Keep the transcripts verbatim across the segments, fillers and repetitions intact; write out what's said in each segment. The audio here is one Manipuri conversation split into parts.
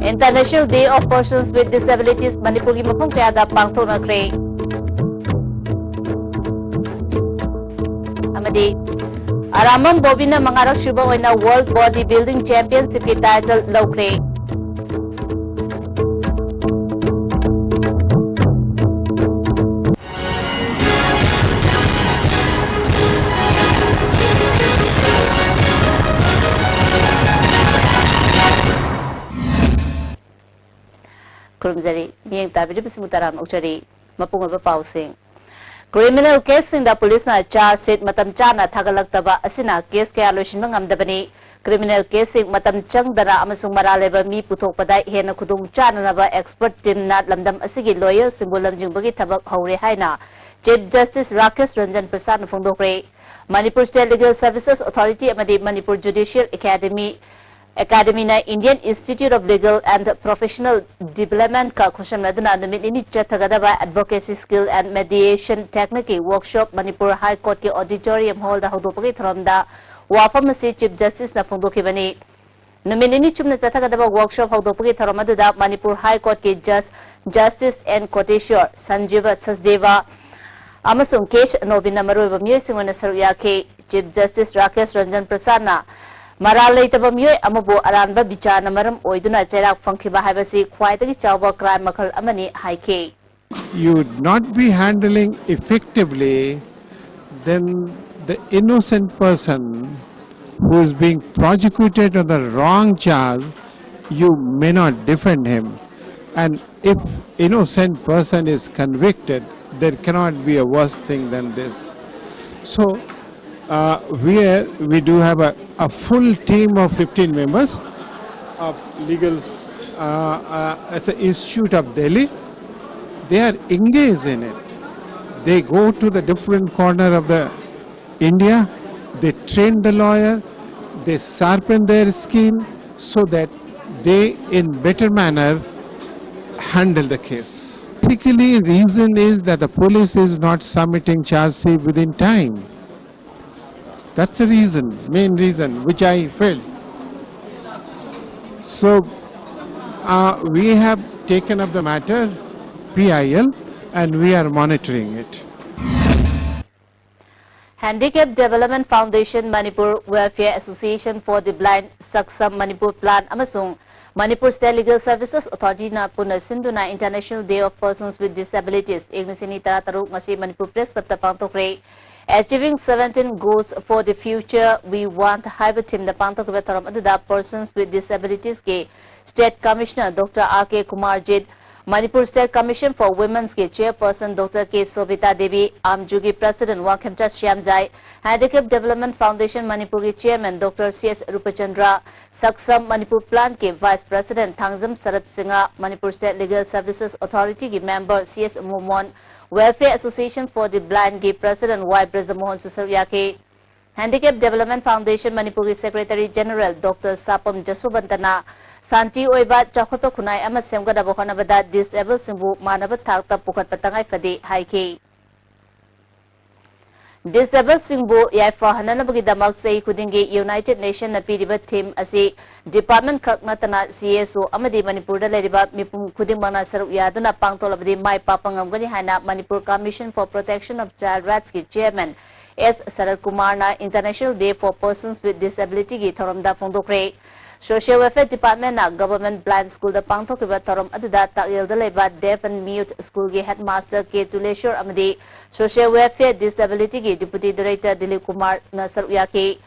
International Day of Persons with Disabilities ꯃꯅꯤꯄꯨꯔꯒꯤ ꯃꯐꯝ ꯀꯌꯥꯗ ꯄꯥꯡꯊꯣꯛꯅꯈ꯭ꯔꯦ꯫ ꯑꯃꯗꯤ ꯑꯔꯥꯃꯝ ꯕꯣꯕꯤꯅ ꯃꯉꯥꯔꯛ ꯁꯨꯕ ꯑꯣꯏꯅ World Body Building Championshipꯀꯤ title ꯂꯧꯈ꯭ꯔꯦ꯫ ꯈꯨꯔꯨꯝꯖꯔꯤ꯫ ꯃꯤꯠꯌꯦꯡ ꯇꯥꯕꯤꯔꯤꯕꯁꯤꯡꯕꯨ ꯇꯔꯥꯝꯅ ꯑꯣꯛꯆꯔꯤ꯫ ꯃꯄꯨꯡ ꯑꯣꯏꯕ ꯄꯥꯎꯁꯤꯡ꯫ Criminal caseꯁꯤꯡꯗ ꯄꯨꯂꯤꯁꯅ charge sheet ꯃꯇꯝ ꯆꯥꯅ ꯊꯥꯒꯠꯂꯛꯇꯕ ꯑꯁꯤꯅ case ꯀꯌꯥ ꯂꯣꯏꯁꯤꯟꯕ ꯉꯝꯗꯕꯅꯤ꯫ Criminal caseꯁꯤꯡ ꯃꯇꯝ ꯆꯪꯗꯅ ꯑꯃꯁꯨꯡ ꯃꯔꯥꯜ ꯂꯩꯕ ꯃꯤ ꯄꯨꯊꯣꯛꯄꯗ ꯍꯦꯟꯅ ꯈꯨꯗꯣꯡ ꯆꯥꯅꯅꯕ expert teamꯅ ꯂꯝꯗꯝ ꯑꯁꯤꯒꯤ lawyerꯁꯤꯡꯕꯨ ꯂꯝꯖꯤꯡꯕꯒꯤ ꯊꯕꯛ ꯍꯧꯔꯦ ꯍꯥꯏꯅ Chief Justice Rakesh Ranjan ꯄ꯭ꯔꯁꯥꯗꯅ ꯐꯣꯡꯗꯣꯛꯈ꯭ꯔꯦ꯫ Manipur State Legal Services Authority ꯑꯃꯗꯤ Manipur Judicial Academy, Academyꯅ Indian Institute of Legal and Professional Developmentꯀ ꯈꯨꯠꯁꯝꯅꯗꯨꯅ ꯅꯨꯃꯤꯠ ꯅꯤꯅꯤ ꯆꯠꯊꯒꯗꯕ Advocacy Skill and Mediation Techniqueꯀꯤ workshop Manipur High Courtꯀꯤ auditorium hallꯗ ꯍꯧꯗꯣꯛꯄꯒꯤ ꯊꯧꯔꯝꯗ ꯋꯥꯐꯝ ꯑꯁꯤ Chief Justiceꯅ ꯐꯣꯡꯗꯣꯛꯈꯤꯕꯅꯤ꯫ ꯅꯨꯃꯤꯠ ꯅꯤꯅꯤ ꯆꯨꯞꯅ ꯆꯠꯊꯒꯗꯕ workshop ꯍꯧꯗꯣꯛꯄꯒꯤ ꯊꯧꯔꯝ ꯑꯗꯨꯗ Manipur High Courtꯀꯤ Judge Justice N ꯀꯣꯇꯦꯁ꯭ꯋꯔ, ꯁꯟꯖꯤꯕ ꯁꯆꯗꯦꯕ ꯑꯃꯁꯨꯡ ꯀꯦ ꯑꯦꯁ ꯅꯣꯕꯤꯟꯅ ꯃꯔꯨꯑꯣꯏꯕ ꯃꯤꯑꯣꯏꯁꯤꯡ ꯑꯣꯏꯅ ꯁꯔꯨꯛ ꯌꯥꯈꯤ꯫ Chief Justice ꯔꯥꯀꯦꯁ ꯔꯟꯖꯟ ꯄ꯭ꯔꯁꯥꯗꯅ ꯃꯔꯥꯜ ꯂꯩꯇꯕ ꯃꯤꯑꯣꯏ ꯑꯃꯕꯨ ꯑꯔꯥꯟꯕ ꯕꯤꯆꯥꯔꯅ ꯃꯔꯝ ꯑꯣꯏꯗꯨꯅ ꯆꯩꯔꯥꯛ ꯐꯪꯈꯤꯕ ꯍꯥꯏꯕꯁꯤ ꯈ꯭ꯋꯥꯏꯗꯒꯤ ꯆꯥꯎꯕ crime ꯃꯈꯜ ꯑꯃꯅꯤ ꯍꯥꯏꯈꯤ꯫ You would not be handling effectively, then the innocent person who is being prosecuted on the wrong charge, you may not defend him. And if innocent person is convicted, there cannot be a worse thing than this. So, uh, where we do have a, a full team of fifteen members of legal uh, uh, at the Institute of Delhi, they are engaged in it. They go to the different corner of the India, they train the lawyer, they sharpen their skin so that they in better manner handle the case. Basically, reason is that the police is not submitting charge sheet within time. That's the reason, main reason, which I felt. So, Uh, we have taken up the matter, P I L, and we are monitoring it. Handicap Development Foundation Manipur, Welfare Association for the Blind, Saksam Manipur Plan ꯑꯃꯁꯨꯡ Manipur State Legal Services Authority ꯅ ꯄꯨꯟꯅ ꯁꯤꯟꯗꯨꯅ International Day of Persons with Disabilities, ꯏꯪ ꯂꯤꯁꯤꯡ ꯑꯅꯤ ꯇꯔꯥ ꯇꯔꯨꯛ ꯉꯁꯤ ꯃꯅꯤꯄꯨꯔ Press Club ꯇ ꯄꯥꯡꯊꯣꯛꯈ꯭ꯔꯦ꯫ Achieving seventeen Goals for the Future We Want ꯍꯥꯏꯕ theme ꯗ ꯄꯥꯡꯊꯣꯛꯈꯤꯕ ꯊꯧꯔꯝ ꯑꯗꯨꯗ Persons with Disabilities ꯀꯤ State Commissioner Doctor R K Kumarjit, Manipur State Commission for Women's ꯀꯤ Chairperson Doctor K Sobita Devi, ꯑꯥꯝꯖꯨꯒꯤ President Wangkhemcha Shyamjai, Handicap Development Foundation ꯃꯅꯤꯄꯨꯔꯒꯤ Chairman Doctor C S Rupachandra, Saksam Manipur Plan ꯀꯤ Vice President ꯊꯥꯡꯖꯝ ꯁꯔꯠ Singh, Manipur State Legal Services Authority ꯒꯤ Member C S ꯃꯣꯃꯣꯟ, Welfare Association for the Blind ꯒꯤ President Y ꯕ꯭ꯔꯖꯃꯣꯍꯟꯁꯨ ꯁꯔꯨꯛ ꯌꯥꯈꯤ꯫ Handicap Development Foundation ꯃꯅꯤꯄꯨꯔꯒꯤ Secretary General Doctor ꯁꯥꯄꯝ ꯖꯁꯣꯕꯟꯇꯅ ꯁꯥꯟꯇꯤ ꯑꯣꯏꯕ ꯆꯥꯎꯈꯠꯄ ꯈꯨꯟꯅꯥꯏ ꯑꯃ ꯁꯦꯝꯒꯠꯅꯕ ꯍꯣꯠꯅꯕꯗ Disabledꯁꯤꯡꯕꯨ ꯃꯥꯟꯅꯕ ꯊꯥꯛꯇ ꯄꯨꯈꯠꯄ ꯇꯉꯥꯏ ꯐꯗꯦ ꯍꯥꯏꯈꯤ꯫ Disabledꯁꯤꯡꯕꯨ ꯌꯥꯏꯐꯍꯟꯅꯅꯕꯒꯤꯗꯃꯛ ꯆꯍꯤ ꯈꯨꯗꯤꯡꯒꯤ United Nationꯅ ꯄꯤꯔꯤꯕ theme ꯑꯁꯤ department ꯈꯛ ꯅꯠꯇꯅ C S O ꯑꯃꯗꯤ ꯃꯅꯤꯄꯨꯔꯗ ꯂꯩꯔꯤꯕ ꯃꯤꯄꯨꯝ ꯈꯨꯗꯤꯡꯃꯛꯅ ꯁꯔꯨꯛ ꯌꯥꯗꯨꯅ ꯄꯥꯡꯊꯣꯛꯂꯕꯗꯤ ꯃꯥꯏ ꯄꯥꯛꯄ ꯉꯝꯒꯅꯤ ꯍꯥꯏꯅ Manipur Commission for Protection of Child Rightsꯀꯤ Chairman S ꯁꯔꯠ ꯀꯨꯃꯥꯔꯅ International Day for Persons with Disabilityꯒꯤ ꯊꯧꯔꯝꯗ ꯐꯣꯡꯗꯣꯛꯈ꯭ꯔꯦ꯫ Social Welfare Departmentꯅ Government Blind Schoolꯗ ꯄꯥꯡꯊꯣꯛꯈꯤꯕ ꯊꯧꯔꯝ ꯑꯗꯨꯗ ꯇꯥꯛꯌꯦꯜꯗ ꯂꯩꯕ Deaf and Mute Schoolꯒꯤ Headmaster K ꯇꯨꯂꯦꯁꯣꯔ ꯑꯃꯗꯤ Social Welfare Disabilityꯒꯤ Deputy Director Dilip ꯀꯨꯃꯥꯔꯅ ꯁꯔꯨꯛ ꯌꯥꯈꯤ꯫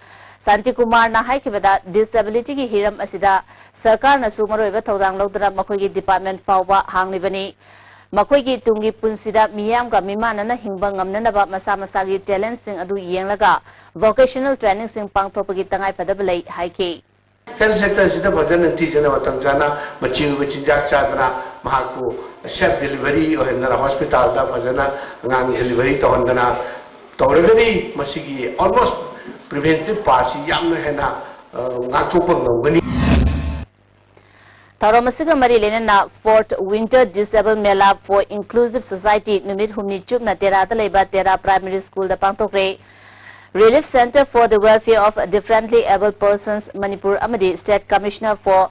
ꯁꯥꯟꯇꯤ ꯀꯨꯃꯥꯔꯅ ꯍꯥꯏꯈꯤꯕꯗ, Disabilityꯒꯤ ꯍꯤꯔꯝ ꯑꯁꯤꯗ ꯁꯔꯀꯥꯔꯅꯁꯨ ꯃꯔꯨꯑꯣꯏꯕ ꯊꯧꯗꯥꯡ ꯂꯧꯗꯨꯅ ꯃꯈꯣꯏꯒꯤ department ꯐꯥꯎꯕ ꯍꯥꯡꯂꯤꯕꯅꯤ꯫ ꯃꯈꯣꯏꯒꯤ ꯇꯨꯡꯒꯤ ꯄꯨꯟꯁꯤꯗ ꯃꯤꯌꯥꯝꯒ ꯃꯤꯃꯥꯟꯅꯅ ꯍꯤꯡꯕ ꯉꯝꯅꯅꯕ ꯃꯁꯥ ꯃꯁꯥꯒꯤ talentꯁꯤꯡ ꯑꯗꯨ ꯌꯦꯡꯂꯒ vocational trainingꯁꯤꯡ ꯄꯥꯡꯊꯣꯛꯄꯒꯤ ꯇꯉꯥꯏꯐꯗꯕ ꯂꯩ ꯍꯥꯏꯈꯤ꯫ Health sectorꯁꯤꯗ ꯐꯖꯅ ꯅꯤꯡꯊꯤꯖꯅ ꯃꯇꯝ ꯆꯥꯅ ꯃꯆꯤ ꯑꯣꯏꯕ ꯆꯤꯟꯖꯥꯛ ꯆꯥꯗꯅ ꯃꯍꯥꯛꯄꯨ self delivery ꯑꯣꯏꯍꯟꯗꯅ hospitalꯗ ꯐꯖꯅ ꯑꯉꯥꯡ delivery ꯇꯧꯍꯟꯗꯅ ꯇꯧꯔꯒꯗꯤ ꯃꯁꯤꯒꯤ almost preventive partꯁꯤ ꯌꯥꯝꯅ ꯍꯦꯟꯅ ꯉꯥꯛꯊꯣꯛꯄ ꯉꯝꯒꯅꯤ꯫ ꯊꯧꯔꯝ ꯑꯁꯤꯒ ꯃꯔꯤ ꯂꯩꯅꯅ Fourth Winter Disabled Mela for Inclusive Society ꯅꯨꯃꯤꯠ ꯍꯨꯝꯅꯤ ꯆꯨꯞꯅ ꯇꯦꯔꯥꯗ ꯂꯩꯕ ꯇꯦꯔꯥ Primary Schoolꯗ ꯄꯥꯡꯊꯣꯛꯈ꯭ꯔꯦ꯫ Relief Centre for the Welfare of Differently Abled Persons Manipur ꯑꯃꯗꯤ State Commissioner for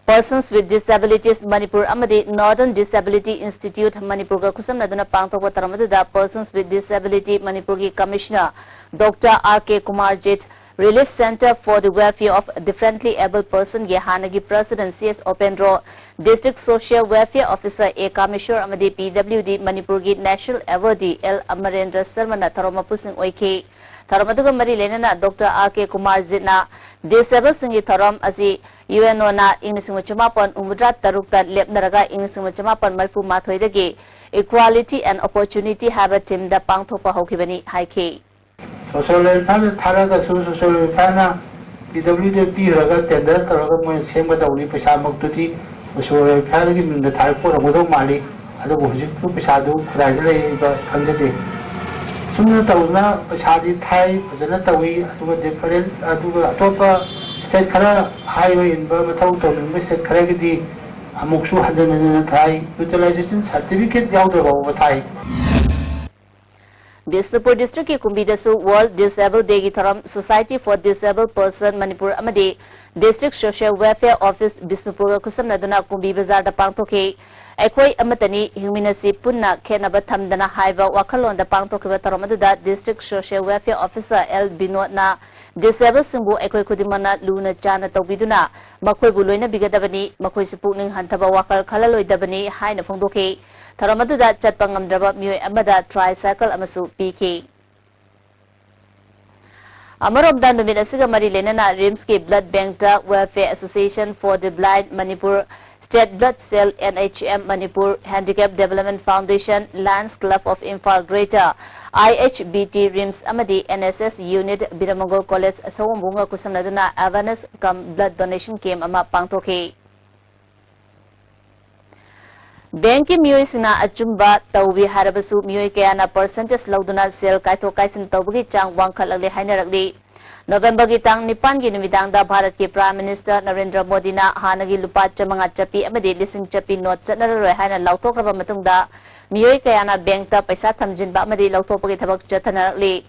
Persons with Disabilities Manipur ꯑꯃꯗꯤ Northern Disability Institute ꯃꯅꯤꯄꯨꯔꯒ ꯈꯨꯠꯁꯝꯅꯗꯨꯅ ꯄꯥꯡꯊꯣꯛꯄ ꯊꯧꯔꯝ ꯑꯗꯨꯗ Persons with Disability ꯃꯅꯤꯄꯨꯔꯒꯤ Commissioner Doctor R K Kumarjit, Relief Center for the Welfare of Differently Abled Personꯒꯤ ꯍꯥꯟꯅꯒꯤ President C S Opendro, District Social Welfare Officer A Kameshwar ꯑꯃꯗꯤ P W D ꯃꯅꯤꯄꯨꯔꯒꯤ National Awardee L Amarendra Sharmana ꯊꯧꯔꯝ ꯃꯄꯨꯁꯤꯡ ꯑꯣꯏꯈꯤ꯫ ꯊꯧꯔꯝ ꯑꯗꯨꯒ ꯃꯔꯤ ꯂꯩꯅꯅ Doctor R K Kumarjitꯅ disabledꯁꯤꯡꯒꯤ ꯊꯧꯔꯝ ꯑꯁꯤ UNOꯅ ꯏꯪ ꯂꯤꯁꯤꯡ ꯑꯃ ꯆꯃꯥꯄꯟ ꯍꯨꯝꯐꯨꯇꯔꯥ ꯇꯔꯨꯛꯇ ꯂꯦꯞꯅꯔꯒ ꯏꯪ ꯂꯤꯁꯤꯡ ꯑꯃ ꯆꯃꯥꯄꯟ ꯃꯔꯤꯐꯨ ꯃꯥꯊꯣꯏꯗꯒꯤ Equality and Opportunity ꯍꯥꯏꯕ themeꯗ ꯄꯥꯡꯊꯣꯛꯄ ꯍꯧꯈꯤꯕꯅꯤ ꯍꯥꯏꯈꯤ꯫ Social Welfareꯗ ꯊꯥꯔꯒꯁꯨ Social Welfareꯅ P W Dꯗ ꯄꯤꯈ꯭ꯔꯒ tender ꯇꯧꯔꯒ ꯃꯣꯏꯅ ꯁꯦꯝꯒꯗꯧꯕꯅꯤ꯫ ꯄꯩꯁꯥꯃꯛꯇꯨꯗꯤ Social Welfareꯒꯤ ꯃꯤꯡꯗ ꯊꯥꯔꯛꯄ ꯑꯣꯏꯔꯝꯒꯗꯧ ꯃꯥꯜꯂꯤ꯫ ꯑꯗꯨꯕꯨ ꯍꯧꯖꯤꯛꯄꯨ ꯄꯩꯁꯥꯗꯨ ꯀꯗꯥꯏꯗ ꯂꯩꯔꯤꯕ ꯈꯪꯖꯗꯦ꯫ ꯁꯨꯝꯅ ꯇꯧꯗꯅ ꯄꯩꯁꯥꯗꯤ ꯊꯥꯏ, ꯐꯖꯅ ꯇꯧꯏ, ꯑꯗꯨꯒ different, ꯑꯗꯨꯒ ꯑꯇꯣꯞꯄ state ꯈꯔ ꯍꯥꯏꯕ ꯏꯟꯕ, ꯃꯊꯧ ꯇꯧꯅꯤꯡꯕ state ꯈꯔꯒꯤꯗꯤ ꯑꯃꯨꯛꯁꯨ ꯍꯟꯖꯤꯟ ꯍꯟꯖꯤꯟꯅ ꯊꯥꯏ꯫ Utilization certificate ꯌꯥꯎꯗ꯭ꯔꯕ ꯐꯥꯎꯕ ꯊꯥꯏ꯫ ꯕꯤꯁꯅꯨꯄꯨꯔ districtꯀꯤ ꯀꯨꯝꯕꯤꯗꯁꯨ World Disable Dayꯒꯤ ꯊꯧꯔꯝ Society for Disabled Person Manipur ꯑꯃꯗꯤ District Social Welfare Office ꯕꯤꯁꯅꯨꯄꯨꯔꯒ ꯈꯨꯠꯁꯝꯅꯗꯨꯅ ꯀꯨꯝꯕꯤ ꯕꯖꯥꯔꯗ ꯄꯥꯡꯊꯣꯛꯈꯤ꯫ "ꯑꯩꯈꯣꯏ ꯑꯃꯠꯇꯅꯤ, ꯍꯤꯡꯃꯤꯟꯅꯁꯤ ꯄꯨꯟꯅ, ꯈꯦꯠꯅꯕ ꯊꯝꯗꯅ" ꯍꯥꯏꯕ ꯋꯥꯈꯜꯂꯣꯟꯗ ꯄꯥꯡꯊꯣꯛꯈꯤꯕ ꯊꯧꯔꯝ ꯑꯗꯨꯗ District Social Welfare Officer L ꯕꯤꯅꯣꯗꯅ disabledꯁꯤꯡꯕꯨ ꯑꯩꯈꯣꯏ ꯈꯨꯗꯤꯡꯃꯛꯅ ꯂꯨꯅ ꯆꯥꯟꯅ ꯇꯧꯕꯤꯗꯨꯅ ꯃꯈꯣꯏꯕꯨ ꯂꯣꯏꯅꯕꯤꯒꯗꯕꯅꯤ, ꯃꯈꯣꯏꯁꯨ ꯄꯨꯛꯅꯤꯡ ꯍꯟꯊꯕ ꯋꯥꯈꯜ ꯈꯜꯂꯂꯣꯏꯗꯕꯅꯤ ꯍꯥꯏꯅ ꯐꯣꯡꯗꯣꯛꯈꯤ꯫ ꯊꯧꯔꯝ ꯑꯗꯨꯗ ꯆꯠꯄ ꯉꯝꯗ꯭ꯔꯕ ꯃꯤꯑꯣꯏ ꯑꯃꯗ tricycle ꯑꯃꯁꯨ ꯄꯤꯈꯤ꯫ ꯑꯃꯔꯣꯝꯗ ꯅꯨꯃꯤꯠ ꯑꯁꯤꯒ ꯃꯔꯤ ꯂꯩꯅꯅ RIMSꯀꯤ Blood Bankꯇ Welfare Association for the Blind Manipur, State Blood Cell, N H M Manipur, Handicap Development Foundation, Lions Club of Imphal Greater, I H B T RIMS ꯑꯃꯗꯤ N S S Unit ꯕꯤꯔꯃꯪꯒꯣꯜ College ꯁꯑꯣꯝꯕꯨꯡꯒ ꯈꯨꯠꯁꯝꯅꯗꯨꯅ awareness cum blood donation camp ꯑꯃ ꯄꯥꯡꯊꯣꯛꯈꯤ꯫ Bankꯀꯤ ꯃꯤꯑꯣꯏꯁꯤꯡꯅ ꯑꯆꯨꯝꯕ ꯇꯧꯏ ꯍꯥꯏꯔꯕꯁꯨ ꯃꯤꯑꯣꯏ ꯀꯌꯥꯅ percentage ꯂꯧꯗꯨꯅ ꯁꯦꯜ ꯀꯥꯏꯊꯣꯛ ꯀꯥꯏꯁꯤꯟ ꯇꯧꯕꯒꯤ ꯆꯥꯡ ꯋꯥꯡꯈꯠꯂꯛꯂꯦ ꯍꯥꯏꯅꯔꯛꯂꯤ꯫ Novemberꯒꯤ ꯇꯥꯡ ꯅꯤꯄꯥꯟꯒꯤ ꯅꯨꯃꯤꯗꯥꯡꯗ ꯚꯥꯔꯠꯀꯤ Prime Minister ꯅꯔꯦꯟꯗ꯭ꯔ ꯃꯣꯗꯤꯅ ꯍꯥꯟꯅꯒꯤ ꯂꯨꯄꯥ ꯆꯥꯃꯉꯥ ꯆꯠꯄꯤ ꯑꯃꯗꯤ ꯂꯤꯁꯤꯡ ꯆꯠꯄꯤ note ꯆꯠꯅꯔꯔꯣꯏ ꯍꯥꯏꯅ ꯂꯥꯎꯊꯣꯛꯈ꯭ꯔꯕ ꯃꯇꯨꯡꯗ ꯃꯤꯑꯣꯏ ꯀꯌꯥꯅ bankꯇ ꯄꯩꯁꯥ ꯊꯝꯖꯤꯟꯕ ꯑꯃꯗꯤ ꯂꯧꯊꯣꯛꯄꯒꯤ ꯊꯕꯛ ꯆꯠꯊꯅꯔꯛꯂꯤ꯫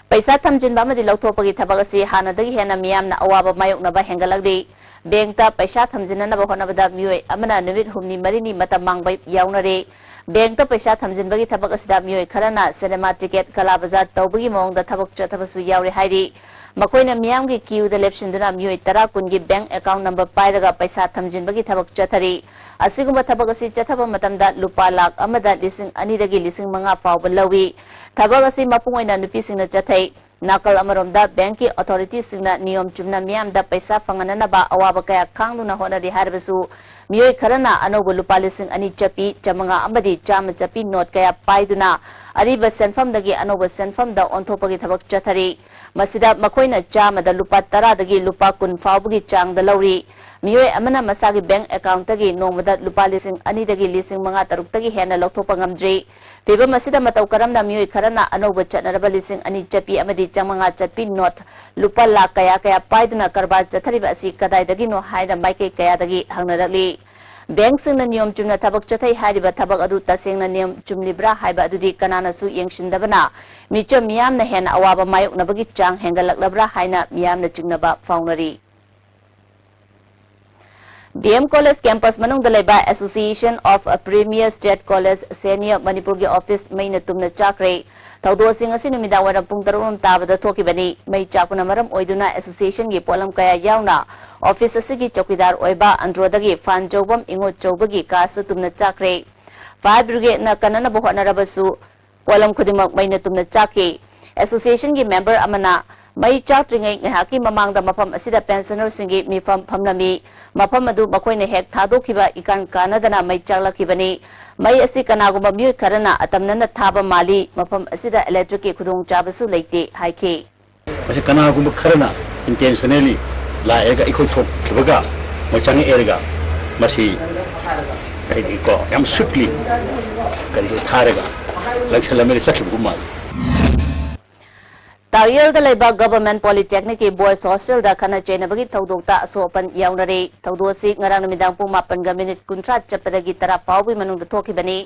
ꯄꯩꯁꯥ ꯊꯝꯖꯤꯟꯕ ꯑꯃꯗꯤ ꯂꯧꯊꯣꯛꯄꯒꯤ ꯊꯕꯛ ꯑꯁꯤ ꯍꯥꯟꯅꯗꯒꯤ ꯍꯦꯟꯅ ꯃꯤꯌꯥꯝꯅ ꯑꯋꯥꯕ ꯃꯥꯌꯣꯛꯅꯕ ꯍꯦꯟꯒꯠꯂꯛꯂꯤ꯫ ꯕꯦꯡꯛꯇ ꯄꯩꯁꯥ ꯊꯝꯖꯤꯟꯅꯅꯕ ꯍꯣꯠꯅꯕꯗ ꯃꯤꯑꯣꯏ ꯑꯃꯅ ꯅꯨꯃꯤꯠ ꯍꯨꯝꯅꯤ ꯃꯔꯤꯅꯤ ꯃꯇꯝ ꯃꯥꯡꯕ ꯌꯥꯎꯅꯔꯦ꯫ ꯕꯦꯡꯛꯇ ꯄꯩꯁꯥ ꯊꯝꯖꯤꯟꯕꯒꯤ ꯊꯕꯛ ꯑꯁꯤꯗ ꯃꯤꯑꯣꯏ ꯈꯔꯅ ꯁꯤꯅꯦꯃꯥ ꯇꯤꯀꯦꯠ, ꯀꯂꯥ ꯕꯖꯥꯔ ꯇꯧꯕꯒꯤ ꯃꯑꯣꯡꯗ ꯊꯕꯛ ꯆꯠꯊꯕꯁꯨ ꯌꯥꯎꯔꯦ ꯍꯥꯏꯔꯤ꯫ ꯃꯈꯣꯏꯅ ꯃꯤꯌꯥꯝꯒꯤ ꯀ꯭ꯌꯨꯗ ꯂꯦꯞꯁꯤꯟꯗꯨꯅ ꯃꯤꯑꯣꯏ ꯇꯔꯥ ꯀꯨꯟꯒꯤ ꯕꯦꯡꯛ ꯑꯦꯀꯥꯎꯟꯠ ꯅꯝꯕꯔ ꯄꯥꯏꯔꯒ ꯄꯩꯁꯥ ꯊꯝꯖꯤꯟꯕꯒꯤ ꯊꯕꯛ ꯆꯠꯊꯔꯤ꯫ ꯑꯁꯤꯒꯨꯝꯕ ꯊꯕꯛ ꯑꯁꯤ ꯆꯠꯊꯕ ꯃꯇꯝꯗ ꯂꯨꯄꯥ ꯂꯥꯈ ꯑꯃꯗ ꯂꯤꯁꯤꯡ ꯑꯅꯤꯗꯒꯤ ꯂꯤꯁꯤꯡ ꯃꯉꯥ ꯐꯥꯎꯕ ꯂꯧꯏ꯫ ꯊꯕꯛ ꯑꯁꯤ ꯃꯄꯨꯡ ꯑꯣꯏꯅ ꯅꯨꯄꯤꯁꯤꯡꯅ ꯆꯠꯊꯩ꯫ ꯅꯥꯀꯜ ꯑꯃꯔꯣꯝꯗ, ꯕꯦꯡꯛꯀꯤ ꯑꯣꯊꯣꯔꯤꯇꯤꯁꯤꯡꯅ ꯅꯤꯌꯣꯝ ꯆꯨꯝꯅ ꯃꯤꯌꯥꯝꯗ ꯄꯩꯁꯥ ꯐꯪꯍꯟꯅꯅꯕ ꯑꯋꯥꯕ ꯀꯌꯥ ꯈꯥꯡꯗꯨꯅ ꯍꯣꯠꯅꯔꯤ ꯍꯥꯏꯔꯕꯁꯨ, ꯃꯤꯑꯣꯏ ꯈꯔꯅ ꯑꯅꯧꯕ ꯂꯨꯄꯥ ꯂꯤꯁꯤꯡ ꯑꯅꯤ ꯆꯠꯄꯤ, ꯆꯥꯃꯉꯥ ꯑꯃꯗꯤ ꯆꯥꯝꯃ ꯆꯠꯄꯤ ꯅꯣꯠ ꯀꯌꯥ ꯄꯥꯏꯗꯨꯅ ꯑꯔꯤꯕ ꯁꯦꯟꯐꯝꯗꯒꯤ ꯑꯅꯧꯕ ꯁꯦꯟꯐꯝꯗ ꯑꯣꯟꯊꯣꯛꯄꯒꯤ ꯊꯕꯛ ꯆꯠꯊꯔꯤ꯫ ꯃꯁꯤꯗ ꯃꯈꯣꯏꯅ ꯆꯥꯝꯃꯗ ꯂꯨꯄꯥ ꯇꯔꯥꯗꯒꯤ ꯂꯨꯄꯥ ꯀꯨꯟ ꯐꯥꯎꯕꯒꯤ ꯆꯥꯡꯗ ꯂꯧꯔꯤ꯫ ꯃꯤꯑꯣꯏ ꯑꯃꯅ ꯃꯁꯥꯒꯤ ꯕꯦꯡꯛ ꯑꯦꯀꯥꯎꯟꯠꯇꯒꯤ ꯅꯣꯡꯃꯗ ꯂꯨꯄꯥ ꯂꯤꯁꯤꯡ ꯑꯅꯤꯗꯒꯤ ꯂꯤꯁꯤꯡ ꯃꯉꯥ ꯇꯔꯨꯛꯇꯒꯤ ꯍꯦꯟꯅ ꯂꯧꯊꯣꯛꯄ ꯉꯝꯗ꯭ꯔꯤ꯫ ꯐꯤꯚꯝ ꯑꯁꯤꯗ ꯃꯇꯧ ꯀꯔꯝꯅ ꯃꯤꯑꯣꯏ ꯈꯔꯅ ꯑꯅꯧꯕ ꯆꯠꯅꯔꯕ ꯂꯤꯁꯤꯡ ꯑꯅꯤ ꯆꯠꯄꯤ ꯑꯃꯗꯤ ꯆꯥꯃꯉꯥ ꯆꯠꯄꯤ ꯅꯣꯠ ꯂꯨꯄꯥ ꯂꯥꯈ ꯀꯌꯥ ꯀꯌꯥ ꯄꯥꯏꯗꯨꯅ ꯀꯔꯕꯥꯔ ꯆꯠꯊꯔꯤꯕ ꯑꯁꯤ ꯀꯗꯥꯏꯗꯒꯤꯅꯣ ꯍꯥꯏꯅ ꯃꯥꯏꯀꯩ ꯀꯌꯥꯗꯒꯤ ꯍꯪꯅꯔꯛꯂꯤ꯫ ꯕꯦꯡꯛꯁꯤꯡꯅ ꯅꯤꯌꯣꯝ ꯆꯨꯝꯅ ꯊꯕꯛ ꯆꯠꯊꯩ ꯍꯥꯏꯔꯤꯕ ꯊꯕꯛ ꯑꯗꯨ ꯇꯁꯦꯡꯅ ꯅꯤꯌꯣꯝ ꯆꯨꯝꯂꯤꯕ꯭ꯔꯥ ꯍꯥꯏꯕ ꯑꯗꯨꯗꯤ ꯀꯅꯥꯅꯁꯨ ꯌꯦꯡꯁꯤꯟꯗꯕꯅ ꯃꯤꯆꯝ ꯃꯤꯌꯥꯝꯅ ꯍꯦꯟꯅ ꯑꯋꯥꯕ ꯃꯥꯌꯣꯛꯅꯕꯒꯤ ꯆꯥꯡ ꯍꯦꯟꯒꯠꯂꯛꯂꯕ꯭ꯔꯥ ꯍꯥꯏꯅ ꯃꯤꯌꯥꯝꯅ ꯆꯤꯡꯅꯕ ꯐꯥꯎꯅꯔꯤ꯫ ꯗꯤ ꯑꯦꯝ ꯀꯣꯂꯦꯖ ꯀꯦꯝꯄꯁ ꯃꯅꯨꯡꯗ ꯂꯩꯕ Association of Premier State College, Senior ꯃꯅꯤꯄꯨꯔꯒꯤ ꯑꯣꯐꯤꯁ ꯃꯩꯅ ꯇꯨꯝꯅ ꯆꯥꯛꯈ꯭ꯔꯦ꯫ ꯊꯧꯗꯣꯛ ꯑꯁꯤ ꯉꯁꯤ ꯅꯨꯃꯤꯗꯥꯡ ꯋꯥꯏꯔꯝ ꯄꯨꯡ ꯇꯔꯨꯛ ꯔꯣꯝ ꯇꯥꯕꯗ ꯊꯣꯛꯈꯤꯕꯅꯤ꯫ ꯃꯩ ꯆꯥꯛꯄꯅ ꯃꯔꯝ ꯑꯣꯏꯗꯨꯅ ꯑꯦꯁꯣꯁꯤꯌꯦꯁꯟꯒꯤ ꯄꯣꯠꯂꯝ ꯀꯌꯥ ꯌꯥꯎꯅ ꯑꯣꯐꯤꯁ ꯑꯁꯤꯒꯤ ꯆꯧꯀꯤꯗꯥꯔ ꯑꯣꯏꯕ ꯑꯟꯗ꯭ꯔꯣꯗꯒꯤ ꯐꯥꯟ ꯆꯧꯕꯝ ꯏꯉꯣꯠ ꯆꯧꯕꯒꯤ ꯀꯥꯁꯨ ꯇꯨꯝꯅ ꯆꯥꯛꯈ꯭ꯔꯦ꯫ ꯐꯥꯌꯔ ꯕ꯭ꯔꯤꯒꯦꯗꯅ ꯀꯟꯅꯅꯕ ꯍꯣꯠꯅꯔꯕꯁꯨ ꯄꯣꯠꯂꯝ ꯈꯨꯗꯤꯡꯃꯛ ꯃꯩꯅ ꯇꯨꯝꯅ ꯆꯥꯛꯈꯤ꯫ ꯑꯦꯁꯣꯁꯤꯌꯦꯁꯟꯒꯤ ꯃꯦꯝꯕꯔ ꯑꯃꯅ ꯃꯩ ꯆꯥꯛꯇ꯭ꯔꯤꯉꯩ ꯉꯥꯏꯍꯥꯛꯀꯤ ꯃꯃꯥꯡꯗ ꯃꯐꯝ ꯑꯁꯤꯗ ꯄꯦꯟꯁꯅꯔꯁꯤꯡꯒꯤ ꯃꯤꯐꯝ ꯐꯝꯂꯝꯃꯤ꯫ ꯃꯐꯝ ꯑꯗꯨ ꯃꯈꯣꯏꯅ ꯍꯦꯛ ꯊꯥꯗꯣꯛꯈꯤꯕ ꯏꯀꯥꯟ ꯀꯥꯟꯅꯗꯅ ꯃꯩ ꯆꯥꯛꯂꯛꯈꯤꯕꯅꯤ꯫ ꯃꯩ ꯑꯁꯤ ꯀꯅꯥꯒꯨꯝꯕ ꯃꯤꯑꯣꯏ ꯈꯔꯅ ꯑꯇꯝꯅꯅ ꯊꯥꯕ ꯃꯥꯜꯂꯤ꯫ ꯃꯐꯝ ꯑꯁꯤꯗ ꯏꯂꯦꯛꯇ꯭ꯔꯤꯛꯀꯤ ꯈꯨꯗꯣꯡꯆꯥꯕꯁꯨ ꯂꯩꯇꯦ ꯍꯥꯏꯈꯤ꯫ ꯃꯁꯤ ꯀꯅꯥꯒꯨꯝꯕ ꯈꯔꯅ intentionally ꯂꯥꯛꯑꯒ ꯑꯩꯈꯣꯏ ꯊꯣꯛꯈꯤꯕꯒ ꯃꯣꯏ ꯆꯪꯉꯛꯑꯦꯔꯒ ꯃꯁꯤ ꯍꯥꯏꯗꯤꯀꯣ ꯌꯥꯝ swiftly ꯀꯔꯤꯁꯦ ꯊꯥꯔꯒ ꯂꯪꯁꯜꯂꯝꯃꯒ ꯆꯠꯈꯤꯕꯒꯨꯝ ꯃꯥꯜꯂꯤ꯫ ꯇꯥꯛꯌꯦꯜꯗ ꯂꯩꯕ Government Polytechnicꯀꯤ Boys Hostelꯗ ꯈꯠꯅ ꯆꯩꯅꯕꯒꯤ ꯊꯧꯗꯣꯛꯇ ꯑꯁꯣꯛ ꯑꯄꯟ ꯌꯥꯎꯅꯔꯦ꯫ ꯊꯧꯗꯣꯛ ꯑꯁꯤ ꯉꯔꯥꯡ ꯅꯨꯃꯤꯗꯥꯡ ꯄꯨꯡ ꯃꯥꯄꯟꯒ ꯃꯤꯅꯤꯠ ꯀꯨꯟꯊ꯭ꯔꯥ ꯆꯠꯄꯗꯒꯤ ꯇꯔꯥ ꯐꯥꯎꯕꯒꯤ ꯃꯅꯨꯡꯗ ꯊꯣꯛꯈꯤꯕꯅꯤ꯫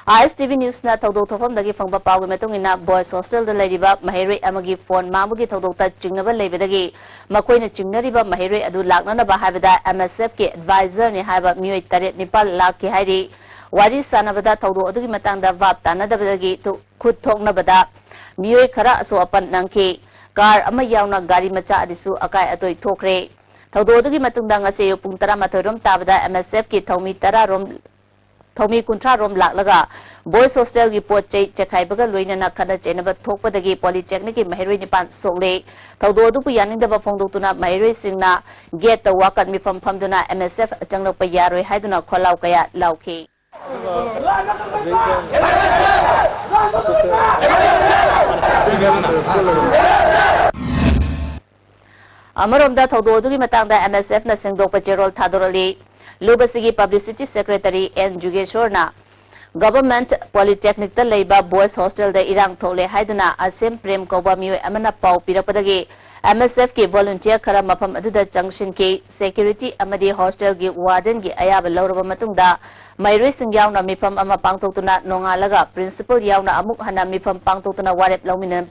ꯑꯥꯏ ꯑꯦꯁ ꯇꯤ ꯚꯤ ꯅ꯭ꯌꯨꯁꯅ ꯊꯧꯗꯣꯛ ꯊꯣꯛꯐꯝꯗꯒꯤ ꯐꯪꯕ ꯄꯥꯎꯒꯤ ꯃꯇꯨꯡ ꯏꯟꯅ, ꯕꯣꯏꯁ ꯍꯣꯁꯇꯦꯜꯗ ꯂꯩꯔꯤꯕ ꯃꯍꯩꯔꯣꯏ ꯑꯃꯒꯤ ꯐꯣꯟ ꯃꯥꯡꯕꯒꯤ ꯊꯧꯗꯣꯛꯇ ꯆꯤꯡꯅꯕ ꯂꯩꯕꯗꯒꯤ ꯃꯈꯣꯏꯅ ꯆꯤꯡꯅꯔꯤꯕ ꯃꯍꯩꯔꯣꯏ ꯑꯗꯨ ꯂꯥꯛꯅꯅꯕ ꯍꯥꯏꯕꯗ ꯑꯦꯝ ꯑꯦꯁ ꯑꯦꯐꯀꯤ ꯑꯦꯗꯚꯥꯏꯖꯔꯅꯤ ꯍꯥꯏꯕ ꯃꯤꯑꯣꯏ ꯇꯔꯦꯠ ꯅꯤꯄꯥꯜ ꯂꯥꯛꯈꯤ ꯍꯥꯏꯔꯤ꯫ ꯋꯥꯔꯤ ꯁꯥꯟꯅꯕꯗ ꯊꯧꯗꯣꯛ ꯑꯗꯨꯒꯤ ꯃꯇꯥꯡꯗ ꯚꯥꯞ ꯇꯥꯅꯗꯕꯗꯒꯤ ꯊꯨ-, ꯈꯨꯠ ꯊꯣꯛꯅꯕꯗ ꯃꯤꯑꯣꯏ ꯈꯔ ꯑꯁꯣꯛ ꯑꯄꯟ ꯅꯪꯈꯤ꯫ ꯀꯥꯔ ꯑꯃ ꯌꯥꯎꯅ ꯒꯥꯔꯤ ꯃꯆꯥ ꯑꯗꯨꯁꯨ ꯑꯀꯥꯏ ꯑꯇꯣꯏ ꯊꯣꯛꯈ꯭ꯔꯦ꯫ ꯊꯧꯗꯣꯛ ꯑꯗꯨꯒꯤ ꯃꯇꯨꯡꯗ ꯉꯁꯤ ꯑꯌꯨꯛ ꯄꯨꯡ ꯇꯔꯥꯃꯥꯊꯣꯏ ꯔꯣꯝ ꯇꯥꯕꯗ ꯑꯦꯝ ꯑꯦꯁ ꯑꯦꯐꯀꯤ ꯊꯧꯃꯤ ꯇꯔꯥ ꯔꯣꯝ ꯊꯧꯃꯤ ꯀꯨꯟꯊ꯭ꯔꯥ ꯔꯣꯝ ꯂꯥꯛꯂꯒ ꯕꯣꯏꯁ ꯍꯣꯁꯇꯦꯜꯒꯤ ꯄꯣꯠ ꯆꯩ ꯆꯦꯈꯥꯏꯕꯒ ꯂꯣꯏꯅꯅ ꯈꯠꯅ ꯆꯩꯅꯕ ꯊꯣꯛꯄꯗꯒꯤ ꯄꯣꯂꯤꯇꯦꯛꯅꯤꯛꯀꯤ ꯃꯍꯩꯔꯣꯏ ꯅꯤꯄꯥꯟ ꯁꯣꯛꯂꯦ꯫ ꯊꯧꯗꯣꯛ ꯑꯗꯨꯕꯨ ꯌꯥꯅꯤꯡꯗꯕ ꯐꯣꯡꯗꯣꯛꯇꯨꯅ ꯃꯍꯩꯔꯣꯏꯁꯤꯡꯅ ꯒꯦꯠꯇ ꯋꯥꯀꯠ ꯃꯤꯐꯝ ꯐꯝꯗꯨꯅ ꯑꯦꯝ ꯑꯦꯁ ꯑꯦꯐ ꯆꯪꯂꯛꯄ ꯌꯥꯔꯣꯏ ꯍꯥꯏꯗꯨꯅ ꯈꯣꯜꯂꯥꯎ ꯀꯌꯥ ꯂꯥꯎꯈꯤ꯫ ꯑꯃꯔꯣꯝꯗ ꯊꯧꯗꯣꯛ ꯑꯗꯨꯒꯤ ꯃꯇꯥꯡꯗ ꯑꯦꯝ ꯑꯦꯁ ꯑꯦꯐꯅ ꯁꯦꯡꯗꯣꯛꯄ ꯆꯦꯔꯣꯜ ꯊꯥꯗꯣꯔꯛꯂꯤ꯫ ꯂꯨꯞ ꯑꯁꯤꯒꯤ ꯄꯕ꯭ꯂꯤꯁꯤꯇꯤ ꯁꯦꯀ꯭ꯔꯦꯇꯔꯤ ꯑꯦꯟ ꯖꯨꯒꯦꯁꯣꯔꯅ ꯒꯚꯔꯟꯃꯦꯟꯠ ꯄꯣꯂꯤꯇꯦꯛꯅꯤꯛꯇ ꯂꯩꯕ ꯕꯣꯏꯁ ꯍꯣꯁꯇꯦꯜꯗ ꯏꯔꯥꯡ ꯊꯣꯛꯂꯦ ꯍꯥꯏꯗꯨꯅ ꯑꯁꯦꯝ ꯄ꯭ꯔꯦꯝ ꯀꯧꯕ ꯃꯤꯑꯣꯏ ꯑꯃꯅ ꯄꯥꯎ ꯄꯤꯔꯛꯄꯗꯒꯤ ꯑꯦꯝ ꯑꯦꯁ ꯑꯦꯐꯀꯤ ꯚꯣꯂꯨꯟꯇꯤꯌꯔ ꯈꯔ ꯃꯐꯝ ꯑꯗꯨꯗ ꯆꯪꯁꯤꯟꯈꯤ꯫ ꯁꯦꯀ꯭ꯌꯨꯔꯤꯇꯤ ꯑꯃꯗꯤ ꯍꯣꯁꯇꯦꯜꯒꯤ ꯋꯥꯔꯗꯦꯟꯒꯤ ꯑꯌꯥꯕ ꯂꯧꯔꯕ ꯃꯇꯨꯡꯗ ꯃꯍꯩꯔꯣꯏꯁꯤꯡ ꯌꯥꯎꯅ ꯃꯤꯐꯝ ꯑꯃ ꯄꯥꯡꯊꯣꯛꯇꯨꯅ ꯅꯣꯡꯉꯥꯜꯂꯒ ꯄ꯭ꯔꯤꯟꯁꯤꯄꯜ ꯌꯥꯎꯅ ꯑꯃꯨꯛ ꯍꯟꯅ ꯃꯤꯐꯝ ꯄꯥꯡꯊꯣꯛꯇꯨꯅ ꯋꯥꯔꯦꯞ ꯂꯧꯃꯤꯟꯅ-,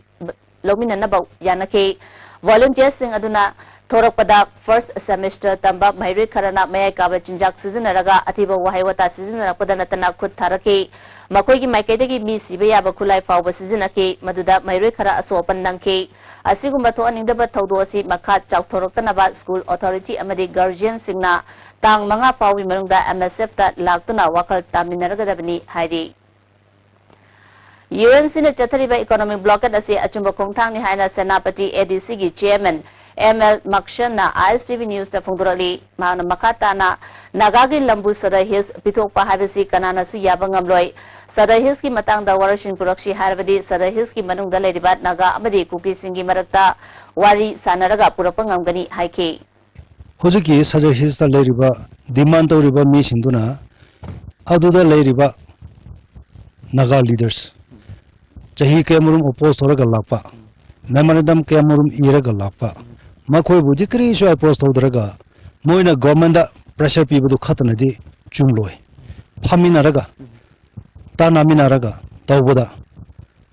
ꯂꯧꯃꯤꯟꯅꯅꯕ ꯌꯥꯅꯈꯤ꯫ ꯚꯣꯂꯨꯟꯇꯤꯌꯔꯁꯤꯡ ꯑꯗꯨꯅ ꯊꯣꯔꯛꯄꯗ ꯐꯥꯔꯁꯠ ꯁꯦꯃꯤꯁꯇꯔ ꯇꯝꯕ ꯃꯍꯩꯔꯣꯏ ꯈꯔꯅ ꯃꯌꯥꯏ ꯀꯥꯕ ꯆꯤꯟꯖꯥꯛ ꯁꯤꯖꯤꯟꯅꯔꯒ ꯑꯊꯤꯕ ꯋꯥꯍꯩ ꯋꯥꯇꯥ ꯁꯤꯖꯤꯟꯅꯔꯛꯄꯗ ꯅꯠꯇꯅ ꯈꯨꯠ ꯊꯥꯔꯛꯈꯤ꯫ ꯃꯈꯣꯏꯒꯤ ꯃꯥꯏꯀꯩꯗꯒꯤ ꯃꯤ ꯁꯤꯕ ꯌꯥꯕ ꯈꯨꯠꯂꯥꯏ ꯐꯥꯎꯕ ꯁꯤꯖꯤꯟꯅꯈꯤ꯫ ꯃꯗꯨꯗ ꯃꯍꯩꯔꯣꯏ ꯈꯔ ꯑꯁꯣꯛ ꯑꯄꯟ ꯅꯪꯈꯤ꯫ ꯑꯁꯤꯒꯨꯝꯕ ꯊꯣꯛꯍꯟꯅꯤꯡꯗꯕ ꯊꯧꯗꯣꯛ ꯑꯁꯤ ꯃꯈꯥ ꯆꯥꯎꯊꯣꯔꯛꯇꯅꯕ ꯁ꯭ꯀꯨꯜ ꯑꯣꯊꯣꯔꯤꯇꯤ ꯑꯃꯗꯤ ꯒꯥꯔꯖꯤꯌꯟꯁꯤꯡꯅ ꯇꯥꯡ ꯃꯉꯥ ꯐꯥꯎꯕꯒꯤ ꯃꯅꯨꯡꯗ ꯑꯦꯝ ꯑꯦꯁ ꯑꯦꯐꯇ ꯂꯥꯛꯇꯨꯅ ꯋꯥꯈꯜ ꯇꯥꯃꯤꯟꯅꯔꯒꯗꯕꯅꯤ ꯍꯥꯏꯔꯤ꯫ ꯌꯨ ꯑꯦꯟ ꯁꯤꯅ ꯆꯠꯊꯔꯤꯕ ꯏꯀꯣꯅꯣꯃꯤꯛ ꯕ꯭ꯂꯣꯀꯦꯠ ꯑꯁꯤ ꯑꯆꯨꯝꯕ ꯈꯣꯡꯊꯥꯡꯅꯤ ꯍꯥꯏꯅ ꯁꯦꯅꯥꯄꯇꯤ ꯑꯦ ꯗꯤ ꯁꯤꯒꯤ ꯆꯦꯌꯔꯃꯦꯟ ꯑꯦꯝ ꯑꯦꯜ ꯃꯛꯁꯟꯅ ꯑꯥꯏ ꯑꯦꯁ ꯇꯤ ꯚꯤ ꯅ꯭ꯌꯨꯁꯇ ꯐꯣꯡꯗꯣꯔꯛꯂꯤ꯫ ꯃꯍꯥꯛꯅ ꯃꯈꯥ ꯇꯥꯅ ꯅꯥꯒꯥꯒꯤ ꯂꯝꯕꯨ ꯁꯗꯔ ꯍꯤꯜꯁ ꯄꯤꯊꯣꯛꯄ ꯍꯥꯏꯕꯁꯤ ꯀꯅꯥꯅꯁꯨ ꯌꯥꯕ ꯉꯝꯂꯣꯏ꯫ ꯁꯗꯔ ꯍꯤꯜꯁꯀꯤ ꯃꯇꯥꯡꯗ ꯋꯥꯔꯣꯏꯁꯤꯟ ꯄꯨꯔꯛꯁꯤ ꯍꯥꯏꯔꯕꯗꯤ ꯁꯗꯔ ꯍꯤꯜꯁꯀꯤ ꯃꯅꯨꯡꯗ ꯂꯩꯔꯤꯕ ꯅꯥꯒꯥ ꯑꯃꯗꯤ ꯀꯨꯀꯤꯁꯤꯡꯒꯤ ꯃꯔꯛꯇ ꯋꯥꯔꯤ ꯁꯥꯟꯅꯔꯒ ꯄꯨꯔꯛꯄ ꯉꯝꯒꯅꯤ ꯍꯥꯏꯈꯤ꯫ ꯍꯧꯖꯤꯛꯀꯤ ꯁꯗꯔ ꯍꯤꯜꯁꯇ ꯂꯩꯔꯤꯕ, ꯗꯤꯃꯥꯟ ꯇꯧꯔꯤꯕ ꯃꯤꯁꯤꯡꯗꯨꯅ ꯑꯗꯨꯗ ꯂꯩꯔꯤꯕ ꯅꯥꯒꯥ ꯂꯤꯗꯔꯁ, ꯆꯍꯤ ꯀꯌꯥꯃꯔꯨꯝ ꯑꯣꯄꯣꯖ ꯇꯧꯔꯒ ꯂꯥꯛꯄ, ꯃꯦꯃꯣꯔꯦꯟꯗꯝ ꯀꯌꯥꯃꯔꯨꯝ ꯏꯔꯒ ꯂꯥꯛꯄ, ꯃꯈꯣꯏꯕꯨꯗꯤ ꯀꯔꯤꯁꯨ ꯑꯣꯄꯣꯖ ꯇꯧꯗ꯭ꯔꯒ ꯃꯣꯏꯅ ꯒꯣꯔꯃꯦꯟꯗ ꯄ꯭ꯔꯦꯁꯔ ꯄꯤꯕꯗꯨ ꯈꯛꯇꯅꯗꯤ ꯆꯨꯝꯂꯣꯏ꯫ ꯐꯝꯃꯤꯟꯅꯔꯒ ꯇꯥꯟꯅꯃꯤꯟꯅꯔꯒ ꯇꯧꯕꯗ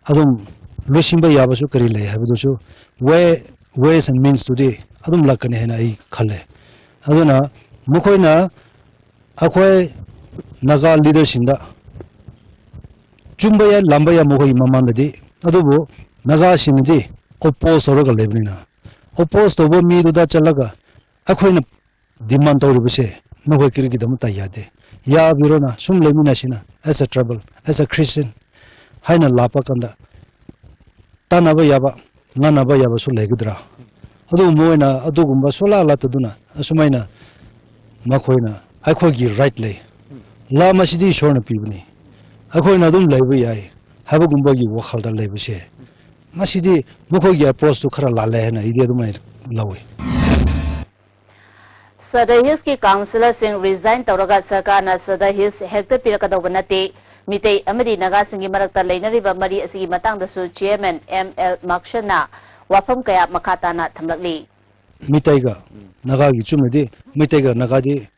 ꯑꯗꯨꯝ ꯂꯣꯏꯁꯤꯟꯕ ꯌꯥꯕꯁꯨ ꯀꯔꯤ ꯂꯩ ꯍꯥꯏꯕꯗꯨꯁꯨ way, ways and means ꯇꯨꯗꯤ ꯑꯗꯨꯝ ꯂꯥꯛꯀꯅꯤ ꯍꯥꯏꯅ ꯑꯩ ꯈꯜꯂꯦ꯫ ꯑꯗꯨꯅ ꯃꯈꯣꯏꯅ ꯑꯩꯈꯣꯏ ꯅꯥꯒꯥ leaderꯁꯤꯡꯗ ꯆꯨꯝꯕ ꯌꯥꯏ, ꯂꯥꯟꯕ ꯌꯥꯏ ꯃꯈꯣꯏꯒꯤ ꯃꯃꯥꯡꯗꯗꯤ, ꯑꯗꯨꯕꯨ ꯅꯥꯒꯥꯁꯤꯡꯅꯗꯤ oppose ꯇꯧꯔꯒ ꯂꯩꯕꯅꯤꯅ, oppose ꯇꯧꯕ ꯃꯤꯗꯨꯗ ꯆꯠꯂꯒ ꯑꯩꯈꯣꯏꯅ demand ꯇꯧꯔꯤꯕꯁꯦ ꯅꯈꯣꯏ ꯀꯔꯤꯒꯤꯗꯃꯛꯇ ꯌꯥꯗꯦ? ꯌꯥꯕꯤꯔꯣꯅ, ꯁꯨꯝ ꯂꯩꯃꯤꯟꯅꯁꯤꯅ, as a tribal, as a Christian ꯍꯥꯏꯅ ꯂꯥꯛꯄ ꯀꯥꯟꯗ ꯇꯥꯟꯅꯕ ꯌꯥꯕ, ꯉꯥꯡꯅꯕ ꯌꯥꯕꯁꯨ ꯂꯩꯒꯗ꯭ꯔꯥ? ꯑꯗꯨ ꯃꯣꯏꯅ ꯑꯗꯨꯒꯨꯝꯕ ꯁꯨꯡꯂꯥꯛ ꯂꯥꯛꯇꯗꯨꯅ ꯑꯁꯨꯃꯥꯏꯅ ꯃꯈꯣꯏꯅ ꯑꯩꯈꯣꯏꯒꯤ right ꯂꯩ, ꯂꯝ ꯑꯁꯤꯗꯤ ꯏꯁꯣꯔꯅ ꯄꯤꯕꯅꯤ, ꯑꯩꯈꯣꯏꯅ ꯑꯗꯨꯝ ꯂꯩꯕ ꯌꯥꯏ ꯍꯥꯏꯕꯒꯨꯝꯕꯒꯤ ꯋꯥꯈꯜꯗ ꯂꯩꯕꯁꯦ, ꯃꯁꯤꯗꯤ ꯃꯈꯣꯏꯒꯤ approach ꯇꯨ ꯈꯔ ꯂꯥꯜꯂꯦ ꯍꯥꯏꯅ ꯑꯩꯗꯤ ꯑꯗꯨꯃꯥꯏꯅ ꯂꯧꯏ꯫ ꯁꯗꯔ ꯍꯤꯜꯁꯀꯤ ꯀꯥꯎꯟꯁꯤꯂꯔꯁꯤꯡ resign ꯇꯧꯔꯒ ꯁꯔꯀꯥꯔꯅ ꯁꯗꯔ ꯍꯤꯜꯁ ꯍꯦꯛꯇ ꯄꯤꯔꯛꯀꯗꯧꯕ ꯅꯠꯇꯦ꯫ ꯃꯤꯇꯩ ꯑꯃꯗꯤ ꯅꯥꯒꯥꯁꯤꯡꯒꯤ ꯃꯔꯛꯇ ꯂꯩꯅꯔꯤꯕ ꯃꯔꯤ ꯑꯁꯤꯒꯤ ꯃꯇꯥꯡꯗꯁꯨ chairman M L ꯃꯥꯛꯁꯟꯅ ꯋꯥꯐꯝ ꯀꯌꯥ ꯃꯈꯥ ꯇꯥꯅ ꯊꯝꯂꯛꯂꯤ꯫ ꯃꯤꯇꯩꯒ ꯅꯥꯒꯥꯒꯤ ꯆꯨꯝꯅꯗꯤ ꯃꯤꯇꯩꯒ ꯅꯥꯒꯥꯗꯤ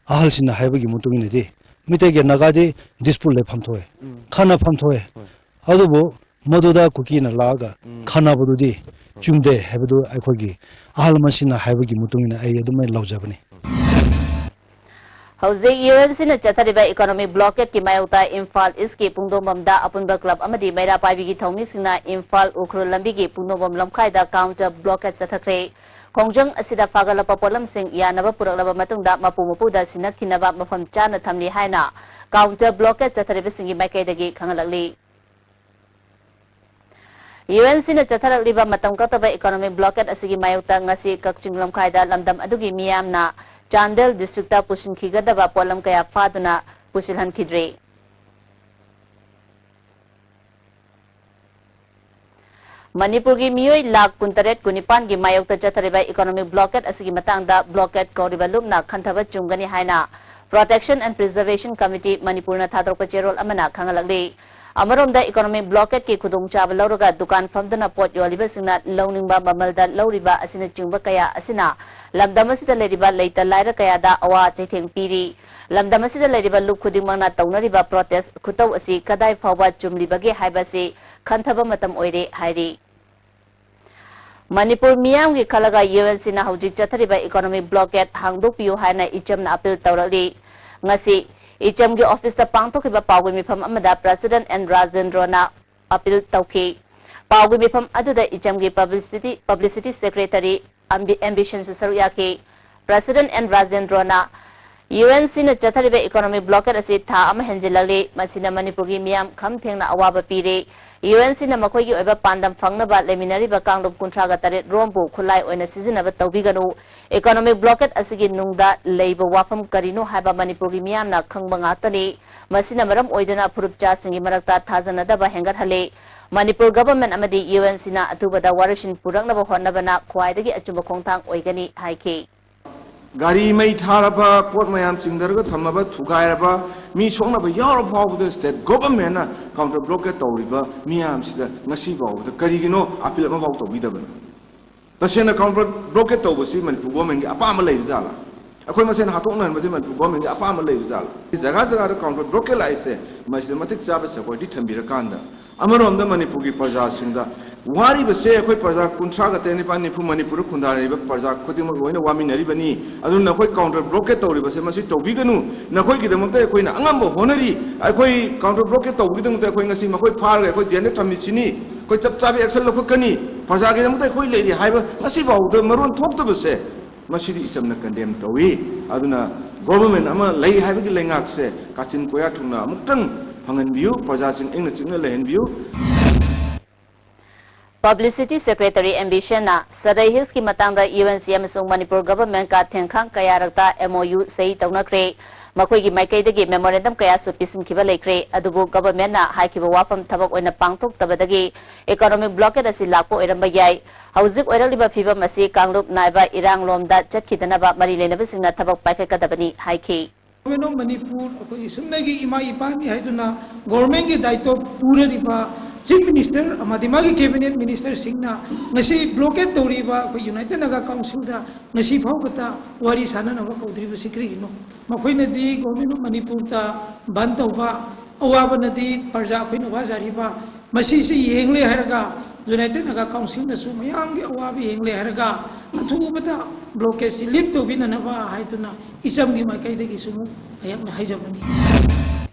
ꯑꯍꯜꯁꯤꯡꯅ ꯍꯥꯏꯕꯒꯤ ꯃꯇꯨꯡ ꯏꯟꯅꯗꯤ ꯃꯤꯇꯩꯒ ꯅꯥꯒꯥꯗꯤ dispute ꯂꯩꯐꯝ ꯊꯣꯛꯑꯦ, ꯎꯝ꯫ ꯈꯟꯅꯐꯝ ꯊꯣꯛꯑꯦ꯫ ꯍꯣꯏ꯫ ꯑꯗꯨꯕꯨ ꯃꯗꯨꯗ ꯀꯨꯀꯤꯅ ꯂꯥꯛꯑꯒ ꯎꯝ꯫ ꯈꯟꯅꯕꯗꯨꯗꯤ ꯍꯣꯏ꯫ ꯆꯨꯝꯗꯦ ꯍꯥꯏꯕꯗꯨ ꯑꯩꯈꯣꯏꯒꯤ ꯑꯍꯜ ꯂꯃꯟꯁꯤꯡꯅ ꯍꯥꯏꯕꯒꯤ ꯃꯇꯨꯡ ꯏꯟꯅ ꯑꯩ ꯑꯗꯨꯃꯥꯏꯅ ꯂꯧꯖꯕꯅꯤ꯫ ꯍꯧꯖꯤꯛ U N Cꯅ ꯆꯠꯊꯔꯤꯕ economic blockade ꯀꯤ ꯃꯥꯌꯣꯛꯇ ꯏꯝꯐꯥꯜ East ꯀꯤ ꯄꯨꯡꯗꯣꯡꯕꯝꯗ ꯑꯄꯨꯟꯕ club ꯑꯃꯗꯤ ꯃꯩꯔꯥ ꯄꯥꯏꯕꯤꯒꯤ ꯊꯧꯃꯤꯁꯤꯡꯅ ꯏꯝꯐꯥꯜ ꯎꯈ꯭ꯔꯨꯜ ꯂꯝꯕꯤꯒꯤ ꯄꯨꯡꯗꯣꯡꯕꯝ ꯂꯝꯈꯥꯏꯗ counter blockade ꯆꯠꯊꯈ꯭ꯔꯦ꯫ ꯈꯣꯡꯖꯪ ꯑꯁꯤꯗ ꯐꯥꯒꯠꯂꯛꯄ ꯄꯣꯠꯂꯝꯁꯤꯡ ꯌꯥꯅꯕ ꯄꯨꯔꯛꯂꯕ ꯃꯇꯨꯡꯗ ꯃꯄꯨ ꯃꯄꯨꯗ ꯁꯤꯟꯅꯈꯤꯅꯕ ꯃꯐꯝ ꯆꯥꯅ ꯊꯝꯂꯤ ꯍꯥꯏꯅ counter blockade ꯆꯠꯊꯔꯤꯕꯁꯤꯡꯒꯤ ꯃꯥꯏꯀꯩꯗꯒꯤ ꯈꯪꯍꯜꯂꯛꯂꯤ꯫ U N Cꯅ ꯆꯠꯊꯔꯛꯂꯤꯕ ꯃꯇꯝ ꯀꯛꯇꯕ economic blockade ꯑꯁꯤꯒꯤ ꯃꯥꯌꯣꯛꯇ ꯉꯁꯤ ꯀꯛꯆꯤꯡ ꯂꯝꯈꯥꯏꯗ ꯂꯝꯗꯝ ꯑꯗꯨꯒꯤ ꯃꯤꯌꯥꯝꯅ ꯆꯥꯟꯗꯦꯜ district ꯄꯨꯁꯤꯟꯈꯤꯒꯗꯕ ꯄꯣꯠꯂꯝ ꯀꯌꯥ ꯐꯥꯗꯨꯅ ꯄꯨꯁꯤꯜꯍꯟꯈꯤꯗ꯭ꯔꯤ꯫ ꯃꯅꯤꯄꯨꯔꯒꯤ ꯃꯤꯑꯣꯏ ꯂꯥꯈ ꯀꯨꯟꯇꯔꯦꯠ ꯀꯨꯟꯅꯤꯄꯥꯟꯒꯤ ꯃꯥꯌꯣꯛꯇ ꯆꯠꯊꯔꯤꯕ economic blockade ꯑꯁꯤꯒꯤ ꯃꯇꯥꯡꯗ blockade ꯀꯧꯔꯤꯕ ꯂꯨꯞꯅ ꯈꯟꯊꯕ ꯆꯨꯝꯒꯅꯤ ꯍꯥꯏꯅ Protection and Preservation Committee ꯃꯅꯤꯄꯨꯔꯅ ꯊꯥꯗꯣꯔꯛꯄ ꯆꯦꯔꯣꯜ ꯑꯃꯅ ꯈꯪꯍꯜꯂꯛꯂꯤ꯫ ꯑꯃꯔꯣꯝꯗ, economic blockade ꯀꯤ ꯈꯨꯗꯣꯡꯆꯥꯕ ꯂꯧꯔꯒ ꯗꯨꯀꯥꯟ ꯐꯝꯗꯨꯅ ꯄꯣꯠ ꯌꯣꯜꯂꯤꯕꯁꯤꯡꯅ ꯂꯧꯅꯤꯡꯕ ꯃꯃꯜꯗ ꯂꯧꯔꯤꯕ ꯑꯁꯤꯅꯆꯤꯡꯕ ꯀꯌꯥ ꯑꯁꯤꯅ ꯂꯝꯗꯝ ꯑꯁꯤꯗ ꯂꯩꯔꯤꯕ ꯂꯩꯇ ꯂꯥꯏꯔ ꯀꯌꯥꯗ ꯑꯋꯥ ꯆꯩꯊꯦꯡ ꯄꯤꯔꯤ꯫ ꯂꯝꯗꯝ ꯑꯁꯤꯗ ꯂꯩꯔꯤꯕ ꯂꯨꯞ ꯈꯨꯗꯤꯡꯃꯛꯅ ꯇꯧꯅꯔꯤꯕ protest ꯈꯨꯇꯧ ꯑꯁꯤ ꯀꯗꯥꯏ ꯐꯥꯎꯕ ꯆꯨꯝꯂꯤꯕꯒꯦ ꯍꯥꯏꯕꯁꯤ ꯈꯟꯊꯕ ꯃꯇꯝ ꯑꯣꯏꯔꯦ ꯍꯥꯏꯔꯤ꯫ ꯃꯅꯤꯄꯨꯔ ꯃꯤꯌꯥꯝꯒꯤ ꯈꯜꯂꯒ UNC ꯅ ꯍꯧꯖꯤꯛ ꯆꯠꯊꯔꯤꯕ economic blockade ꯍꯥꯡꯗꯣꯛꯄꯤꯌꯨ ꯍꯥꯏꯅ ꯏꯆꯝꯅ appeal ꯇꯧꯔꯛꯂꯤ꯫ ꯉꯁꯤ ꯏꯆꯝꯒꯤ office ꯇ ꯄꯥꯡꯊꯣꯛꯈꯤꯕ ꯄꯥꯎꯒꯤ ꯃꯤꯐꯝ ꯑꯃꯗ President N ꯔꯥꯖꯦꯟꯗ꯭ꯔꯣꯅ appeal ꯇꯧꯈꯤ꯫ ꯄꯥꯎꯒꯤ ꯃꯤꯐꯝ ꯑꯗꯨꯗ ꯏꯆꯝꯒꯤ publicity, publicity secretary ꯑꯦꯝꯕꯤ-, ꯑꯦꯝꯕꯤꯁꯟꯁꯨ ꯁꯔꯨꯛ ꯌꯥꯈꯤ꯫ President N ꯔꯥꯖꯦꯟꯗ꯭ꯔꯣꯅ UNC ꯅ ꯆꯠꯊꯔꯤꯕ economic blockade ꯑꯁꯤ ꯊꯥ ꯑꯃ ꯍꯦꯟꯖꯤꯜꯂꯛꯂꯤ꯫ ꯃꯁꯤꯅ ꯃꯅꯤꯄꯨꯔꯒꯤ ꯃꯤꯌꯥꯝ ꯈꯝ ꯊꯦꯡꯅ ꯑꯋꯥꯕ ꯄꯤꯔꯦ꯫ UNC ꯅ ꯃꯈꯣꯏꯒꯤ ꯑꯣꯏꯕ ꯄꯥꯟꯗꯝ ꯐꯪꯅꯕ ꯂꯩꯃꯤꯟꯅꯔꯤꯕ ꯀꯥꯡꯂꯨꯞ ꯀꯨꯟꯊ꯭ꯔꯥꯒ ꯇꯔꯦꯠ ꯔꯣꯝꯕꯨ ꯈꯨꯠꯂꯥꯏ ꯑꯣꯏꯅ ꯁꯤꯖꯤꯟꯅꯕ ꯇꯧꯕꯤꯒꯅꯨ꯫ Economic blockade ꯑꯁꯤꯒꯤ ꯅꯨꯡꯗ ꯂꯩꯕ ꯋꯥꯐꯝ ꯀꯔꯤꯅꯣ ꯍꯥꯏꯕ ꯃꯅꯤꯄꯨꯔꯒꯤ ꯃꯤꯌꯥꯝꯅ ꯈꯪꯕ ꯉꯥꯛꯇꯅꯤ꯫ ꯃꯁꯤꯅ ꯃꯔꯝ ꯑꯣꯏꯗꯨꯅ ꯐꯨꯔꯨꯞꯆꯥꯁꯤꯡꯒꯤ ꯃꯔꯛꯇ ꯊꯥꯖꯅꯗꯕ ꯍꯦꯟꯒꯠꯍꯜꯂꯤ꯫ ꯃꯅꯤꯄꯨꯔ government ꯑꯃꯗꯤ UNC ꯅ ꯑꯊꯨꯕꯗ ꯋꯥꯔꯣꯏꯁꯤꯟ ꯄꯨꯔꯛꯅꯕ ꯍꯣꯠꯅꯕꯅ ꯈ꯭ꯋꯥꯏꯗꯒꯤ ꯑꯆꯨꯝꯕ ꯈꯣꯡꯊꯥꯡ ꯑꯣꯏꯒꯅꯤ ꯍꯥꯏꯈꯤ꯫ ꯒꯥꯔꯤ ꯃꯩ ꯊꯥꯔꯕ, ꯄꯣꯠ ꯃꯌꯥꯝ ꯆꯤꯡꯊꯔꯒ ꯊꯝꯃꯕ, ꯊꯨꯒꯥꯏꯔꯕ, ꯃꯤ ꯁꯣꯛꯅꯕ ꯌꯥꯎꯔ ꯐꯥꯎꯕꯗ state government ꯅ counter blockade ꯇꯧꯔꯤꯕ ꯃꯤꯌꯥꯝꯁꯤꯗ ꯉꯁꯤ ꯐꯥꯎꯕꯗ ꯀꯔꯤꯒꯤꯅꯣ appeal ꯑꯃꯐꯥꯎ ꯇꯧꯕꯤꯗꯕꯅꯣ? ꯇꯁꯦꯡꯅ counter blockade ꯇꯧꯕꯁꯤ ꯃꯅꯤꯄꯨꯔ government ꯀꯤ ꯑꯄꯥꯝꯕ ꯂꯩꯕ ꯖꯥꯠꯂꯥ? ꯑꯩꯈꯣꯏ ꯃꯁꯦꯟ ꯍꯥꯠꯇꯣꯛꯅꯍꯟꯕꯁꯤ ꯃꯅꯤꯄꯨꯔ government ꯀꯤ ꯑꯄꯥꯝꯕ ꯂꯩꯕ ꯖꯥꯠꯂꯥ? ꯖꯒꯥ ꯖꯒꯥꯗ counter blockade ꯂꯥꯛꯏꯁꯦ, ꯃꯁꯤꯗ ꯃꯇꯤꯛ ꯆꯥꯕ security ꯊꯝꯕꯤꯔꯀꯥꯟꯗ, ꯑꯃꯔꯣꯝꯗ ꯃꯅꯤꯄꯨꯔꯒꯤ ꯄ꯭ꯔꯖꯥꯁꯤꯡꯗ ꯋꯥꯔꯤꯕꯁꯦ, ꯑꯩꯈꯣꯏ ꯄ꯭ꯔꯖꯥ ꯀꯨꯟꯊ꯭ꯔꯥꯒ ꯇꯔꯦꯠ, ꯅꯤꯄꯥꯜ, ꯅꯤꯐꯨ, ꯃꯅꯤꯄꯨꯔꯗ ꯈꯨꯟꯗꯥꯔꯤꯕ ꯄ꯭ꯔꯖꯥ ꯈꯨꯗꯤꯡꯃꯛ ꯂꯣꯏꯅ ꯋꯥꯃꯤꯟꯅꯔꯤꯕꯅꯤ꯫ ꯑꯗꯨꯅ ꯑꯩꯈꯣꯏ counter blockade ꯇꯧꯔꯤꯕꯁꯦ ꯃꯁꯤ ꯇꯧꯕꯤꯒꯅꯨ꯫ ꯅꯈꯣꯏꯒꯤꯗꯃꯛꯇ ꯑꯩꯈꯣꯏꯅ ꯑꯉꯝꯕ ꯍꯣꯠꯅꯔꯤ꯫ ꯑꯩꯈꯣꯏ counter blockade ꯇꯧꯕꯒꯤꯗꯃꯛꯇ ꯑꯩꯈꯣꯏ ꯉꯁꯤ ꯃꯈꯣꯏ ꯐꯥꯔꯒ ꯑꯩꯈꯣꯏ jail ꯗ ꯊꯝꯃꯤꯁꯤꯅꯤ꯫ ꯑꯩꯈꯣꯏ ꯆꯞ ꯆꯥꯕꯤ action ꯂꯧꯈꯠꯀꯅꯤ꯫ ꯄ꯭ꯔꯖꯥꯒꯤꯗꯃꯛꯇ ꯑꯩꯈꯣꯏ ꯂꯩꯔꯤ ꯍꯥꯏꯕ ꯉꯁꯤ ꯐꯥꯎꯕꯗ ꯃꯔꯣꯟ ꯊꯣꯛꯇꯕꯁꯦ, ꯃꯁꯤꯗꯤ ꯏꯆꯝꯅ condemn ꯇꯧꯏ꯫ ꯑꯗꯨꯅ government ꯑꯃ ꯂꯩ ꯍꯥꯏꯕꯒꯤ ꯂꯩꯉꯥꯛꯁꯦ ꯀꯥꯆꯤꯟ ꯀꯣꯌꯥ ꯊꯨꯡꯅ ꯑꯃꯨꯛꯇꯪ ꯐꯪꯍꯟꯕꯤꯌꯨ, ꯄ꯭ꯔꯖꯥꯁꯤꯡ ꯏꯪꯅ ꯆꯤꯛꯅ ꯂꯩꯍꯟꯕꯤꯌꯨ꯫ Publicity secretary ꯑꯦꯝꯕꯤꯁꯟꯅ ꯁꯗꯩ ꯍꯤꯜꯁꯀꯤ ꯃꯇꯥꯡꯗ UNC ꯑꯃꯁꯨꯡ ꯃꯅꯤꯄꯨꯔ government ꯀ ꯊꯦꯡꯈꯥꯡ ꯀꯌꯥꯔꯛꯇ MOU ꯁꯍꯤ ꯇꯧꯅꯈ꯭ꯔꯦ꯫ ꯃꯈꯣꯏꯒꯤ ꯃꯥꯏꯀꯩꯗꯒꯤ memorandum ꯀꯌꯥꯁꯨ ꯄꯤꯁꯤꯟꯈꯤꯕ ꯂꯩꯈ꯭ꯔꯦ꯫ ꯑꯗꯨꯕꯨ government ꯅ ꯍꯥꯏꯈꯤꯕ ꯋꯥꯐꯝ ꯊꯕꯛ ꯑꯣꯏꯅ ꯄꯥꯡꯊꯣꯛꯇꯕꯗꯒꯤ economic blockade ꯑꯁꯤ ꯂꯥꯛꯄ ꯑꯣꯏꯔꯝꯕ ꯌꯥꯏ꯫ ꯍꯧꯖꯤꯛ ꯑꯣꯏꯔꯛꯂꯤꯕ ꯐꯤꯕꯝ ꯑꯁꯤ ꯀꯥꯡꯂꯨꯞ ꯅꯥꯏꯕ ꯏꯔꯥꯡꯂꯣꯝꯗ ꯆꯠꯈꯤꯗꯅꯕ ꯃꯔꯤ ꯂꯩꯅꯕꯁꯤꯡꯅ ꯊꯕꯛ ꯄꯥꯏꯈꯠꯀꯗꯕꯅꯤ ꯍꯥꯏꯈꯤ꯫ Government of Manipur, ꯑꯩꯈꯣꯏꯒꯤ ꯁꯨꯞꯅꯒꯤ ꯏꯃꯥ ꯏꯄꯥꯅꯤ ꯍꯥꯏꯗꯨꯅ government ꯀꯤ ꯗꯥꯏꯇꯣ ꯄꯨꯔꯤꯕ Chief Minister ꯑꯃꯗꯤ ꯃꯥꯒꯤ cabinet minister ꯁꯤꯡꯅ ꯉꯁꯤ blockade ꯇꯧꯔꯤꯕ ꯑꯩꯈꯣꯏ United Naga Council ꯗ ꯉꯁꯤ ꯐꯥꯎꯕꯗ ꯋꯥꯔꯤ ꯁꯥꯟꯅꯅꯕ ꯀꯧꯗ꯭ꯔꯤꯕꯁꯤ ꯀꯔꯤꯒꯤꯅꯣ? ꯃꯈꯣꯏꯅꯗꯤ Government of Manipur ꯗ ꯕꯟ ꯇꯧꯕ ꯑꯋꯥꯕꯅꯗꯤ ꯄ꯭ꯔꯖꯥ ꯑꯩꯈꯣꯏꯅ ꯋꯥꯖꯔꯤꯕ ꯃꯁꯤꯁꯤ ꯌꯦꯡꯂꯦ ꯍꯥꯏꯔꯒ United Naga Council ꯅꯁꯨ ꯃꯌꯥꯝꯒꯤ ꯑꯋꯥꯕ ꯌꯦꯡꯂꯦ ꯍꯥꯏꯔꯒ ꯑꯊꯨꯕꯗ blockade ꯁꯤ lift ꯇꯧꯕꯤꯅꯅꯕ ꯍꯥꯏꯗꯨꯅ ꯏꯆꯝꯒꯤ ꯃꯥꯏꯀꯩꯗꯒꯤꯁꯨ ꯑꯃꯨꯛ ꯑꯩꯍꯥꯛꯅ ꯍꯥꯏꯖꯕꯅꯤ꯫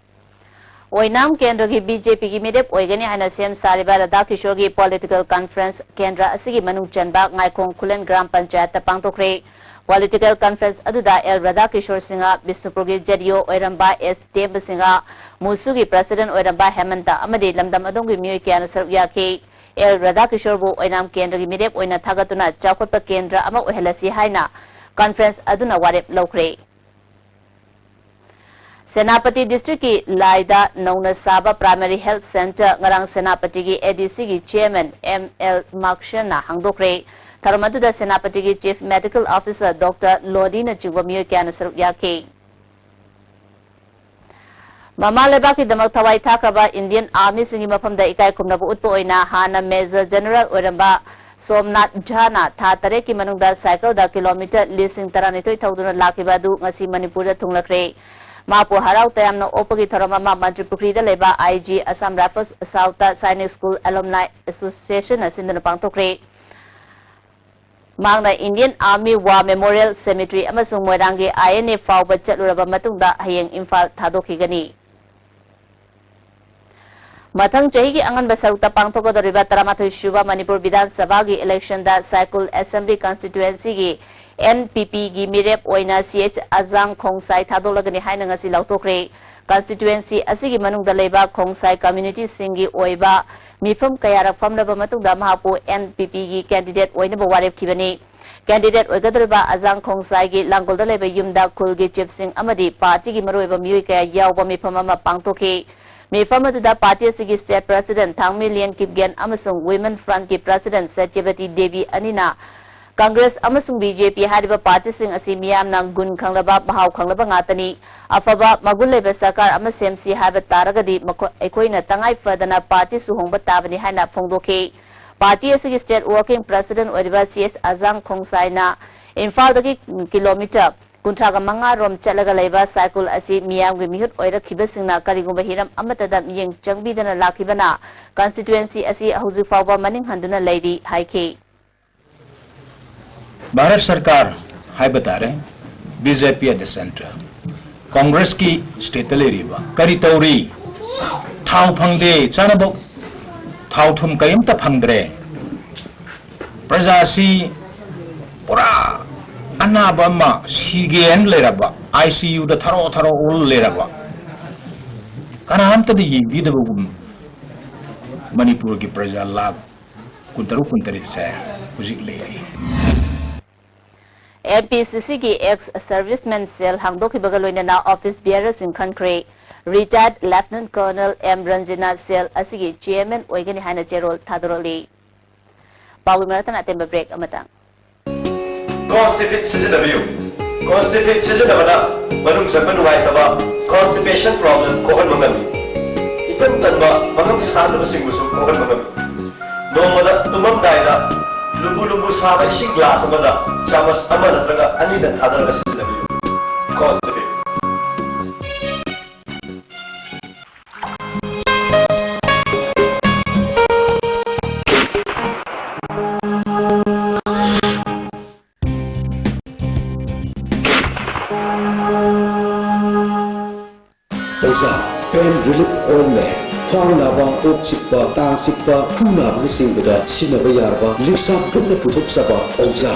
ꯑꯣꯏꯅꯥꯝ ꯀꯦꯟꯗ꯭ꯔꯒꯤ BJP ꯒꯤ ꯃꯤꯔꯦꯞ ꯑꯣꯏꯒꯅꯤ ꯍꯥꯏꯅ ꯁꯦꯝ ꯁꯥꯔꯤꯕ ꯔꯥꯙꯥꯀꯤꯁꯣꯔꯒꯤ political conference ꯀꯦꯟꯗ꯭ꯔ ꯑꯁꯤꯒꯤ ꯃꯅꯨꯡ ꯆꯟꯕ ꯉꯥꯏꯈꯣꯡ ꯈꯨꯂꯦꯟ ꯒ꯭ꯔꯥꯝ ꯄꯟꯆꯥꯌꯠꯇ ꯄꯥꯡꯊꯣꯛꯈ꯭ꯔꯦ꯫ Political conference ꯑꯗꯨꯗ ꯑꯦꯜ ꯔꯥꯙꯥꯀꯤꯁꯣꯔ ꯁꯤꯡꯍ, ꯕꯤꯁꯅꯨꯄꯨꯔꯒꯤ ZDO ꯑꯣꯏꯔꯝꯕ ꯑꯦꯁ ꯇꯦꯝꯕ ꯁꯤꯡꯍ, ꯃꯨꯁꯨꯒꯤ president ꯑꯣꯏꯔꯝꯕ ꯍꯦꯃꯟꯇ ꯑꯃꯗꯤ ꯂꯝꯗꯝ ꯑꯗꯣꯝꯒꯤ ꯃꯤꯑꯣꯏ ꯀꯌꯥꯅ ꯁꯔꯨꯛ ꯌꯥꯈꯤ꯫ ꯑꯦꯜ ꯔꯥꯙꯥꯀꯤꯁꯣꯔꯕꯨ ꯑꯣꯏꯅꯥꯝ ꯀꯦꯟꯗ꯭ꯔꯒꯤ ꯃꯤꯔꯦꯞ ꯑꯣꯏꯅ ꯊꯥꯒꯠꯇꯨꯅ ꯆꯥꯎꯈꯠꯄ ꯀꯦꯟꯗ꯭ꯔ ꯑꯃ ꯑꯣꯏꯍꯜꯂꯁꯤ ꯍꯥꯏꯅ conference ꯑꯗꯨꯅ ꯋꯥꯔꯦꯞ ꯂꯧꯈ꯭ꯔꯦ꯫ ꯁꯦꯅꯥꯄꯇꯤ district ꯀꯤ ꯂꯥꯏꯗ ꯅꯧꯅ ꯁꯥꯕ primary health centre ꯉꯔꯥꯡ ꯁꯦꯅꯥꯄꯇꯤꯒꯤ ADC ꯒꯤ chairman M L ꯃꯥꯔꯛꯁꯟꯅ ꯍꯥꯡꯗꯣꯛꯈ꯭ꯔꯦ꯫ ꯊꯧꯔꯝ ꯑꯗꯨꯗ ꯁꯦꯅꯥꯄꯇꯤꯒꯤ Chief Medical Officer Doctor ꯂꯣꯗꯤꯅꯆꯤꯡꯕ ꯃꯤꯑꯣꯏ ꯀꯌꯥꯅ ꯁꯔꯨꯛ ꯌꯥꯈꯤ꯫ ꯃꯃꯥ ꯂꯩꯕꯥꯛꯀꯤꯗꯃꯛ ꯊꯋꯥꯏ ꯊꯥꯈ꯭ꯔꯕ Indian Army ꯁꯤꯡꯒꯤ ꯃꯐꯝꯗ ꯏꯀꯥꯏ ꯈꯨꯝꯅꯕ ꯎꯠꯄ ꯑꯣꯏꯅ ꯍꯥꯟꯅ Major General ꯑꯣꯏꯔꯝꯕ ꯁꯣꯝꯅꯥꯊ ꯖꯥꯅ ꯊꯥ ꯇꯔꯦꯠꯀꯤ ꯃꯅꯨꯡꯗ ꯁꯥꯏꯀꯜꯗ ꯀꯤꯂꯣꯃꯤꯇꯔ ꯂꯤꯁꯤꯡ ꯇꯔꯥꯅꯤꯊꯣꯏ ꯊꯧꯗꯨꯅ ꯂꯥꯛꯈꯤꯕ ꯑꯗꯨ ꯉꯁꯤ ꯃꯅꯤꯄꯨꯔꯗ ꯊꯨꯡꯂꯈ꯭ꯔꯦ꯫ ꯃꯍꯥꯛꯄꯨ ꯍꯔꯥꯎ ꯇꯌꯥꯝꯅ ꯑꯣꯛꯄꯒꯤ ꯊꯧꯔꯝ ꯑꯃ ꯃꯟꯇ꯭ꯔꯤ ꯄꯨꯈ꯭ꯔꯤꯗ ꯂꯩꯕ I G Assam Rifles south Sainik school Alumni Association ꯅ ꯁꯤꯟꯗꯨꯅ ꯄꯥꯡꯊꯣꯛꯈ꯭ꯔꯦ꯫ ꯃꯍꯥꯛꯅ Indian Army War Memorial Cemetery ꯑꯃꯁꯨꯡ ꯃꯣꯏꯔꯥꯡꯒꯤ I N A ꯐꯥꯎꯕ ꯆꯠꯂꯨꯔꯕ ꯃꯇꯨꯡꯗ ꯍꯌꯦꯡ ꯏꯝꯐꯥꯜ ꯊꯥꯗꯣꯛꯈꯤꯒꯅꯤ꯫ ꯃꯊꯪ ꯆꯍꯤꯒꯤ ꯑꯉꯟꯕ ꯁꯔꯨꯛꯇ ꯄꯥꯡꯊꯣꯛꯀꯗꯧꯔꯤꯕ ꯇꯔꯥꯃꯥꯊꯣꯏ ꯁꯨꯕ ꯃꯅꯤꯄꯨꯔ ꯕꯤꯙꯥꯟ ꯁꯚꯥꯒꯤ election ꯗ ꯁꯥꯏꯀꯨꯜ Assembly Constituency ꯒꯤ N P P ꯒꯤ ꯃꯤꯔꯦꯞ ꯑꯣꯏꯅ C H ꯑꯖꯥꯡ ꯈꯣꯡꯁꯥꯏ ꯊꯥꯗꯣꯛꯂꯒꯅꯤ ꯍꯥꯏꯅ ꯉꯁꯤ ꯂꯥꯎꯊꯣꯛꯈ꯭ꯔꯦ꯫ Constituency ꯑꯁꯤꯒꯤ ꯃꯅꯨꯡꯗ ꯂꯩꯕ ꯈꯣꯡꯁꯥꯏ community ꯁꯤꯡꯒꯤ ꯑꯣꯏꯕ ꯃꯤꯐꯝ ꯀꯌꯥꯔꯛ ꯐꯝꯂꯕ ꯃꯇꯨꯡꯗ ꯃꯍꯥꯛꯄꯨ N P P ꯒꯤ candidate ꯑꯣꯏꯅꯕ ꯋꯥꯔꯦꯞꯈꯤꯕꯅꯤ꯫ Candidate ꯑꯣꯏꯒꯗꯧꯔꯤꯕ ꯑꯖꯥꯡ ꯈꯣꯡꯁꯥꯏꯒꯤ ꯂꯥꯡꯒꯣꯜꯗ ꯂꯩꯕ ꯌꯨꯝꯗ ꯈꯨꯜꯒꯤ chief ꯁꯤꯡ ꯑꯃꯗꯤ party ꯒꯤ ꯃꯔꯨꯑꯣꯏꯕ ꯃꯤꯑꯣꯏ ꯀꯌꯥ ꯌꯥꯎꯕ ꯃꯤꯐꯝ ꯑꯃ ꯄꯥꯡꯊꯣꯛꯈꯤ꯫ ꯃꯤꯐꯝ ꯑꯗꯨꯗ party ꯑꯁꯤꯒꯤ state president ꯊꯥꯡꯃꯩꯂꯦꯟ ꯀꯤꯞꯒꯦꯟ ꯑꯃꯁꯨꯡ Women Front ꯀꯤ president ꯁꯇ꯭ꯌꯕꯇꯤ ꯗꯦꯕꯤ ꯑꯅꯤꯅ Congress ꯑꯃꯁꯨꯡ B J P ꯍꯥꯏꯔꯤꯕ party ꯁꯤꯡ ꯑꯁꯤ ꯃꯤꯌꯥꯝꯅ ꯒꯨꯟ ꯈꯪꯂꯕ, ꯃꯍꯥꯎ ꯈꯪꯂꯕ ꯉꯥꯛꯇꯅꯤ꯫ ꯑꯐꯕ ꯃꯒꯨꯟ ꯂꯩꯕ ꯁꯔꯀꯥꯔ ꯑꯃ ꯁꯦꯝꯁꯤ ꯍꯥꯏꯕ ꯇꯥꯔꯒꯗꯤ ꯃꯈꯣ-, ꯑꯩꯈꯣꯏꯅ ꯇꯉꯥꯏ ꯐꯗꯅ ꯄꯥꯔꯇꯤꯁꯨ ꯍꯣꯡꯕ ꯇꯥꯕꯅꯤ ꯍꯥꯏꯅ ꯐꯣꯡꯗꯣꯛꯈꯤ꯫ ꯄꯥꯔꯇꯤ ꯑꯁꯤꯒꯤ ꯁ꯭ꯇꯦꯠ ꯋꯥꯔꯀꯤꯡ ꯄ꯭ꯔꯁꯤꯗꯦꯟꯠ ꯑꯣꯏꯔꯤꯕ ꯁꯤ ꯑꯦꯁ ꯑꯖꯥꯡ ꯈꯣꯡꯁꯥꯏꯅ ꯏꯝꯐꯥꯜꯗꯒꯤ ꯀꯤꯂꯣꯃꯤꯇꯔ ꯀꯨꯟꯊ꯭ꯔꯥꯒ ꯃꯉꯥ ꯔꯣꯝ ꯆꯠꯂꯒ ꯂꯩꯕ ꯁꯥꯏꯀꯨꯜ ꯑꯁꯤ ꯃꯤꯌꯥꯝꯒꯤ ꯃꯤꯍꯨꯠ ꯑꯣꯏꯔꯛꯈꯤꯕꯁꯤꯡꯅ ꯀꯔꯤꯒꯨꯝꯕ ꯍꯤꯔꯝ ꯑꯃꯠꯇꯗ ꯃꯤꯠꯌꯦꯡ ꯆꯪꯕꯤꯗꯅ ꯂꯥꯛꯈꯤꯕꯅ ꯀꯟꯁꯇꯤꯇ꯭ꯋꯦꯟꯁꯤ ꯑꯁꯤ ꯍꯧꯖꯤꯛ ꯐꯥꯎꯕ ꯃꯅꯤꯡ ꯍꯟꯗꯨꯅ ꯂꯩꯔꯤ ꯍꯥꯏꯈꯤ꯫ ꯚꯥꯔꯠ ꯁꯔꯀꯥꯔ ꯍꯥꯏꯕ ꯇꯥꯔꯦ, B J P at the centre, ꯀꯣꯡꯒ꯭ꯔꯦꯁꯀꯤ ꯁ꯭ꯇꯦꯠꯇ ꯂꯩꯔꯤꯕ ꯀꯔꯤ ꯇꯧꯔꯤ? ꯊꯥꯎ ꯐꯪꯗꯦ, ꯆꯥꯅꯕ ꯊꯥꯎ ꯊꯨꯝ ꯀꯔꯤꯝꯇ ꯐꯪꯗ꯭ꯔꯦ꯫ ꯄ꯭ꯔꯖꯥꯁꯤ ꯄꯨꯔꯥ ꯑꯅꯥꯕ ꯑꯃ ꯁꯤꯒꯦ ꯍꯥꯏꯅ ꯂꯩꯔꯕ, ꯑꯥꯏ ꯁꯤ ꯌꯨꯗ ꯊꯔꯣ ꯊꯔꯣ ꯑꯣꯜ ꯂꯩꯔꯕ, ꯀꯅꯥꯝꯇꯗ ꯌꯦꯡꯕꯤꯗꯕꯒꯨꯝ ꯃꯅꯤꯄꯨꯔꯒꯤ ꯄ꯭ꯔꯖꯥ ꯂꯥꯈ ꯀꯨꯟꯇꯔꯨꯛ ꯀꯨꯟꯇꯔꯦꯠꯁꯦ ꯍꯧꯖꯤꯛ ꯂꯩꯔꯤ꯫ ꯑꯦꯝ ꯄꯤ ꯁꯤ ꯁꯤꯒꯤ ꯑꯦꯛꯁ ꯁꯔꯚꯤꯁꯃꯦꯟ ꯁꯦꯜ ꯍꯥꯡꯗꯣꯛꯈꯤꯕꯒ ꯂꯣꯏꯅꯅ ꯑꯣꯐꯤꯁ ꯕꯤꯌꯔꯔꯁꯤꯡ ꯈꯟꯈ꯭ꯔꯦ꯫ ꯔꯤꯇꯥꯌꯔꯗ ꯂꯦꯐꯇꯤꯅꯦꯟꯠ ꯀꯔꯅꯦꯜ ꯑꯦꯝ ꯔꯟꯖꯤꯅ ꯁꯦꯜ ꯑꯁꯤꯒꯤ ꯆꯦꯌꯔꯃꯦꯟ ꯑꯣꯏꯒꯅꯤ ꯍꯥꯏꯅ ꯆꯦꯔꯣꯜ ꯊꯥꯗꯣꯔꯛꯂꯤ꯫ ꯄꯥꯎꯒꯤ ꯃꯔꯛꯇ ꯑꯇꯦꯟꯕ ꯕ꯭ꯔꯦꯛ ꯑꯃꯇꯪ꯫ ꯀꯣꯟꯁꯇꯤꯐꯤꯠ ꯁꯤꯖꯤꯟꯅꯕꯤꯌꯨ꯫ ꯀꯣꯟꯁꯇꯤꯐꯤꯠ ꯁꯤꯖꯤꯟꯅꯕꯅ ꯃꯅꯨꯡ ꯆꯪꯕ ꯅꯨꯡꯉꯥꯏꯇꯕ, ꯀꯣꯟꯁꯇꯤꯄꯦꯁꯟ ꯄ꯭ꯔꯣꯕ꯭ꯂꯦꯝ ꯀꯣꯛꯍꯟꯕ ꯉꯝꯃꯤ꯫ ꯏꯇꯟ ꯇꯟꯕ, ꯃꯐꯝ ꯆꯥꯗꯕꯁꯤꯡꯕꯨꯁꯨ ꯀꯣꯛꯍꯟꯕ ꯉꯝꯃꯤ꯫ ꯅꯣꯡꯃꯗ ꯇꯨꯝꯃꯝꯗꯥꯏꯗ ꯂꯨꯝꯕꯨ ꯂꯨꯝꯕꯨ ꯁꯥꯕ ꯏꯁꯤꯡ ꯒ꯭ꯂꯥꯁ ꯑꯃꯗ ꯆꯥꯃꯁ ꯑꯃ ꯅꯠꯇ꯭ꯔꯒ ꯑꯅꯤꯗ ꯊꯥꯗꯔꯒ ꯁꯤꯖꯤꯟꯅꯕꯤꯌꯨ꯫ ꯀꯣꯟꯁꯇꯤꯐꯤꯠ꯫ ꯑꯣꯖꯥ, ꯄꯦꯟ ꯔꯤꯂꯤꯐ ꯑꯣꯏꯟꯃꯦꯟ꯫ ꯈ꯭ꯋꯥꯡ ꯅꯥꯕ, ꯀꯣꯛ ꯆꯤꯛꯄ, ꯇꯥꯡ ꯆꯤꯛꯄ, ꯈꯨ ꯅꯥꯕꯅꯆꯤꯡꯕꯗ ꯁꯤꯖꯤꯟꯅꯕ ꯌꯥꯔꯕ ꯂꯤꯛꯁꯥ ꯒ꯭ꯔꯨꯞꯅ ꯄꯨꯊꯣꯛꯆꯕ ꯑꯣꯖꯥ꯫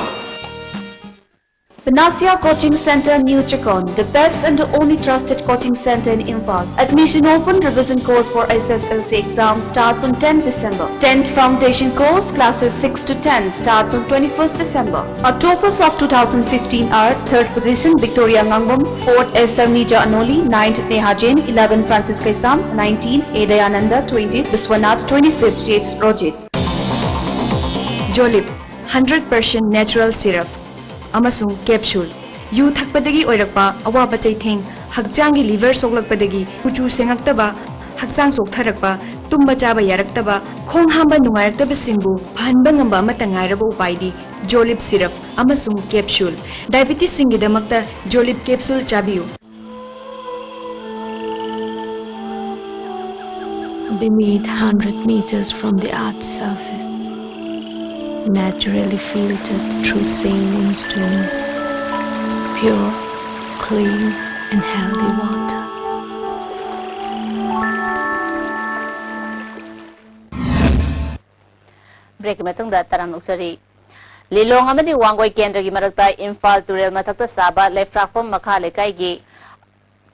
Panacea Coaching Center, New Chakon, the best and the only trusted coaching center in Imphal. Admission open, revision course for S S L C exam starts on tenth December. Tenth foundation course, classes six to ten, starts on twenty-first December. Our toppers of two thousand fifteen are: third position, Victoria Ngangbam; fourth, S Sarmija Anoli; ninth, Neha Jain; eleven, Francis Kaisam; nineteen, A Dayananda; twenty, Biswanath; twenty-fifth, Shades Rojit. Jolib, hundred percent natural syrup ꯑꯃꯁꯨꯡ capsule꯫ ꯌꯨ ꯊꯛꯄꯗꯒꯤ ꯑꯣꯏꯔꯛꯄ ꯑꯋꯥꯕ ꯆꯩꯊꯦꯡ, ꯍꯛꯆꯥꯡꯒꯤ ꯂꯤꯚꯔ ꯁꯣꯛꯂꯛꯄꯗꯒꯤ ꯀꯨꯆꯨ ꯁꯦꯡꯉꯛꯇꯕ, ꯍꯛꯆꯥꯡ ꯆꯣꯛꯊꯔꯛꯄ, ꯇꯨꯝꯕ ꯆꯥꯕ ꯌꯥꯔꯛꯇꯕ, ꯈꯣꯡ ꯍꯥꯝꯕ ꯅꯨꯡꯉꯥꯏꯔꯛꯇꯕꯁꯤꯡꯕꯨ ꯐꯍꯟꯕ ꯉꯝꯕ ꯑꯃꯠꯇ ꯉꯥꯏꯔꯕ ꯎꯄꯥꯏꯗꯤ ꯖꯣꯂꯤꯞ ꯁꯤꯔꯞ ꯑꯃꯁꯨꯡ ꯀꯦꯞꯁꯨꯜ꯫ ꯗꯥꯏꯕꯤꯇꯤꯁꯁꯤꯡꯒꯤꯗꯃꯛꯇ ꯖꯣꯂꯤꯞ ꯀꯦꯞꯁꯨꯜ ꯆꯥꯕꯤꯌꯨ꯫ Beneath, hundred meters from the earth's surface, naturally filtered through saline streams, pure, clean and healthy water. Break ꯃꯇꯨꯡꯗ ꯇꯔꯥꯝꯅ ꯑꯣꯛꯆꯔꯤ꯫ ꯂꯤꯂꯣꯡ ꯑꯃꯗꯤ ꯋꯥꯡꯒꯣꯏ ꯀꯦꯟꯗ꯭ꯔꯒꯤ ꯃꯔꯛꯇ ꯏꯝꯐꯥꯜ ꯇꯨꯔꯦꯜ ꯃꯊꯛꯇ ꯁꯥꯕ ꯂꯩꯐ꯭ꯔꯥꯛꯄꯝ ꯃꯈꯥ ꯂꯩꯀꯥꯏꯒꯤ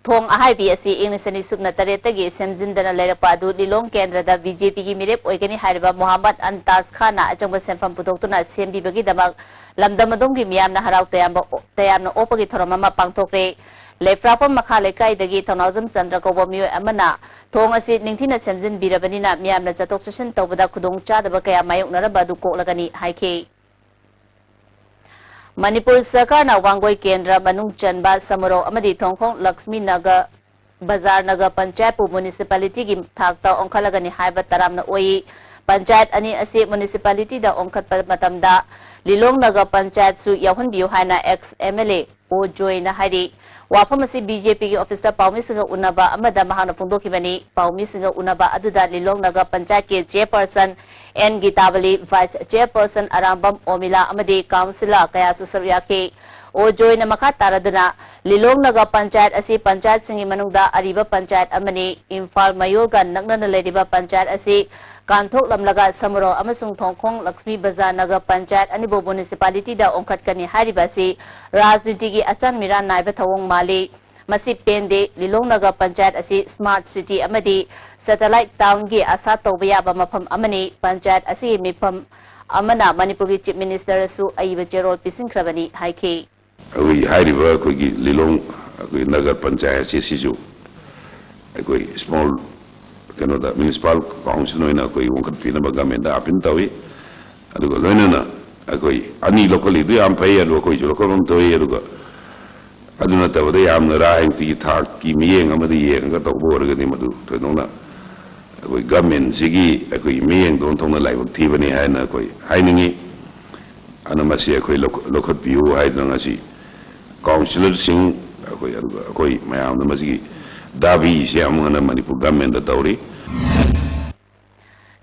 ꯊꯣꯡ ꯑꯍꯥꯏꯕꯤ ꯑꯁꯤ ꯏꯪ ꯂꯤꯁꯤꯡ ꯑꯅꯤ ꯁꯨꯞꯅ ꯇꯔꯦꯠꯇꯒꯤ ꯁꯦꯝꯖꯤꯟꯗꯅ ꯂꯩꯔꯛꯄ ꯑꯗꯨ ꯂꯤꯂꯣꯡ ꯀꯦꯟꯗ꯭ꯔꯗ ꯕꯤ ꯖꯦ ꯄꯤꯒꯤ ꯃꯤꯔꯦꯞ ꯑꯣꯏꯒꯅꯤ ꯍꯥꯏꯔꯤꯕ ꯃꯣꯍꯥꯃꯠ ꯑꯟꯇꯥꯖ ꯈꯥꯟꯅ ꯑꯆꯪꯕ ꯁꯦꯟꯐꯝ ꯄꯨꯊꯣꯛꯇꯨꯅ ꯁꯦꯝꯕꯤꯕꯒꯤꯗꯃꯛ ꯂꯝꯗꯝ ꯑꯗꯣꯝꯒꯤ ꯃꯤꯌꯥꯝꯅ ꯍꯔꯥꯎ ꯇꯌꯥꯝꯕ, ꯇꯌꯥꯝꯅ ꯑꯣꯛꯄꯒꯤ ꯊꯧꯔꯝ ꯑꯃ ꯄꯥꯡꯊꯣꯛꯈ꯭ꯔꯦ꯫ ꯂꯩꯐ꯭ꯔꯥꯛꯄꯝ ꯃꯈꯥ ꯂꯩꯀꯥꯏꯗꯒꯤ ꯊꯧꯅꯥꯎꯖꯝ ꯆꯟꯗ꯭ꯔ ꯀꯧꯕ ꯃꯤꯑꯣꯏ ꯑꯃꯅ ꯊꯣꯡ ꯑꯁꯤ ꯅꯤꯡꯊꯤꯅ ꯁꯦꯝꯖꯤꯟꯕꯤꯔꯕꯅꯤꯅ ꯃꯤꯌꯥꯝꯅ ꯆꯠꯊꯣꯛ ꯆꯠꯁꯤꯟ ꯇꯧꯕꯗ ꯈꯨꯗꯣꯡ ꯆꯥꯗꯕ ꯀꯌꯥ ꯃꯥꯌꯣꯛꯅꯔꯝꯕ ꯑꯗꯨ ꯀꯣꯛꯂꯒꯅꯤ ꯍꯥꯏꯈꯤ꯫ ꯃꯅꯤꯄꯨꯔ ꯁꯔꯀꯥꯔꯅ ꯋꯥꯡꯒꯣꯏ ꯀꯦꯟꯗ꯭ꯔ ꯃꯅꯨꯡ ꯆꯟꯕ ꯁꯃꯨꯔꯧ ꯑꯃꯗꯤ ꯊꯣꯡꯈꯣꯡ ꯂꯛꯁꯃꯤ ꯅꯒꯔ ꯕꯖꯥꯔ ꯅꯒꯔ ꯄꯟꯆꯥꯌꯠꯄꯨ ꯃꯨꯅꯤꯁꯤꯄꯥꯂꯤꯇꯤꯒꯤ ꯊꯥꯛꯇ ꯑꯣꯟꯈꯠꯂꯒꯅꯤ ꯍꯥꯏꯕ ꯇꯔꯥꯝꯅ ꯑꯣꯏ꯫ ꯄꯟꯆꯥꯌꯠ ꯑꯅꯤ ꯑꯁꯤ ꯃꯨꯅꯤꯁꯤꯄꯥꯂꯤꯇꯤꯗ ꯑꯣꯟꯈꯠꯄ ꯃꯇꯝꯗ ꯂꯤꯂꯣꯡ ꯅꯒꯔ ꯄꯟꯆꯥꯌꯠꯁꯨ ꯌꯥꯎꯍꯟꯕꯤꯌꯨ ꯍꯥꯏꯅ ꯑꯦꯛꯁ ꯑꯦꯝ ꯑꯦꯜ ꯑꯦ ꯑꯣ ꯖꯣꯏꯅ ꯍꯥꯏꯔꯤ꯫ ꯋꯥꯐꯝ ꯑꯁꯤ ꯕꯤ ꯖꯦ ꯄꯤꯒꯤ ꯑꯣꯐꯤꯁꯇ ꯄꯥꯎꯃꯤꯁꯤꯡꯒ ꯎꯅꯕ ꯑꯃꯗ ꯃꯍꯥꯛꯅ ꯐꯣꯡꯗꯣꯛꯈꯤꯕꯅꯤ꯫ ꯄꯥꯎꯃꯤꯁꯤꯡꯒ ꯎꯅꯕ ꯑꯗꯨꯗ ꯂꯤꯂꯣꯡ ꯅꯒꯔ ꯄꯟꯆꯥꯌꯠꯀꯤ ꯆꯦꯌꯔꯄꯔꯁꯟ ꯑꯦꯟ ꯒꯤꯇꯥꯕꯂꯤ, ꯚꯥꯏꯁ ꯆꯦꯌꯔꯄꯔꯁꯟ ꯑꯔꯥꯝꯕꯝ ꯑꯣꯃꯤꯂꯥ ꯑꯃꯗꯤ ꯀꯥꯎꯟꯁꯤꯂꯔ ꯀꯌꯥꯁꯨ ꯁꯔꯨꯛ ꯌꯥꯈꯤ꯫ ꯑꯣ ꯖꯣꯏꯅ ꯃꯈꯥ ꯇꯥꯔꯗꯨꯅ, ꯂꯤꯂꯣꯡ ꯅꯒꯔ ꯄꯟꯆꯥꯌꯠ ꯑꯁꯤ ꯄꯟꯆꯥꯌꯠꯁꯤꯡꯒꯤ ꯃꯅꯨꯡꯗ ꯑꯔꯤꯕ ꯄꯟꯆꯥꯌꯠ ꯑꯃꯅꯤ꯫ ꯏꯝꯐꯥꯜ ꯃꯌꯣꯜꯒ ꯅꯛꯅꯅ ꯂꯩꯔꯤꯕ ꯄꯟꯆꯥꯌꯠ ꯑꯁꯤ ꯀꯥꯟꯊꯣꯛꯂꯝꯂꯒ ꯁꯃꯨꯔꯧ ꯑꯃꯁꯨꯡ ꯊꯣꯡꯈꯣꯡ ꯂꯛꯁꯃꯤ ꯕꯖꯥꯔ ꯅꯒꯔ ꯄꯟꯆꯥꯌꯠ ꯑꯅꯤꯕꯨ ꯃꯨꯅꯤꯁꯤꯄꯥꯂꯤꯇꯤꯗ ꯑꯣꯟꯈꯠꯀꯅꯤ ꯍꯥꯏꯔꯤꯕ ꯑꯁꯤ ꯔꯥꯖꯅꯤꯇꯤꯒꯤ ꯑꯆꯥꯟ ꯃꯤꯔꯥꯟ ꯅꯥꯏꯕ ꯊꯧꯑꯣꯡ ꯃꯥꯜꯂꯤ꯫ ꯃꯁꯤ ꯄꯦꯟꯗꯦ꯫ ꯂꯤꯂꯣꯡ ꯅꯒꯔ ꯄꯟꯆꯥꯌꯠ ꯑꯁꯤ ꯁ꯭ꯃꯥꯔꯠ ꯁꯤꯇꯤ ꯑꯃꯗꯤ ꯁꯦꯇꯦꯂꯥꯏꯠ ꯇꯥꯎꯟꯒꯤ ꯑꯥꯁꯥ ꯇꯧꯕ ꯌꯥꯕ ꯃꯐꯝ ꯑꯃꯅꯤ꯫ ꯄꯟꯆꯥꯌꯠ ꯑꯁꯤꯒꯤ ꯃꯤꯐꯝ ꯑꯃꯅ ꯃꯅꯤꯄꯨꯔꯒꯤ ꯆꯤꯐ ꯃꯤꯅꯤꯁꯇꯔꯗꯁꯨ ꯑꯏꯕ ꯆꯦꯔꯣꯜ ꯄꯤꯁꯤꯟꯈ꯭ꯔꯕꯅꯤ ꯍꯥꯏꯈꯤ꯫ ꯑꯩꯈꯣꯏꯒꯤ ꯍꯥꯏꯔꯤꯕ ꯑꯩꯈꯣꯏꯒꯤ ꯂꯤꯂꯣꯡ ꯑꯩꯈꯣꯏ ꯅꯒꯔ ꯄꯟꯆꯥꯌꯠ ꯑꯁꯤ ꯁꯤꯁꯨ ꯑꯩꯈꯣꯏ ꯁ꯭ꯃꯣꯜ ꯀꯩꯅꯣꯗ ꯃ꯭ꯌꯨꯅꯤꯁꯤꯄꯥꯜ ꯀꯥꯎꯟꯁꯤꯜ ꯑꯣꯏꯅ ꯑꯩꯈꯣꯏ ꯋꯥꯡꯈꯠꯄꯤꯅꯕ ꯒꯃꯦꯟꯗ ꯑꯥꯄꯤꯜ ꯇꯧꯏ꯫ ꯑꯗꯨꯒ ꯂꯣꯏꯅꯅ ꯑꯩꯈꯣꯏ ꯑꯅꯤ ꯂꯧꯈꯠꯂꯤꯗꯨ ꯌꯥꯝ ꯐꯩ, ꯑꯗꯨ ꯑꯩꯈꯣꯏꯁꯨ ꯂꯧꯈꯠꯐꯝ ꯊꯣꯛꯏ꯫ ꯑꯗꯨꯒ ꯑꯗꯨ ꯅꯠꯇꯕꯗ ꯌꯥꯝꯅ ꯔꯥꯖꯅꯤꯇꯤꯒꯤ ꯊꯥꯛꯀꯤ ꯃꯤꯠꯌꯦꯡ ꯑꯃꯗ ꯌꯦꯡꯉꯒ ꯇꯧꯕ ꯑꯣꯏꯔꯒꯗꯤ ꯃꯗꯨ ꯊꯣꯏꯗꯣꯛꯅ ꯑꯩꯈꯣꯏ ꯒꯃꯦꯟꯁꯤꯒꯤ ꯑꯩꯈꯣꯏꯒꯤ ꯃꯤꯠꯌꯦꯡꯗ ꯑꯣꯟꯊꯣꯛꯅ ꯂꯥꯏꯕꯛ ꯊꯤꯕꯅꯤ ꯍꯥꯏꯅ ꯑꯩꯈꯣꯏ ꯍꯥꯏꯅꯤꯡꯉꯤ꯫ ꯑꯗꯨꯅ ꯃꯁꯤ ꯑꯩꯈꯣꯏ ꯂꯧꯈꯠ-, ꯂꯧꯈꯠꯄꯤꯌꯨ ꯍꯥꯏꯗꯨꯅ ꯉꯁꯤ ꯀꯥꯎꯟꯁꯤꯂꯔꯁꯤꯡ ꯑꯩꯈꯣꯏ, ꯑꯗꯨꯒ ꯑꯩꯈꯣꯏ ꯃꯌꯥꯝꯅ ꯃꯁꯤꯒꯤ ꯗꯥꯕꯤꯁꯦ ꯑꯃꯨꯛ ꯍꯟꯅ ꯃꯅꯤꯄꯨꯔ ꯒꯃꯦꯟꯗ ꯇꯧꯔꯤ꯫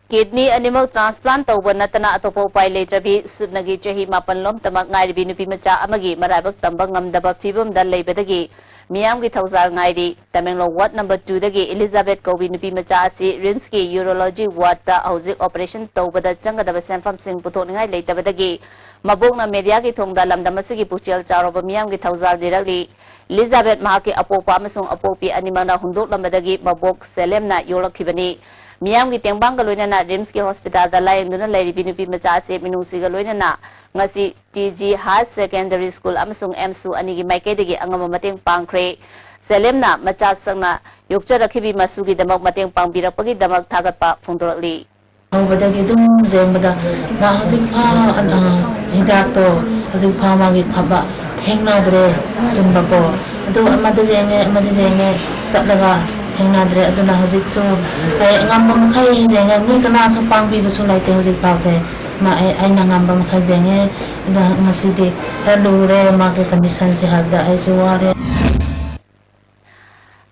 ꯀꯤꯗꯅꯤ ꯑꯅꯤꯃꯛ ꯇ꯭ꯔꯥꯟꯁꯄ꯭ꯂꯥꯟ ꯇꯧꯕ ꯅꯠꯇꯅ ꯑꯇꯣꯞꯄ ꯎꯄꯥꯏ ꯂꯩꯇ꯭ꯔꯕꯤ ꯁꯨꯞꯅꯒꯤ ꯆꯍꯤ ꯃꯥꯄꯟ ꯂꯣꯝꯇꯃꯛ ꯉꯥꯏꯔꯤꯕꯤ ꯅꯨꯄꯤ ꯃꯆꯥ ꯑꯃꯒꯤ ꯃꯔꯥꯏꯕꯛ ꯇꯝꯕ ꯉꯝꯗꯕ ꯐꯤꯕꯝꯗ ꯂꯩꯕꯗꯒꯤ ꯃꯤꯌꯥꯝꯒꯤ ꯊꯧꯖꯥꯜ ꯉꯥꯏꯔꯤ꯫ ꯇꯃꯦꯡꯂꯣꯡ ꯋꯥꯔꯗ ꯅꯝꯕꯔ ꯇꯨꯗꯒꯤ ꯏꯂꯤꯖꯥꯕꯦꯠ ꯀꯧꯕꯤ ꯅꯨꯄꯤ ꯃꯆꯥ ꯑꯁꯤ ꯔꯤꯝꯁꯀꯤ ꯌꯨꯔꯣꯂꯣꯖꯤ ꯋꯥꯔꯗꯇ ꯍꯧꯖꯤꯛ ꯑꯣꯄꯔꯦꯁꯟ ꯇꯧꯕꯗ ꯆꯪꯒꯗꯕ ꯁꯦꯟꯐꯝꯁꯤꯡ ꯄꯨꯊꯣꯛꯅꯤꯡꯉꯥꯏ ꯂꯩꯇꯕꯗꯒꯤ ꯃꯕꯣꯛꯅ ꯃꯦꯗꯤꯌꯥꯒꯤ ꯊꯣꯡꯗ ꯂꯝꯗꯝ ꯑꯁꯤꯒꯤ ꯄꯨꯛꯆꯦꯜ ꯆꯥꯎꯔꯕ ꯃꯤꯌꯥꯝꯒꯤ ꯊꯧꯖꯥꯜ ꯅꯤꯔꯛꯂꯤ꯫ ꯏꯂꯤꯖꯥꯕꯦꯠ ꯃꯍꯥꯛꯀꯤ ꯑꯄꯣꯛꯄ ꯑꯃꯁꯨꯡ ꯑꯄꯣꯛꯄꯤ ꯑꯅꯤꯃꯛꯅ ꯍꯨꯟꯗꯣꯛꯂꯝꯕꯗꯒꯤ ꯃꯕꯣꯛ ꯁꯦꯂꯦꯝꯅ ꯌꯣꯛꯂꯛꯈꯤꯕꯅꯤ꯫ ꯃꯤꯌꯥꯝꯒꯤ ꯇꯦꯡꯕꯥꯡꯒ ꯂꯣꯏꯅꯅ ꯔꯤꯝꯁꯀꯤ ꯍꯣꯁꯄꯤꯇꯥꯜꯗ ꯂꯥꯌꯦꯡꯗꯨꯅ ꯂꯩꯔꯤꯕꯤ ꯅꯨꯄꯤ ꯃꯆꯥ ꯑꯁꯤ ꯃꯤꯅꯨꯡꯁꯤꯒ ꯂꯣꯏꯅꯅ ꯉꯁꯤ T G higher secondary school ꯑꯃꯁꯨꯡ ꯑꯦꯝꯁꯨ ꯑꯅꯤꯒꯤ ꯃꯥꯏꯀꯩꯗꯒꯤ ꯑꯉꯝꯕ ꯃꯇꯦꯡ ꯄꯥꯡꯈ꯭ꯔꯦ꯫ ꯁꯦꯂꯦꯝꯅ ꯃꯆꯥ ꯁꯛꯅ ꯌꯣꯛꯆꯔꯛꯈꯤꯕꯤ ꯃꯁꯨꯒꯤꯗꯃꯛ ꯃꯇꯦꯡ ꯄꯥꯡꯕꯤꯔꯛꯄꯒꯤꯗꯃꯛ ꯊꯥꯒꯠꯄ ꯐꯣꯡꯗꯣꯔꯛꯂꯤ꯫ ꯍꯧꯕꯗꯒꯤ ꯑꯗꯨꯝ ꯌꯦꯡꯕꯗ ꯃꯥ ꯍꯧꯖꯤꯛ ꯐꯥꯎ, ꯑ, ꯍꯤꯗꯥꯛꯇꯣ ꯍꯧꯖꯤꯛ ꯐꯥꯎ ꯃꯥꯒꯤ ꯐꯕ ꯊꯦꯡꯅꯗ꯭ꯔꯦ꯫ ꯆꯨꯝꯕꯀꯣ꯫ ꯑꯗꯨ ꯑꯃꯗ ꯌꯦꯡꯉꯦ, ꯑꯃꯗ ꯌꯦꯡꯉꯦ ꯆꯠꯂꯒ ꯊꯦꯡꯅꯗ꯭ꯔꯦ꯫ ꯑꯗꯨꯅ ꯍꯧꯖꯤꯛꯁꯨ ꯑꯩ ꯉꯝꯕ ꯃꯈꯩ ꯌꯦꯡꯉꯦ꯫ ꯃꯤ ꯀꯅꯥꯁꯨ ꯄꯥꯡꯕꯤꯕꯁꯨ ꯂꯩꯇꯦ ꯍꯧꯖꯤꯛ ꯐꯥꯎꯁꯦ꯫ ꯃꯥ ꯑꯩ, ꯑꯩꯅ ꯉꯝꯕ ꯃꯈꯩ ꯌꯦꯡꯉꯦ꯫ ꯑꯗꯣ ꯉꯁꯤꯗꯤ ꯈꯔ ꯂꯨꯔꯦ ꯃꯥꯒꯤ ꯀꯟꯗꯤꯁꯟꯁꯦ ꯍꯥꯏꯕꯗ ꯑꯩꯁꯨ ꯋꯥꯔꯦ꯫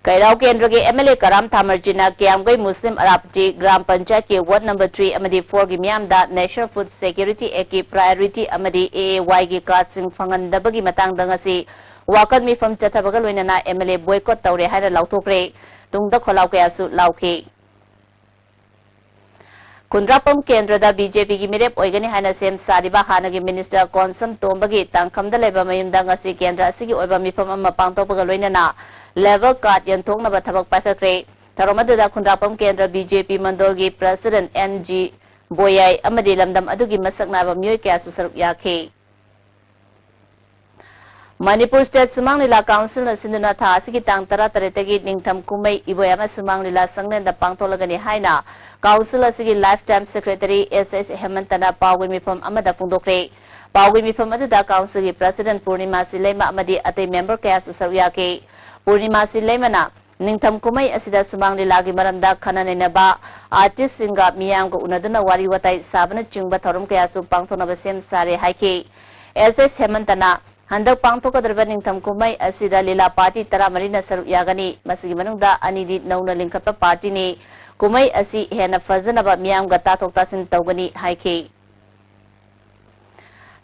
ꯀꯩꯔꯥꯎ ꯀꯦꯟꯗ꯭ꯔꯒꯤ ꯑꯦꯝ ꯑꯦꯜ ꯑꯦ ꯀꯔꯥꯝ ꯊꯥꯃꯔꯖꯤꯅ ꯀꯤꯌꯥꯝꯒꯩ ꯃꯨꯁꯂꯤꯝ ꯑꯔꯥꯞꯆꯤ ꯒ꯭ꯔꯥꯝ ꯄꯟꯆꯥꯌꯠꯀꯤ ꯋꯥꯔꯗ ꯅꯝꯕꯔ ꯊ꯭ꯔꯤ ꯑꯃꯗꯤ ꯐꯣꯔꯒꯤ ꯃꯤꯌꯥꯝꯗ National Food Security Actꯀꯤ priority ꯑꯃꯗꯤ A A Yꯒꯤ cardꯁꯤꯡ ꯐꯪꯍꯟꯗꯕꯒꯤ ꯃꯇꯥꯡꯗ ꯉꯁꯤ ꯋꯥꯀꯠ ꯃꯤꯐꯝ ꯆꯠꯊꯕꯒ ꯂꯣꯏꯅꯅ ꯑꯦꯝ ꯑꯦꯜ ꯑꯦ boycott ꯇꯧꯔꯦ ꯍꯥꯏꯅ ꯂꯥꯎꯊꯣꯛꯈ꯭ꯔꯦ꯫ ꯇꯨꯡꯗ ꯈꯣꯜꯂꯥꯎ ꯀꯌꯥꯁꯨ ꯂꯥꯎꯈꯤ꯫ ꯈꯨꯟꯗ꯭ꯔꯥꯛꯄꯝ ꯀꯦꯟꯗ꯭ꯔꯗ ꯕꯤ ꯖꯦ ꯄꯤꯒꯤ ꯃꯤꯔꯦꯞ ꯑꯣꯏꯒꯅꯤ ꯍꯥꯏꯅ ꯁꯦꯝ ꯁꯥꯔꯤꯕ ꯍꯥꯟꯅꯒꯤ ꯃꯤꯅꯤꯁꯇꯔ ꯀꯣꯟꯁꯝ ꯇꯣꯝꯕꯒꯤ ꯇꯥꯡꯈꯝꯗ ꯂꯩꯕ ꯃꯌꯨꯝꯗ ꯉꯁꯤ ꯀꯦꯟꯗ꯭ꯔ ꯑꯁꯤꯒꯤ ꯑꯣꯏꯕ ꯃꯤꯐꯝ ꯑꯃ ꯄꯥꯡꯊꯣꯛꯄꯒ ꯂꯣꯏꯅꯅ level card ꯌꯦꯟꯊꯣꯛꯅꯕ ꯊꯕꯛ ꯄꯥꯏꯈꯠꯈ꯭ꯔꯦ꯫ ꯊꯧꯔꯝ ꯑꯗꯨꯗ ꯈꯨꯟꯗ꯭ꯔꯥꯛꯄꯝ ꯀꯦꯟꯗ꯭ꯔ ꯕꯤ ꯖꯦ ꯄꯤ ꯃꯟꯗꯣꯜꯒꯤ president ꯑꯦꯟ ꯖꯤ ꯕꯣꯌꯥꯏ ꯑꯃꯗꯤ ꯂꯝꯗꯝ ꯑꯗꯨꯒꯤ ꯃꯁꯛ ꯅꯥꯏꯕ ꯃꯤꯑꯣꯏ ꯀꯌꯥꯁꯨ ꯁꯔꯨꯛ ꯌꯥꯈꯤ꯫ ꯃꯅꯤꯄꯨꯔ ꯁ꯭ꯇꯦꯠ ꯁꯨꯃꯥꯡ ꯂꯤꯂꯥ ꯀꯥꯎꯟꯁꯤꯜꯅ ꯁꯤꯟꯗꯨꯅ ꯊꯥ ꯑꯁꯤꯒꯤ ꯇꯥꯡ ꯇꯔꯥꯇꯔꯦꯠꯇꯒꯤ ꯅꯤꯡꯊꯝ ꯀꯨꯝꯍꯩ ꯏꯕꯣꯌꯥꯏꯃ ꯁꯨꯃꯥꯡ ꯂꯤꯂꯥ ꯁꯪꯂꯦꯟꯗ ꯄꯥꯡꯊꯣꯛꯂꯒꯅꯤ ꯍꯥꯏꯅ ꯀꯥꯎꯟꯁꯤꯜ ꯑꯁꯤꯒꯤ lifetime secretary ꯑꯦꯁ ꯑꯦꯁ ꯍꯦꯃꯟꯇꯅ ꯄꯥꯎꯒꯤ ꯃꯤꯐꯝ ꯑꯃꯗ ꯐꯣꯡꯗꯣꯛꯈ꯭ꯔꯦ꯫ ꯄꯥꯎꯒꯤ ꯃꯤꯐꯝ ꯑꯗꯨꯗ ꯀꯥꯎꯟꯁꯤꯜꯒꯤ ꯄ꯭ꯔꯁꯤꯗꯦꯟꯠ ꯄꯨꯔꯅꯤꯃꯥ ꯁꯤꯂꯩꯃ ꯑꯃꯗꯤ ꯑꯇꯩ ꯃꯦꯝꯕꯔ ꯀꯌꯥꯁꯨ ꯁꯔꯨꯛ ꯌꯥꯈꯤ꯫ ꯄꯨꯔꯅꯤꯃꯥ ꯁꯤꯂꯩꯃꯅ ꯅꯤꯡꯊꯝ ꯀꯨꯝꯍꯩ ꯑꯁꯤꯗ ꯁꯨꯃꯥꯡ ꯂꯤꯂꯥꯒꯤ ꯃꯔꯝꯗ ꯈꯟꯅ ꯅꯩꯅꯕ, ꯑꯥꯔꯇꯤꯁꯁꯤꯡꯒ ꯃꯤꯌꯥꯝꯒ ꯎꯅꯗꯨꯅ ꯋꯥꯔꯤ ꯋꯥꯇꯥꯏ ꯁꯥꯕꯅꯆꯤꯡꯕ ꯊꯧꯔꯝ ꯀꯌꯥꯁꯨ ꯄꯥꯡꯊꯣꯛꯅꯕ ꯁꯦꯝ ꯁꯥꯔꯦ ꯍꯥꯏꯈꯤ꯫ ꯑꯦꯁ ꯑꯦꯁ ꯍꯦꯃꯟꯇꯅ ꯍꯟꯗꯛ ꯄꯥꯡꯊꯣꯛꯀꯗꯧꯔꯤꯕ ꯅꯤꯡꯊꯝ ꯀꯨꯝꯍꯩ ꯑꯁꯤꯗ ꯂꯤꯂꯥ ꯄꯥꯔꯇꯤ ꯇꯔꯥꯃꯔꯤꯅ ꯁꯔꯨꯛ ꯌꯥꯒꯅꯤ꯫ ꯃꯁꯤꯒꯤ ꯃꯅꯨꯡꯗ ꯑꯅꯤꯗꯤ ꯅꯧꯅ ꯂꯤꯡꯈꯠꯄ ꯄꯥꯔꯇꯤꯅꯤ꯫ ꯀꯨꯝꯍꯩ ꯑꯁꯤ ꯍꯦꯟꯅ ꯐꯖꯅꯕ ꯃꯤꯌꯥꯝꯒ ꯇꯥꯊꯣꯛ ꯇꯥꯁꯤꯟ ꯇꯧꯒꯅꯤ ꯍꯥꯏꯈꯤ꯫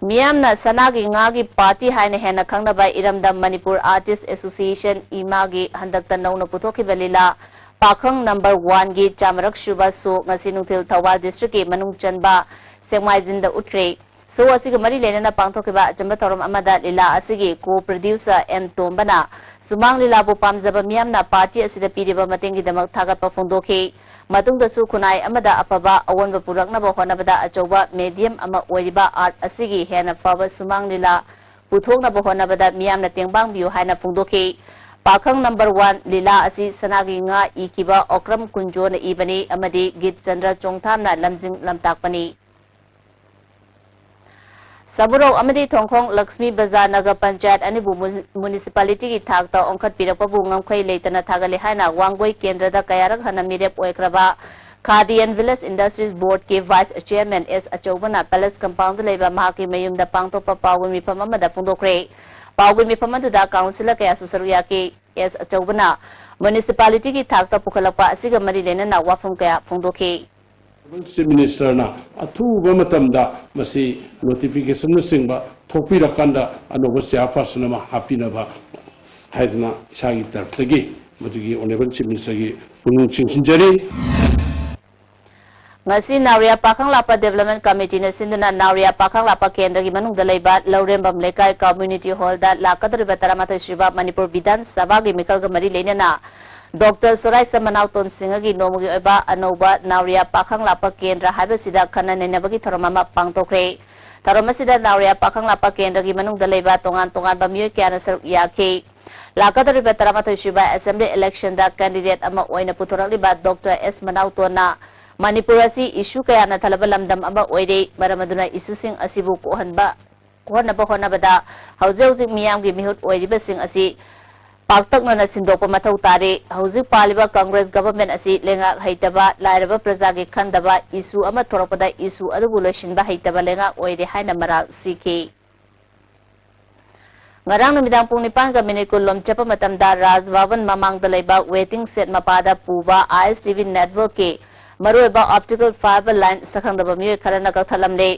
ꯃꯤꯌꯥꯝꯅ ꯁꯅꯥꯒꯤ ꯉꯥꯒꯤ ꯄꯥꯔꯇꯤ ꯍꯥꯏꯅ ꯍꯦꯟꯅ ꯈꯪꯅꯕ ꯏꯔꯝꯗꯝ ꯃꯅꯤꯄꯨꯔ ꯑꯥꯔꯇꯤꯁ ꯑꯦꯁꯣꯁꯤꯌꯦꯁꯟ, ꯏꯃꯥꯒꯤ ꯍꯟꯗꯛꯇ ꯅꯧꯅ ꯄꯨꯊꯣꯛꯈꯤꯕ ꯂꯤꯂꯥ ꯄꯥꯈꯪ ꯅꯝꯕꯔ ꯋꯥꯟꯒꯤ ꯆꯥꯃꯔꯛ ꯁꯨꯕ ꯁꯣ ꯉꯁꯤ ꯅꯨꯡꯊꯤꯜ ꯊꯧꯕꯥꯜ ꯗꯤꯁꯇ꯭ꯔꯤꯛꯀꯤ ꯃꯅꯨꯡ ꯆꯟꯕ ꯁꯦꯛꯃꯥꯏꯖꯤꯟꯗ ꯎꯠꯈ꯭ꯔꯦ꯫ ꯁꯣ ꯑꯁꯤꯒ ꯃꯔꯤ ꯂꯩꯅꯅ ꯄꯥꯡꯊꯣꯛꯈꯤꯕ ꯑꯆꯝꯕ ꯊꯧꯔꯝ ꯑꯃꯗ ꯂꯤꯂꯥ ꯑꯁꯤꯒꯤ ꯀꯣ ꯄ꯭ꯔꯗ꯭ꯌꯨꯁꯔ ꯑꯦꯝ ꯇꯣꯝꯕꯅ ꯁꯨꯃꯥꯡ ꯂꯤꯂꯥꯕꯨ ꯄꯥꯝꯖꯕ ꯃꯤꯌꯥꯝꯅ ꯄꯥꯔꯇꯤ ꯑꯁꯤꯗ ꯄꯤꯔꯤꯕ ꯃꯇꯦꯡꯒꯤꯗꯃꯛ ꯊꯥꯒꯠꯄ ꯐꯣꯡꯗꯣꯛꯈꯤ꯫ ꯃꯇꯨꯡꯗꯁꯨ ꯈꯨꯟꯅꯥꯏ ꯑꯃꯗ ꯑꯐꯕ ꯑꯑꯣꯟꯕ ꯄꯨꯔꯛꯅꯕ ꯍꯣꯠꯅꯕꯗ ꯑꯆꯧꯕ ꯃꯦꯗꯤꯌꯝ ꯑꯃ ꯑꯣꯏꯔꯤꯕ ꯑꯥꯔꯠ ꯑꯁꯤꯒꯤ ꯍꯦꯟꯅ ꯐꯕ ꯁꯨꯃꯥꯡ ꯂꯤꯂꯥ ꯄꯨꯊꯣꯛꯅꯕ ꯍꯣꯠꯅꯕꯗ ꯃꯤꯌꯥꯝꯅ ꯇꯦꯡꯕꯥꯡꯕꯤꯌꯨ ꯍꯥꯏꯅ ꯐꯣꯡꯗꯣꯛꯈꯤ꯫ ꯄꯥꯈꯪ ꯅꯝꯕꯔ ꯋꯥꯟ ꯂꯤꯂꯥ ꯑꯁꯤ ꯁꯅꯥꯒꯤ ꯉꯥ ꯏꯈꯤꯕ ꯑꯣꯀ꯭ꯔꯝ ꯀꯨꯟꯖꯣꯅ ꯏꯕꯅꯤ ꯑꯃꯗꯤ ꯒꯤꯠ ꯆꯟꯗ꯭ꯔ ꯆꯣꯡꯊꯥꯝꯅ ꯂꯝꯖꯤꯡ ꯂꯝꯇꯥꯛꯄꯅꯤ꯫ ꯁꯃꯨꯔꯧ ꯑꯃꯗꯤ ꯊꯣꯡꯈꯣꯡ ꯂꯛꯁꯃꯤ ꯕꯖꯥꯔ ꯅꯒꯔ ꯄꯟꯆꯥꯌꯠ ꯑꯅꯤꯕꯨ ꯃꯨ-, ꯃꯨꯅꯤꯁꯤꯄꯥꯂꯤꯇꯤꯒꯤ ꯊꯥꯛꯇ ꯑꯣꯟꯈꯠꯄꯤꯔꯛꯄꯕꯨ ꯉꯝꯈꯩ ꯂꯩꯇꯅ ꯊꯥꯒꯠꯂꯤ ꯍꯥꯏꯅ ꯋꯥꯡꯒꯣꯏ ꯀꯦꯟꯗ꯭ꯔꯗ ꯀꯌꯥꯔꯛ ꯍꯟꯅ ꯃꯤꯔꯦꯞ ꯑꯣꯏꯈ꯭ꯔꯕ ꯈꯥꯗꯤ ꯑꯦꯟ ꯚꯤꯂꯦꯖ ꯏꯟꯗꯁꯇ꯭ꯔꯤꯁ ꯕꯣꯔꯗꯀꯤ ꯚꯥꯏꯁ ꯆꯤꯌꯔꯃꯦꯟ ꯑꯦꯁ ꯑꯆꯧꯕꯅ ꯄꯦꯂꯦꯁ ꯀꯝꯄꯥꯎꯟꯗ ꯂꯩꯕ ꯃꯍꯥꯛꯀꯤ ꯃꯌꯨꯝꯗ ꯄꯥꯡꯊꯣꯛꯄ ꯄꯥꯎꯒꯤ ꯃꯤꯐꯝ ꯑꯃꯗ ꯐꯣꯡꯗꯣꯛꯈ꯭ꯔꯦ꯫ ꯄꯥꯎꯒꯤ ꯃꯤꯐꯝ ꯑꯗꯨꯗ ꯀꯥꯎꯟꯁꯤꯂꯔ ꯀꯌꯥꯁꯨ ꯁꯔꯨꯛ ꯌꯥꯈꯤ꯫ ꯑꯦꯁ ꯑꯆꯧꯕꯅ ꯃ꯭ꯌꯨꯅꯤꯁꯤꯄꯥꯂꯤꯇꯤꯒꯤ ꯊꯥꯛꯇ ꯄꯨꯈꯠꯂꯛꯄ ꯑꯁꯤꯒ ꯃꯔꯤ ꯂꯩꯅꯅ ꯋꯥꯐꯝ ꯀꯌꯥ ꯐꯣꯡꯗꯣꯛꯈꯤ꯫ ꯆꯤꯐ ꯃꯤꯅꯤꯁꯇꯔꯅ ꯑꯊꯨꯕ ꯃꯇꯝꯗ ꯃꯁꯤ ꯅꯣꯇꯤꯐꯤꯀꯦꯁꯟꯅꯆꯤꯡꯕ ꯊꯣꯛꯄꯤꯔꯀꯥꯟꯗ ꯑꯅꯧꯕ ꯆꯤꯌꯥꯔꯄꯔꯁꯟ ꯑꯃ ꯍꯥꯞꯄꯤꯅꯕ ꯍꯥꯏꯗꯨꯅ ꯏꯁꯥꯒꯤ ꯇꯔꯐꯇꯒꯤ ꯃꯗꯨꯒꯤ ꯑꯣꯅꯔꯦꯕꯜ ꯆꯤꯐ ꯃꯤꯅꯤꯁꯇꯔꯒꯤ ꯄꯨꯛꯅꯤꯡ ꯆꯤꯡꯁꯤꯟꯖꯔꯤ꯫ ꯉꯁꯤ ꯅꯥꯎꯔꯤꯌꯥ ꯄꯥꯈꯪ ꯂꯥꯛꯄ ꯗꯦꯕꯂꯞꯃꯦꯟ ꯀꯃꯤꯇꯤꯅ ꯁꯤꯟꯗꯨꯅ ꯅꯥꯎꯔꯤꯌꯥ ꯄꯥꯈꯪ ꯂꯥꯛꯄ ꯀꯦꯟꯗ꯭ꯔꯒꯤ ꯃꯅꯨꯡꯗ ꯂꯩꯕ ꯂꯧꯔꯦꯝꯕꯝ ꯂꯩꯀꯥꯏ ꯀꯝꯃ꯭ꯌꯨꯅꯤꯇꯤ ꯍꯣꯜꯗ ꯂꯥꯛꯀꯗꯧꯔꯤꯕ ꯇꯔꯥꯃꯥꯊꯣꯏ ꯁꯨꯕ ꯃꯅꯤꯄꯨꯔ ꯕꯤꯙꯥꯟ ꯁꯚꯥꯒꯤ ꯃꯤꯈꯜꯒ ꯃꯔꯤ ꯂꯩꯅꯅ ꯗꯣꯛꯇꯔ ꯁꯣꯔꯥꯏꯁꯝ ꯃꯅꯥꯎꯇꯣꯟ ꯁꯤꯡꯍꯒꯤ ꯅꯣꯡꯃꯒꯤ ꯑꯣꯏꯕ ꯑꯅꯧꯕ ꯅꯥꯎꯔꯤꯌꯥ ꯄꯥꯈꯪ ꯂꯥꯛꯄ ꯀꯦꯟꯗ꯭ꯔ ꯍꯥꯏꯕꯁꯤꯗ ꯈꯟꯅ ꯅꯩꯅꯕꯒꯤ ꯊꯧꯔꯝ ꯑꯃ ꯄꯥꯡꯊꯣꯛꯈ꯭ꯔꯦ꯫ ꯊꯧꯔꯝ ꯑꯁꯤꯗ ꯅꯥꯎꯔꯤꯌꯥ ꯄꯥꯈꯪ ꯂꯥꯛꯄ ꯀꯦꯟꯗ꯭ꯔꯒꯤ ꯃꯅꯨꯡꯗ ꯂꯩꯕ ꯇꯣꯉꯥꯟ ꯇꯣꯉꯥꯟꯕ ꯃꯤꯑꯣꯏ ꯀꯌꯥꯅ ꯁꯔꯨꯛ ꯌꯥꯈꯤ꯫ ꯂꯥꯛꯀꯗꯧꯔꯤꯕ ꯇꯔꯥꯃꯥꯊꯣꯏ ꯁꯨꯕ ꯑꯦꯁꯦꯝꯕ꯭ꯂꯤ ꯏꯂꯦꯛꯁꯟꯗ ꯀꯦꯟꯗꯤꯗꯦꯠ ꯑꯃ ꯑꯣꯏꯅ ꯄꯨꯊꯣꯔꯛꯂꯤꯕ ꯗꯣꯛꯇꯔ ꯑꯦꯁ ꯃꯅꯥꯎꯇꯣꯟꯅ ꯃꯅꯤꯄꯨꯔ ꯑꯁꯤ ꯏꯁꯨ ꯀꯌꯥꯅ ꯊꯜꯂꯕ ꯂꯝꯗꯝ ꯑꯃ ꯑꯣꯏꯔꯦ꯫ ꯃꯔꯝ ꯑꯗꯨꯅ ꯏꯁꯨꯁꯤꯡ ꯑꯁꯤꯕꯨ ꯀꯣꯛꯍꯟꯕ ꯀꯣꯛꯍꯟꯅꯕ ꯍꯣꯠꯅꯕꯗ ꯍꯧꯖꯤꯛ ꯍꯧꯖꯤꯛ ꯃꯤꯌꯥꯝꯒꯤ ꯃꯤꯍꯨꯠ ꯑꯣꯏꯔꯤꯕꯁꯤꯡ ꯑꯁꯤ ꯄꯥꯛꯇꯛꯅꯅ ꯁꯤꯟꯗꯣꯛꯄ ꯃꯊꯧ ꯇꯥꯔꯦ꯫ ꯍꯧꯖꯤꯛ ꯄꯥꯜꯂꯤꯕ ꯀꯪꯒ꯭ꯔꯦꯁ ꯒꯚꯔꯟꯃꯦꯟꯠ ꯑꯁꯤ ꯂꯩꯉꯥꯛ ꯍꯩꯇꯕ, ꯂꯥꯏꯔꯕ ꯄ꯭ꯔꯖꯥꯒꯤ ꯈꯟꯗꯕ, ꯏꯁꯨ ꯑꯃ ꯊꯣꯔꯛꯄꯗ ꯏꯁꯨ ꯑꯗꯨꯕꯨ ꯂꯣꯏꯁꯤꯟꯕ ꯍꯩꯇꯕ ꯂꯩꯉꯥꯛ ꯑꯣꯏꯔꯦ ꯍꯥꯏꯅ ꯃꯔꯥꯜ ꯁꯤꯈꯤ꯫ ꯉꯔꯥꯡ ꯅꯨꯃꯤꯗꯥꯡ ꯄꯨꯡ ꯅꯤꯄꯥꯟꯒ ꯃꯤꯅꯤꯠ ꯀꯨꯟ ꯂꯣꯝ ꯆꯠꯄ ꯃꯇꯝꯗ ꯔꯥꯖ ꯚꯕꯟ ꯃꯃꯥꯡꯗ ꯂꯩꯕ ꯋꯦꯇꯤꯡ ꯁꯦꯗ ꯃꯄꯥꯗ ꯄꯨꯕ ISTV ꯅꯦꯠꯋꯔꯛꯀꯤ ꯃꯔꯨꯑꯣꯏꯕ ꯑꯣꯞꯇꯤꯀꯦꯜ ꯐꯥꯏꯕꯔ ꯂꯥꯏꯟ ꯁꯛꯈꯪꯗꯕ ꯃꯤꯑꯣꯏ ꯈꯔꯅ ꯀꯛꯊꯠꯂꯝꯂꯦ꯫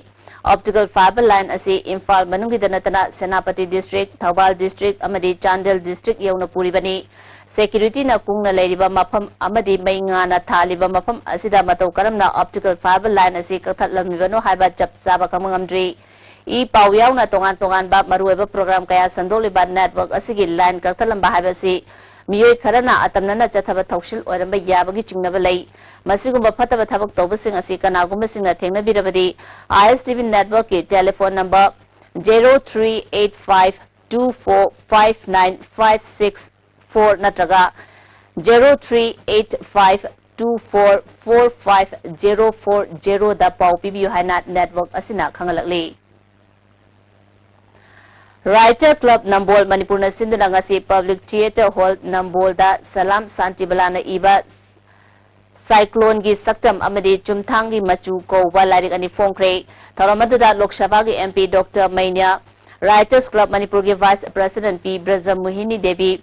ꯑꯣꯞꯇꯤꯀꯦꯜ ꯐꯥꯏꯕꯔ ꯂꯥꯏꯟ ꯑꯁꯤ ꯏꯝꯐꯥꯜ ꯃꯅꯨꯡꯒꯤꯗ ꯅꯠꯇꯅ ꯁꯦꯅꯥꯄꯇꯤ ꯗꯤꯁꯇ꯭ꯔꯤꯛ, ꯊꯧꯕꯥꯜ ꯗꯤꯁꯇ꯭ꯔꯤꯛ ꯑꯃꯗꯤ ꯆꯥꯟꯗꯦꯜ ꯗꯤꯁꯇ꯭ꯔꯤꯛ ꯌꯧꯅ ꯄꯨꯔꯤꯕꯅꯤ꯫ ꯁꯦꯀ꯭ꯌꯨꯔꯤꯇꯤꯅ ꯀꯨꯡꯅ ꯂꯩꯔꯤꯕ ꯃꯐꯝ ꯑꯃꯗꯤ ꯃꯩ ꯉꯥꯅ ꯊꯥꯜꯂꯤꯕ ꯃꯐꯝ ꯑꯁꯤꯗ ꯃꯇꯧ ꯀꯔꯝꯅ ꯑꯣꯞꯇꯤꯀꯦꯜ ꯐꯥꯏꯕꯔ ꯂꯥꯏꯟ ꯑꯁꯤ ꯀꯛꯊꯠꯂꯝꯂꯤꯕꯅꯣ ꯍꯥꯏꯕ ꯆꯞ ꯆꯥꯕ ꯈꯪꯕ ꯉꯝꯗ꯭ꯔꯤ꯫ ꯏ ꯄꯥꯎ ꯌꯥꯎꯅ ꯇꯣꯉꯥꯟ ꯇꯣꯉꯥꯟꯕ ꯃꯔꯨꯑꯣꯏꯕ ꯄ꯭ꯔꯣꯒ꯭ꯔꯥꯝ ꯀꯌꯥ ꯁꯟꯗꯣꯛꯂꯤꯕ ꯅꯦꯠꯋꯔꯛ ꯑꯁꯤꯒꯤ ꯂꯥꯏꯟ ꯀꯛꯊꯠꯂꯝꯕ ꯍꯥꯏꯕꯁꯤ ꯃꯤꯑꯣꯏ ꯈꯔꯅ ꯑꯇꯝꯅꯅ ꯆꯠꯊꯕ ꯊꯧꯁꯤꯜ ꯑꯣꯏꯔꯝꯕ ꯌꯥꯕꯒꯤ ꯆꯤꯡꯅꯕ ꯂꯩ꯫ ꯃꯁꯤꯒꯨꯝꯕ ꯐꯠꯇꯕ ꯊꯕꯛ ꯇꯧꯕꯁꯤꯡ ꯑꯁꯤ ꯀꯅꯥꯒꯨꯝꯕꯁꯤꯡꯅ ꯊꯦꯡꯅꯕꯤꯔꯕꯗꯤ, ISTV ꯅꯦꯠꯋꯔꯛꯀꯤ telephone number zero three eight five two four five nine five six four ꯅꯠꯇ꯭ꯔꯒ zero three eight five two four four five zero four zero ꯗ ꯄꯥꯎ ꯄꯤꯕꯤꯌꯨ ꯍꯥꯏꯅ ꯅꯦꯠꯋꯔꯛ ꯑꯁꯤꯅ ꯈꯪꯍꯜꯂꯛꯂꯤ꯫ ꯔꯥꯏꯇꯔ ꯀ꯭ꯂꯕ ꯅꯝꯕꯣꯜ ꯃꯅꯤꯄꯨꯔꯅ ꯁꯤꯟꯗꯨꯅ ꯉꯁꯤ ꯄꯕ꯭ꯂꯤꯛ ꯊꯤꯌꯦꯇꯔ ꯍꯣꯜ ꯅꯝꯕꯣꯜꯗ ꯁꯂꯥꯝ ꯁꯥꯟꯇꯤꯕꯂꯥꯅ ꯏꯕ ꯁꯥꯏꯀ꯭ꯂꯣꯟꯒꯤ ꯁꯛꯇꯝ ꯑꯃꯗꯤ ꯆꯨꯝꯊꯥꯡꯒꯤ ꯃꯆꯨ ꯀꯧꯕ ꯂꯥꯏꯔꯤꯛ ꯑꯅꯤ ꯐꯣꯡꯈ꯭ꯔꯦ꯫ ꯊꯧꯔꯝ ꯑꯗꯨꯗ ꯂꯣꯛ ꯁꯚꯥꯒꯤ MP ꯗꯣꯛꯇꯔ ꯃꯩꯅ꯭ꯌꯥ, ꯔꯥꯏꯇꯔꯁ ꯀ꯭ꯂꯕ ꯃꯅꯤꯄꯨꯔꯒꯤ ꯚꯥꯏꯁ ꯄ꯭ꯔꯁꯤꯗꯦꯟꯠ ꯄꯤ ꯕ꯭ꯔꯖꯃꯣꯍꯤꯅꯤ ꯗꯦꯕꯤ,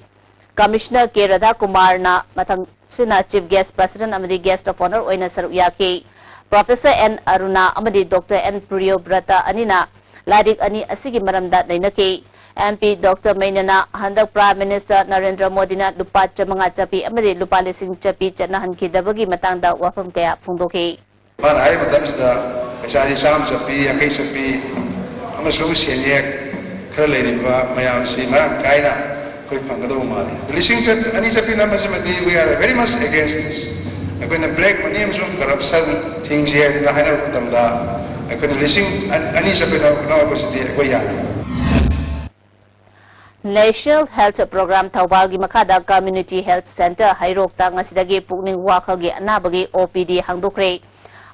ꯀꯃꯤꯁꯅꯔ ꯀꯦ ꯔꯥꯙꯥꯀꯨꯃꯥꯔꯅ ꯃꯊꯪꯁꯤꯅ ꯆꯤꯐ ꯒꯦꯁ ꯄ꯭ꯔꯁꯤꯗꯦꯟꯠ ꯑꯃꯗꯤ ꯒꯦꯁ ꯑꯣꯐ ꯑꯣꯅꯔ ꯑꯣꯏꯅ ꯁꯔꯨꯛ ꯌꯥꯈꯤ꯫ ꯄ꯭ꯔꯣꯐꯦꯁꯔ ꯑꯦꯟ ꯑꯔꯨꯅꯥ ꯑꯃꯗꯤ ꯗꯣꯛꯇꯔ ꯑꯦꯟ ꯄ꯭ꯔꯤꯌꯣꯕ꯭ꯔꯇ ꯑꯅꯤꯅ ꯂꯥꯏꯔꯤꯛ ꯑꯅꯤ ꯑꯁꯤꯒꯤ ꯃꯔꯝꯗ ꯅꯩꯅꯈꯤ꯫ MP ꯗꯣꯛꯇꯔ ꯃꯩꯅ꯭ꯌꯥꯅ ꯍꯟꯗꯛ ꯄ꯭ꯔꯥꯏꯝ ꯃꯤꯅꯤꯁꯇꯔ ꯅꯔꯦꯟꯗ꯭ꯔ ꯃꯣꯗꯤꯅ ꯂꯨꯄꯥ ꯆꯥꯃꯉꯥ ꯆꯠꯄꯤ ꯑꯃꯗꯤ ꯂꯨꯄꯥ ꯂꯤꯁꯤꯡ ꯆꯠꯄꯤ ꯆꯠꯅꯍꯟꯈꯤꯗꯕꯒꯤ ꯃꯇꯥꯡꯗ ꯋꯥꯐꯝ ꯀꯌꯥ ꯐꯣꯡꯗꯣꯛꯈꯤ꯫ ꯃꯥꯅ ꯍꯥꯏꯔꯤꯕ ꯃꯇꯝꯁꯤꯗ ꯄꯩꯁꯥꯁꯤ ꯆꯥꯝꯃ ꯆꯠꯄꯤ, ꯌꯥꯡꯈꯩ ꯆꯠꯄꯤ ꯑꯃꯁꯨꯡ ꯁꯦꯟꯌꯦꯛ ꯈꯔ ꯂꯩꯔꯤꯕ ꯃꯌꯥꯝꯁꯤ ꯃꯔꯥꯡ ꯀꯥꯏꯅ ꯑꯩꯈꯣꯏ ꯐꯪꯒꯗꯧꯕ ꯃꯥꯜꯂꯤ꯫ ꯂꯤꯁꯤꯡ ꯆꯠ-, ꯑꯅꯤ ꯆꯠꯄꯤ ꯅꯝꯕꯁꯤꯃꯗꯤ we are very much against this꯫ ꯑꯩꯈꯣꯏꯅ ꯕ꯭ꯂꯦꯛ ꯃꯅꯤ ꯑꯃꯁꯨꯡ ꯀꯔꯞꯁꯟ ꯊꯤꯡꯁꯤ ꯍꯥꯏꯗꯅ ꯍꯥꯏꯅꯕ ꯃꯇꯝꯗ ꯑꯩꯈꯣꯏꯅ ꯂꯤꯁꯤꯡ ꯑꯅꯤ ꯆꯠꯄꯤ ꯅꯝꯕꯁꯤꯗꯤ ꯑꯩꯈꯣꯏ ꯌꯥꯗꯦ꯫ National Health Program ꯊꯧꯕꯥꯜꯒꯤ ꯃꯈꯥꯗ Community Health Centre ꯍꯩꯔꯣꯛꯇ ꯉꯁꯤꯗꯒꯤ ꯄꯨꯛꯅꯤꯡ ꯋꯥꯈꯜꯒꯤ ꯑꯅꯥꯕꯒꯤ O P D ꯍꯥꯡꯗꯣꯛꯈ꯭ꯔꯦ꯫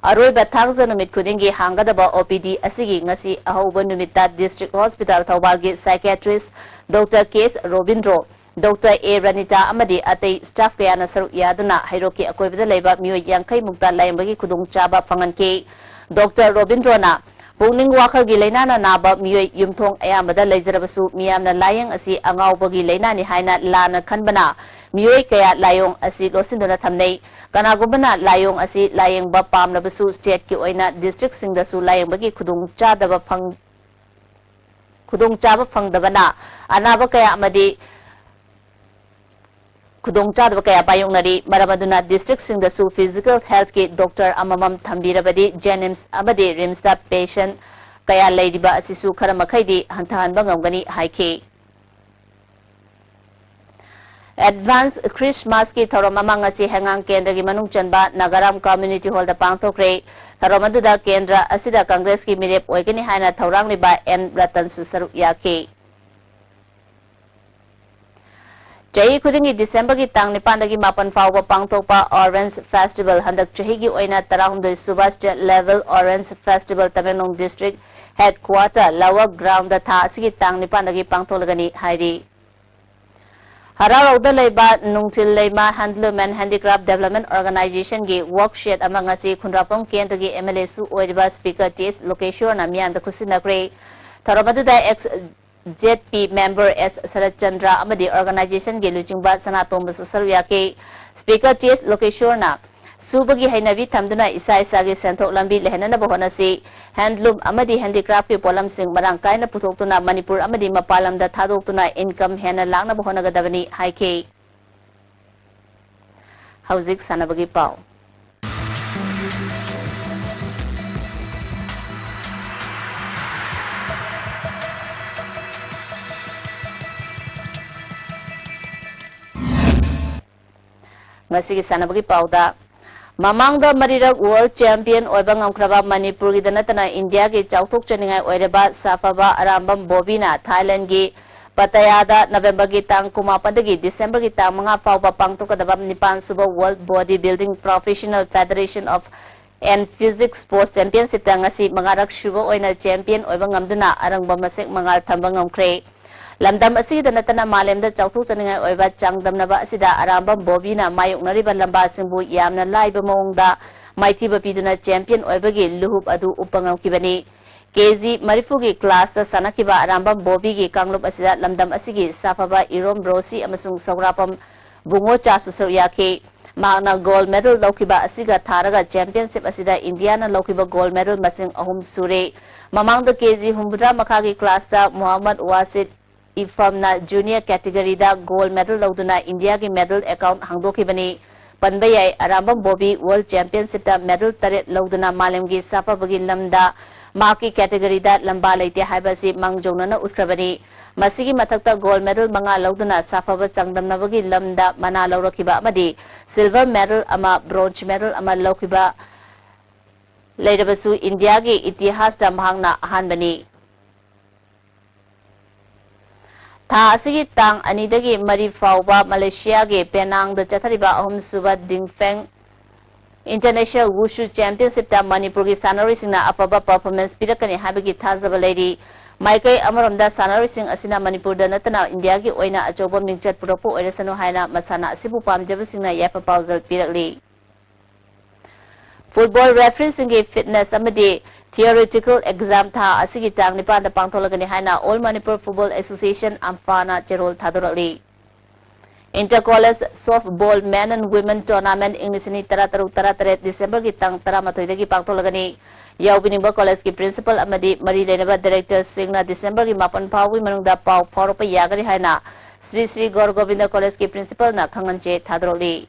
ꯑꯔꯣꯏꯕ ꯊꯥꯡꯖ ꯅꯨꯃꯤꯠ ꯈꯨꯗꯤꯡꯒꯤ ꯍꯥꯡꯒꯗꯕ O P D ꯑꯁꯤꯒꯤ ꯉꯁꯤ ꯑꯍꯧꯕ ꯅꯨꯃꯤꯠꯇ District Hospital ꯊꯧꯕꯥꯜꯒꯤ psychiatrist Doctor K S Robindro, Doctor A ꯔꯅꯤꯇꯥ ꯑꯃꯗꯤ ꯑꯇꯩ staff ꯀꯌꯥꯅ ꯁꯔꯨꯛ ꯌꯥꯗꯨꯅ ꯍꯩꯔꯣꯛꯀꯤ ꯑꯀꯣꯏꯕꯗ ꯂꯩꯕ ꯃꯤꯑꯣꯏ ꯌꯥꯡꯈꯩ ꯃꯨꯛꯇ ꯂꯥꯌꯦꯡꯕꯒꯤ ꯈꯨꯗꯣꯡꯆꯥꯕ ꯐꯪꯍꯟꯈꯤ꯫ Doctor ꯔꯣꯕꯤꯟꯗ꯭ꯔꯣꯅ ꯄꯨꯛꯅꯤꯡ ꯋꯥꯈꯜꯒꯤ ꯂꯥꯏꯅꯥꯅ ꯅꯥꯕ ꯃꯤꯑꯣꯏ ꯌꯨꯝꯊꯣꯡ ꯑꯌꯥꯝꯕꯗ ꯂꯩꯖꯔꯕꯁꯨ ꯃꯤꯌꯥꯝꯅ ꯂꯥꯌꯦꯡ ꯑꯁꯤ ꯑꯉꯥꯎꯕꯒꯤ ꯂꯥꯏꯅꯥꯅꯤ ꯍꯥꯏꯅ ꯂꯥꯟꯅ ꯈꯟꯕꯅ ꯃꯤꯑꯣꯏ ꯀꯌꯥ ꯂꯥꯏꯑꯣꯡ ꯑꯁꯤ ꯂꯣꯠꯁꯤꯟꯗꯨꯅ ꯊꯝꯅꯩ꯫ ꯀꯅꯥꯒꯨꯝꯕꯅ ꯂꯥꯏꯑꯣꯡ ꯑꯁꯤ ꯂꯥꯌꯦꯡꯕ ꯄꯥꯝꯂꯕꯁꯨ stateꯀꯤ ꯑꯣꯏꯅ districtꯁꯤꯡꯗꯁꯨ ꯂꯥꯌꯦꯡꯕꯒꯤ ꯈꯨꯗꯣꯡꯆꯥꯗꯕ ꯐꯪ-, ꯈꯨꯗꯣꯡꯆꯥꯕ ꯐꯪꯗꯕꯅ ꯑꯅꯥꯕ ꯀꯌꯥ ꯑꯃꯗꯤ ꯈꯨꯗꯣꯡꯆꯥꯗꯕ ꯀꯌꯥ ꯃꯥꯌꯣꯛꯅꯔꯤ꯫ ꯃꯔꯝ ꯑꯗꯨꯅ districtꯁꯤꯡꯗꯁꯨ physical healthꯀꯤ doctor ꯑꯃꯃꯝ ꯊꯝꯕꯤꯔꯕꯗꯤ JNIMS ꯑꯃꯗꯤ RIMSꯇ patient ꯀꯌꯥ ꯂꯩꯔꯤꯕ ꯑꯁꯤꯁꯨ ꯈꯔ ꯃꯈꯩꯗꯤ ꯍꯟꯊꯍꯟꯕ ꯉꯝꯒꯅꯤ ꯍꯥꯏꯈꯤ꯫ Advance Christmasꯀꯤ ꯊꯧꯔꯝ ꯑꯃ ꯉꯁꯤ ꯍꯩꯉꯥꯡ ꯀꯦꯟꯗ꯭ꯔꯒꯤ ꯃꯅꯨꯡ ꯆꯟꯕ ꯅꯥꯒꯥꯔꯥꯝ Community Hallꯗ ꯄꯥꯡꯊꯣꯛꯈ꯭ꯔꯦ꯫ ꯊꯧꯔꯝ ꯑꯗꯨꯗ ꯀꯦꯟꯗ꯭ꯔ ꯑꯁꯤꯗ Congressꯀꯤ ꯃꯤꯔꯦꯞ ꯑꯣꯏꯒꯅꯤ ꯍꯥꯏꯅ ꯊꯧꯔꯥꯡꯂꯤꯕ N ꯔꯇꯟꯁꯨ ꯁꯔꯨꯛ ꯌꯥꯈꯤ꯫ ꯆꯍꯤ ꯈꯨꯗꯤꯡꯒꯤ Decemberꯒꯤ ꯇꯥꯡ ꯅꯤꯄꯥꯟꯗꯒꯤ ꯃꯥꯄꯟ ꯐꯥꯎꯕ ꯄꯥꯡꯊꯣꯛꯄ Orange Festival ꯍꯟꯗꯛ ꯆꯍꯤꯒꯤ ꯑꯣꯏꯅ ꯇꯔꯥꯍꯨꯝꯗꯣꯏ ꯁꯨꯕ State Level Orange Festival Tamenglong District Headquarter lower Groundꯗ ꯊꯥ ꯑꯁꯤꯒꯤ ꯇꯥꯡ ꯅꯤꯄꯥꯟꯗꯒꯤ ꯄꯥꯡꯊꯣꯛꯂꯒꯅꯤ ꯍꯥꯏꯔꯤ꯫ ꯍꯔꯥꯎꯔꯧꯗ ꯂꯩꯕ ꯅꯨꯡꯊꯤꯜ ꯂꯩꯃ Handloom and Handicraft Development Organizationꯒꯤ work shed ꯑꯃ ꯉꯁꯤ ꯈꯨꯟꯗ꯭ꯔꯥꯛꯄꯝ ꯀꯦꯟꯗ꯭ꯔꯒꯤ MLAꯁꯨ ꯑꯣꯏꯔꯤꯕ Speaker T S ꯂꯣꯀꯦꯁ꯭ꯋꯔꯅ ꯃꯤꯌꯥꯝꯗ ꯈꯨꯠꯁꯤꯟꯅꯈ꯭ꯔꯦ꯫ ꯊꯧꯔꯝ ꯑꯗꯨꯗ ex ZP member S Saratchandra ꯑꯃꯗꯤ organizationꯒꯤ ꯂꯨꯆꯤꯡꯕ ꯁꯅꯥꯇꯣꯝꯕꯁꯨ ꯁꯔꯨꯛ ꯌꯥꯈꯤ꯫ Speaker T S ꯂꯣꯀꯦꯁ꯭ꯋꯔꯅ ꯁꯨꯕꯒꯤ ꯍꯩꯅꯕꯤ ꯊꯝꯗꯨꯅ ꯏꯁꯥ ꯏꯁꯥꯒꯤ ꯁꯦꯟꯊꯣꯛ ꯂꯝꯕꯤ ꯂꯩꯍꯟꯅꯅꯕ ꯍꯣꯠꯅꯁꯤ꯫ Handloom ꯑꯃꯗꯤ handicraftꯀꯤ ꯄꯣꯠꯂꯝꯁꯤꯡ ꯃꯔꯥꯡ ꯀꯥꯏꯅ ꯄꯨꯊꯣꯛꯇꯨꯅ ꯃꯅꯤꯄꯨꯔ ꯑꯃꯗꯤ ꯃꯄꯥꯟ ꯂꯝꯗ ꯊꯥꯗꯣꯛꯇꯨꯅ income ꯍꯦꯟꯅ ꯂꯥꯛꯅꯕ ꯍꯣꯠꯅꯒꯗꯕꯅꯤ ꯍꯥꯏꯈꯤ꯫ ꯍꯧꯖꯤꯛ ꯁꯥꯟꯅꯕꯒꯤ ꯄꯥꯎ꯫ ꯉꯁꯤꯒꯤ ꯁꯥꯟꯅꯕꯒꯤ ꯄꯥꯎꯗ, ꯃꯃꯥꯡꯗ ꯃꯔꯤꯔꯛ world champion ꯑꯣꯏꯕ ꯉꯝꯈ꯭ꯔꯕ ꯃꯅꯤꯄꯨꯔꯒꯤꯗ ꯅꯠꯇꯅ ꯏꯟꯗꯤꯌꯥꯒꯤ ꯆꯥꯎꯊꯣꯛꯆꯅꯤꯡꯉꯥꯏ ꯑꯣꯏꯔꯕ ꯁꯥꯐꯕ ꯑꯔꯥꯝꯕꯝ ꯕꯣꯕꯤꯅ ꯊꯥꯏꯂꯦꯟꯒꯤ ꯄꯇꯌꯥꯗ ꯅꯕꯦꯝꯕꯔꯒꯤ ꯇꯥꯡ ꯀꯨꯟꯃꯥꯄꯟꯗꯒꯤ ꯗꯤꯁꯦꯝꯕꯔꯒꯤ ꯇꯥꯡ ꯃꯉꯥ ꯐꯥꯎꯕ ꯄꯥꯡꯊꯣꯛꯀꯗꯕ ꯅꯤꯄꯥꯟ ꯁꯨꯕ World Body Building Professional Federation of and Physique Sports Championship ꯇ ꯉꯁꯤ ꯃꯉꯥꯔꯛ ꯁꯨꯕ ꯑꯣꯏꯅ ꯆꯦꯝꯄꯤꯌꯟ ꯑꯣꯏꯕ ꯉꯝꯗꯨꯅ ꯑꯔꯪꯕ ꯃꯁꯛ ꯃꯉꯥꯜ ꯊꯝꯕ ꯉꯝꯈ꯭ꯔꯦ꯫ ꯂꯝꯗꯝ ꯑꯁꯤꯗ ꯅꯠꯇꯅ ꯃꯥꯂꯦꯝꯗ ꯆꯥꯎꯊꯣꯛꯆꯅꯤꯡꯉꯥꯏ ꯑꯣꯏꯕ ꯆꯥꯡꯗꯝꯅꯕ ꯑꯁꯤꯗ ꯑꯔꯥꯝꯕꯝ ꯕꯣꯕꯤꯅ ꯃꯥꯌꯣꯛꯅꯔꯤꯕ ꯂꯝꯕꯥꯁꯤꯡꯕꯨ ꯌꯥꯝꯅ ꯂꯥꯏꯕ ꯃꯑꯣꯡꯗ ꯃꯥꯏꯊꯤꯕ ꯄꯤꯗꯨꯅ ꯆꯦꯝꯄꯤꯌꯟ ꯑꯣꯏꯕꯒꯤ ꯂꯨꯍꯨꯞ ꯑꯗꯨ ꯎꯞꯄ ꯉꯝꯈꯤꯕꯅꯤ꯫ ꯀꯦ ꯖꯤ ꯃꯔꯤꯐꯨꯒꯤ ꯀ꯭ꯂꯥꯁꯇ ꯁꯥꯟꯅꯈꯤꯕ ꯑꯔꯥꯝꯕꯝ ꯕꯣꯕꯤꯒꯤ ꯀꯥꯡꯂꯨꯞ ꯑꯁꯤꯗ ꯂꯝꯗꯝ ꯑꯁꯤꯒꯤ ꯁꯥꯐꯕ ꯏꯔꯣꯝ ꯔꯣꯁꯤ ꯑꯃꯁꯨꯡ ꯁꯧꯒ꯭ꯔꯥꯄꯝ ꯕꯨꯡꯉꯣꯆꯥꯁꯨ ꯁꯔꯨꯛ ꯌꯥꯈꯤ꯫ ꯃꯍꯥꯛꯅ ꯒꯣꯜ ꯃꯦꯗꯜ ꯂꯧꯈꯤꯕ ꯑꯁꯤꯒ ꯊꯥꯔꯒ ꯆꯦꯝꯄꯤꯌꯟꯁꯤꯞ ꯑꯁꯤꯗ ꯏꯟꯗꯤꯌꯥꯅ ꯂꯧꯈꯤꯕ ꯒꯣꯜ ꯃꯦꯗꯜ ꯃꯁꯤꯡ ꯑꯍꯨꯝ ꯁꯨꯔꯦ꯫ ꯃꯃꯥꯡꯗ ꯀꯦ ꯖꯤ ꯍꯨꯝꯐꯨꯇꯔꯥ ꯃꯈꯥꯒꯤ ꯀ꯭ꯂꯥꯁꯇ ꯃꯣꯍꯝꯃꯗ ꯋꯥꯁꯤꯗ ꯏꯐꯝꯅ ꯖꯨꯅꯤꯌꯔ ꯀꯦꯇꯦꯒꯣꯔꯤꯗ ꯒꯣꯜ ꯃꯦꯗꯜ ꯂꯧꯗꯨꯅ ꯏꯟꯗꯤꯌꯥꯒꯤ ꯃꯦꯗꯜ ꯑꯦꯀꯥꯎꯟꯠ ꯍꯥꯡꯗꯣꯛꯈꯤꯕꯅꯤ꯫ ꯄꯟꯕ ꯌꯥꯏ, ꯑꯔꯥꯝꯕꯝ ꯕꯣꯕꯤ ꯋꯥꯔꯜꯗ ꯆꯦꯝꯄꯤꯌꯟꯁꯤꯞꯇ ꯃꯦꯗꯜ ꯇꯔꯦꯠ ꯂꯧꯗꯨꯅ ꯃꯥꯂꯦꯝꯒꯤ ꯁꯥꯐꯕꯒꯤ ꯂꯝꯗ ꯃꯍꯥꯛꯀꯤ ꯀꯦꯇꯦꯒꯣꯔꯤꯗ ꯂꯝꯕꯥ ꯂꯩꯇꯦ ꯍꯥꯏꯕ ꯑꯁꯤ ꯃꯥꯡꯖꯧꯅꯅ ꯎꯠꯈ꯭ꯔꯕꯅꯤ꯫ ꯃꯁꯤꯒꯤ ꯃꯊꯛꯇ ꯒꯣꯜ ꯃꯦꯗꯜ ꯃꯉꯥ ꯂꯧꯗꯨꯅ ꯁꯥꯐꯕ ꯆꯥꯡꯗꯝꯅꯕꯒꯤ ꯂꯝꯗ ꯃꯅꯥ ꯂꯧꯔꯛꯈꯤꯕ ꯑꯃꯗꯤ ꯁꯤꯜꯚꯔ ꯃꯦꯗꯜ ꯑꯃ, ꯕ꯭ꯔꯣꯟꯖ ꯃꯦꯗꯜ ꯑꯃ ꯂꯧꯈꯤꯕ ꯂꯩꯔꯕꯁꯨ, ꯏꯟꯗꯤꯌꯥꯒꯤ ꯏꯇꯤꯍꯥꯁꯇ ꯃꯍꯥꯛꯅ ꯑꯍꯥꯟꯕꯅꯤ꯫ ꯊꯥ ꯑꯁꯤꯒꯤ ꯇꯥꯡ ꯑꯅꯤꯗꯒꯤ ꯃꯔꯤ ꯐꯥꯎꯕ ꯃꯂꯦꯁꯤꯌꯥꯒꯤ ꯄꯦꯅꯥꯡꯗ ꯆꯠꯊꯔꯤꯕ ꯑꯍꯨꯝꯁꯨꯕ ꯗꯤꯡꯐꯦꯡ ꯏꯟꯇꯔꯅꯦꯁꯅꯦꯜ ꯋꯨꯁꯨ ꯆꯦꯝꯄꯤꯌꯟꯁꯤꯞꯇ ꯃꯅꯤꯄꯨꯔꯒꯤ ꯁꯥꯟꯅꯔꯣꯏꯁꯤꯡꯅ ꯑꯐꯕ ꯄꯔꯐꯣꯔꯃꯦꯟꯁ ꯄꯤꯔꯛꯀꯅꯤ ꯍꯥꯏꯕꯒꯤ ꯊꯥꯖꯕ ꯂꯩꯔꯤ꯫ ꯃꯥꯏꯀꯩ ꯑꯃꯔꯣꯝꯗ ꯁꯥꯟꯅꯔꯣꯏꯁꯤꯡ ꯑꯁꯤꯅ ꯃꯅꯤꯄꯨꯔꯗ ꯅꯠꯇꯅ ꯏꯟꯗꯤꯌꯥꯒꯤ ꯑꯣꯏꯅ ꯑꯆꯧꯕ ꯃꯤꯡꯆꯠ ꯄꯨꯔꯛꯄ ꯑꯣꯏꯔꯁꯅꯨ ꯍꯥꯏꯅ ꯃꯁꯥꯟꯅ ꯑꯁꯤꯕꯨ ꯄꯥꯝꯖꯕꯁꯤꯡꯅ ꯌꯥꯏꯐ ꯄꯥꯎꯖꯦꯜ ꯄꯤꯔꯛꯂꯤ꯫ ꯐꯨꯠꯕꯣꯜ ꯔꯦꯐ꯭ꯔꯤꯁꯤꯡꯒꯤ ꯐꯤꯠꯅꯦꯁ ꯑꯃꯗꯤ ꯊꯤꯑꯣꯔꯤꯇꯤꯀꯦꯜ ꯑꯦꯛꯖꯥꯝ ꯊꯥ ꯑꯁꯤꯒꯤ ꯇꯥꯡ ꯅꯤꯄꯥꯟꯗ ꯄꯥꯡꯊꯣꯛꯂꯒꯅꯤ ꯍꯥꯏꯅ ꯑꯣꯜ ꯃꯅꯤꯄꯨꯔ ꯐꯨꯠꯕꯣꯜ ꯑꯦꯁꯣꯁꯤꯌꯦꯁꯟ, ꯑꯝꯐꯥꯅ ꯆꯦꯔꯣꯜ ꯊꯥꯗꯣꯔꯛꯂꯤ꯫ Inter college softball men and women tournament ꯏꯪ ꯂꯤꯁꯤꯡ ꯑꯅꯤ ꯇꯔꯥꯇꯔꯨꯛ ꯇꯔꯥꯇꯔꯦꯠ ꯗꯤꯁꯦꯝꯕꯔꯒꯤ ꯇꯥꯡ ꯇꯔꯥꯃꯥꯊꯣꯏꯗꯒꯤ ꯄꯥꯡꯊꯣꯛꯂꯒꯅꯤ꯫ ꯌꯥꯎꯕꯤꯅꯤꯡꯕ ꯀꯣꯂꯦꯖꯀꯤ ꯄ꯭ꯔꯤꯟꯁꯤꯄꯜ ꯑꯃꯗꯤ ꯃꯔꯤ ꯂꯩꯅꯕ ꯗꯥꯏꯔꯦꯛꯇꯔꯁꯤꯡꯅ ꯗꯤꯁꯦꯝꯕꯔꯒꯤ ꯃꯥꯄꯟ ꯐꯥꯎꯕꯒꯤ ꯃꯅꯨꯡꯗ ꯄꯥꯎ ꯐꯥꯎꯔꯛꯄ ꯌꯥꯒꯅꯤ ꯍꯥꯏꯅ ꯁ꯭ꯔꯤ ꯁ꯭ꯔꯤ ꯒꯧꯔ ꯒꯣꯕꯤꯟꯗ ꯀꯣꯂꯦꯖꯀꯤ ꯄ꯭ꯔꯤꯟꯁꯤꯄꯜꯅ ꯈꯪꯍꯟ ꯆꯦ ꯊꯥꯗꯣꯔꯛꯂꯤ꯫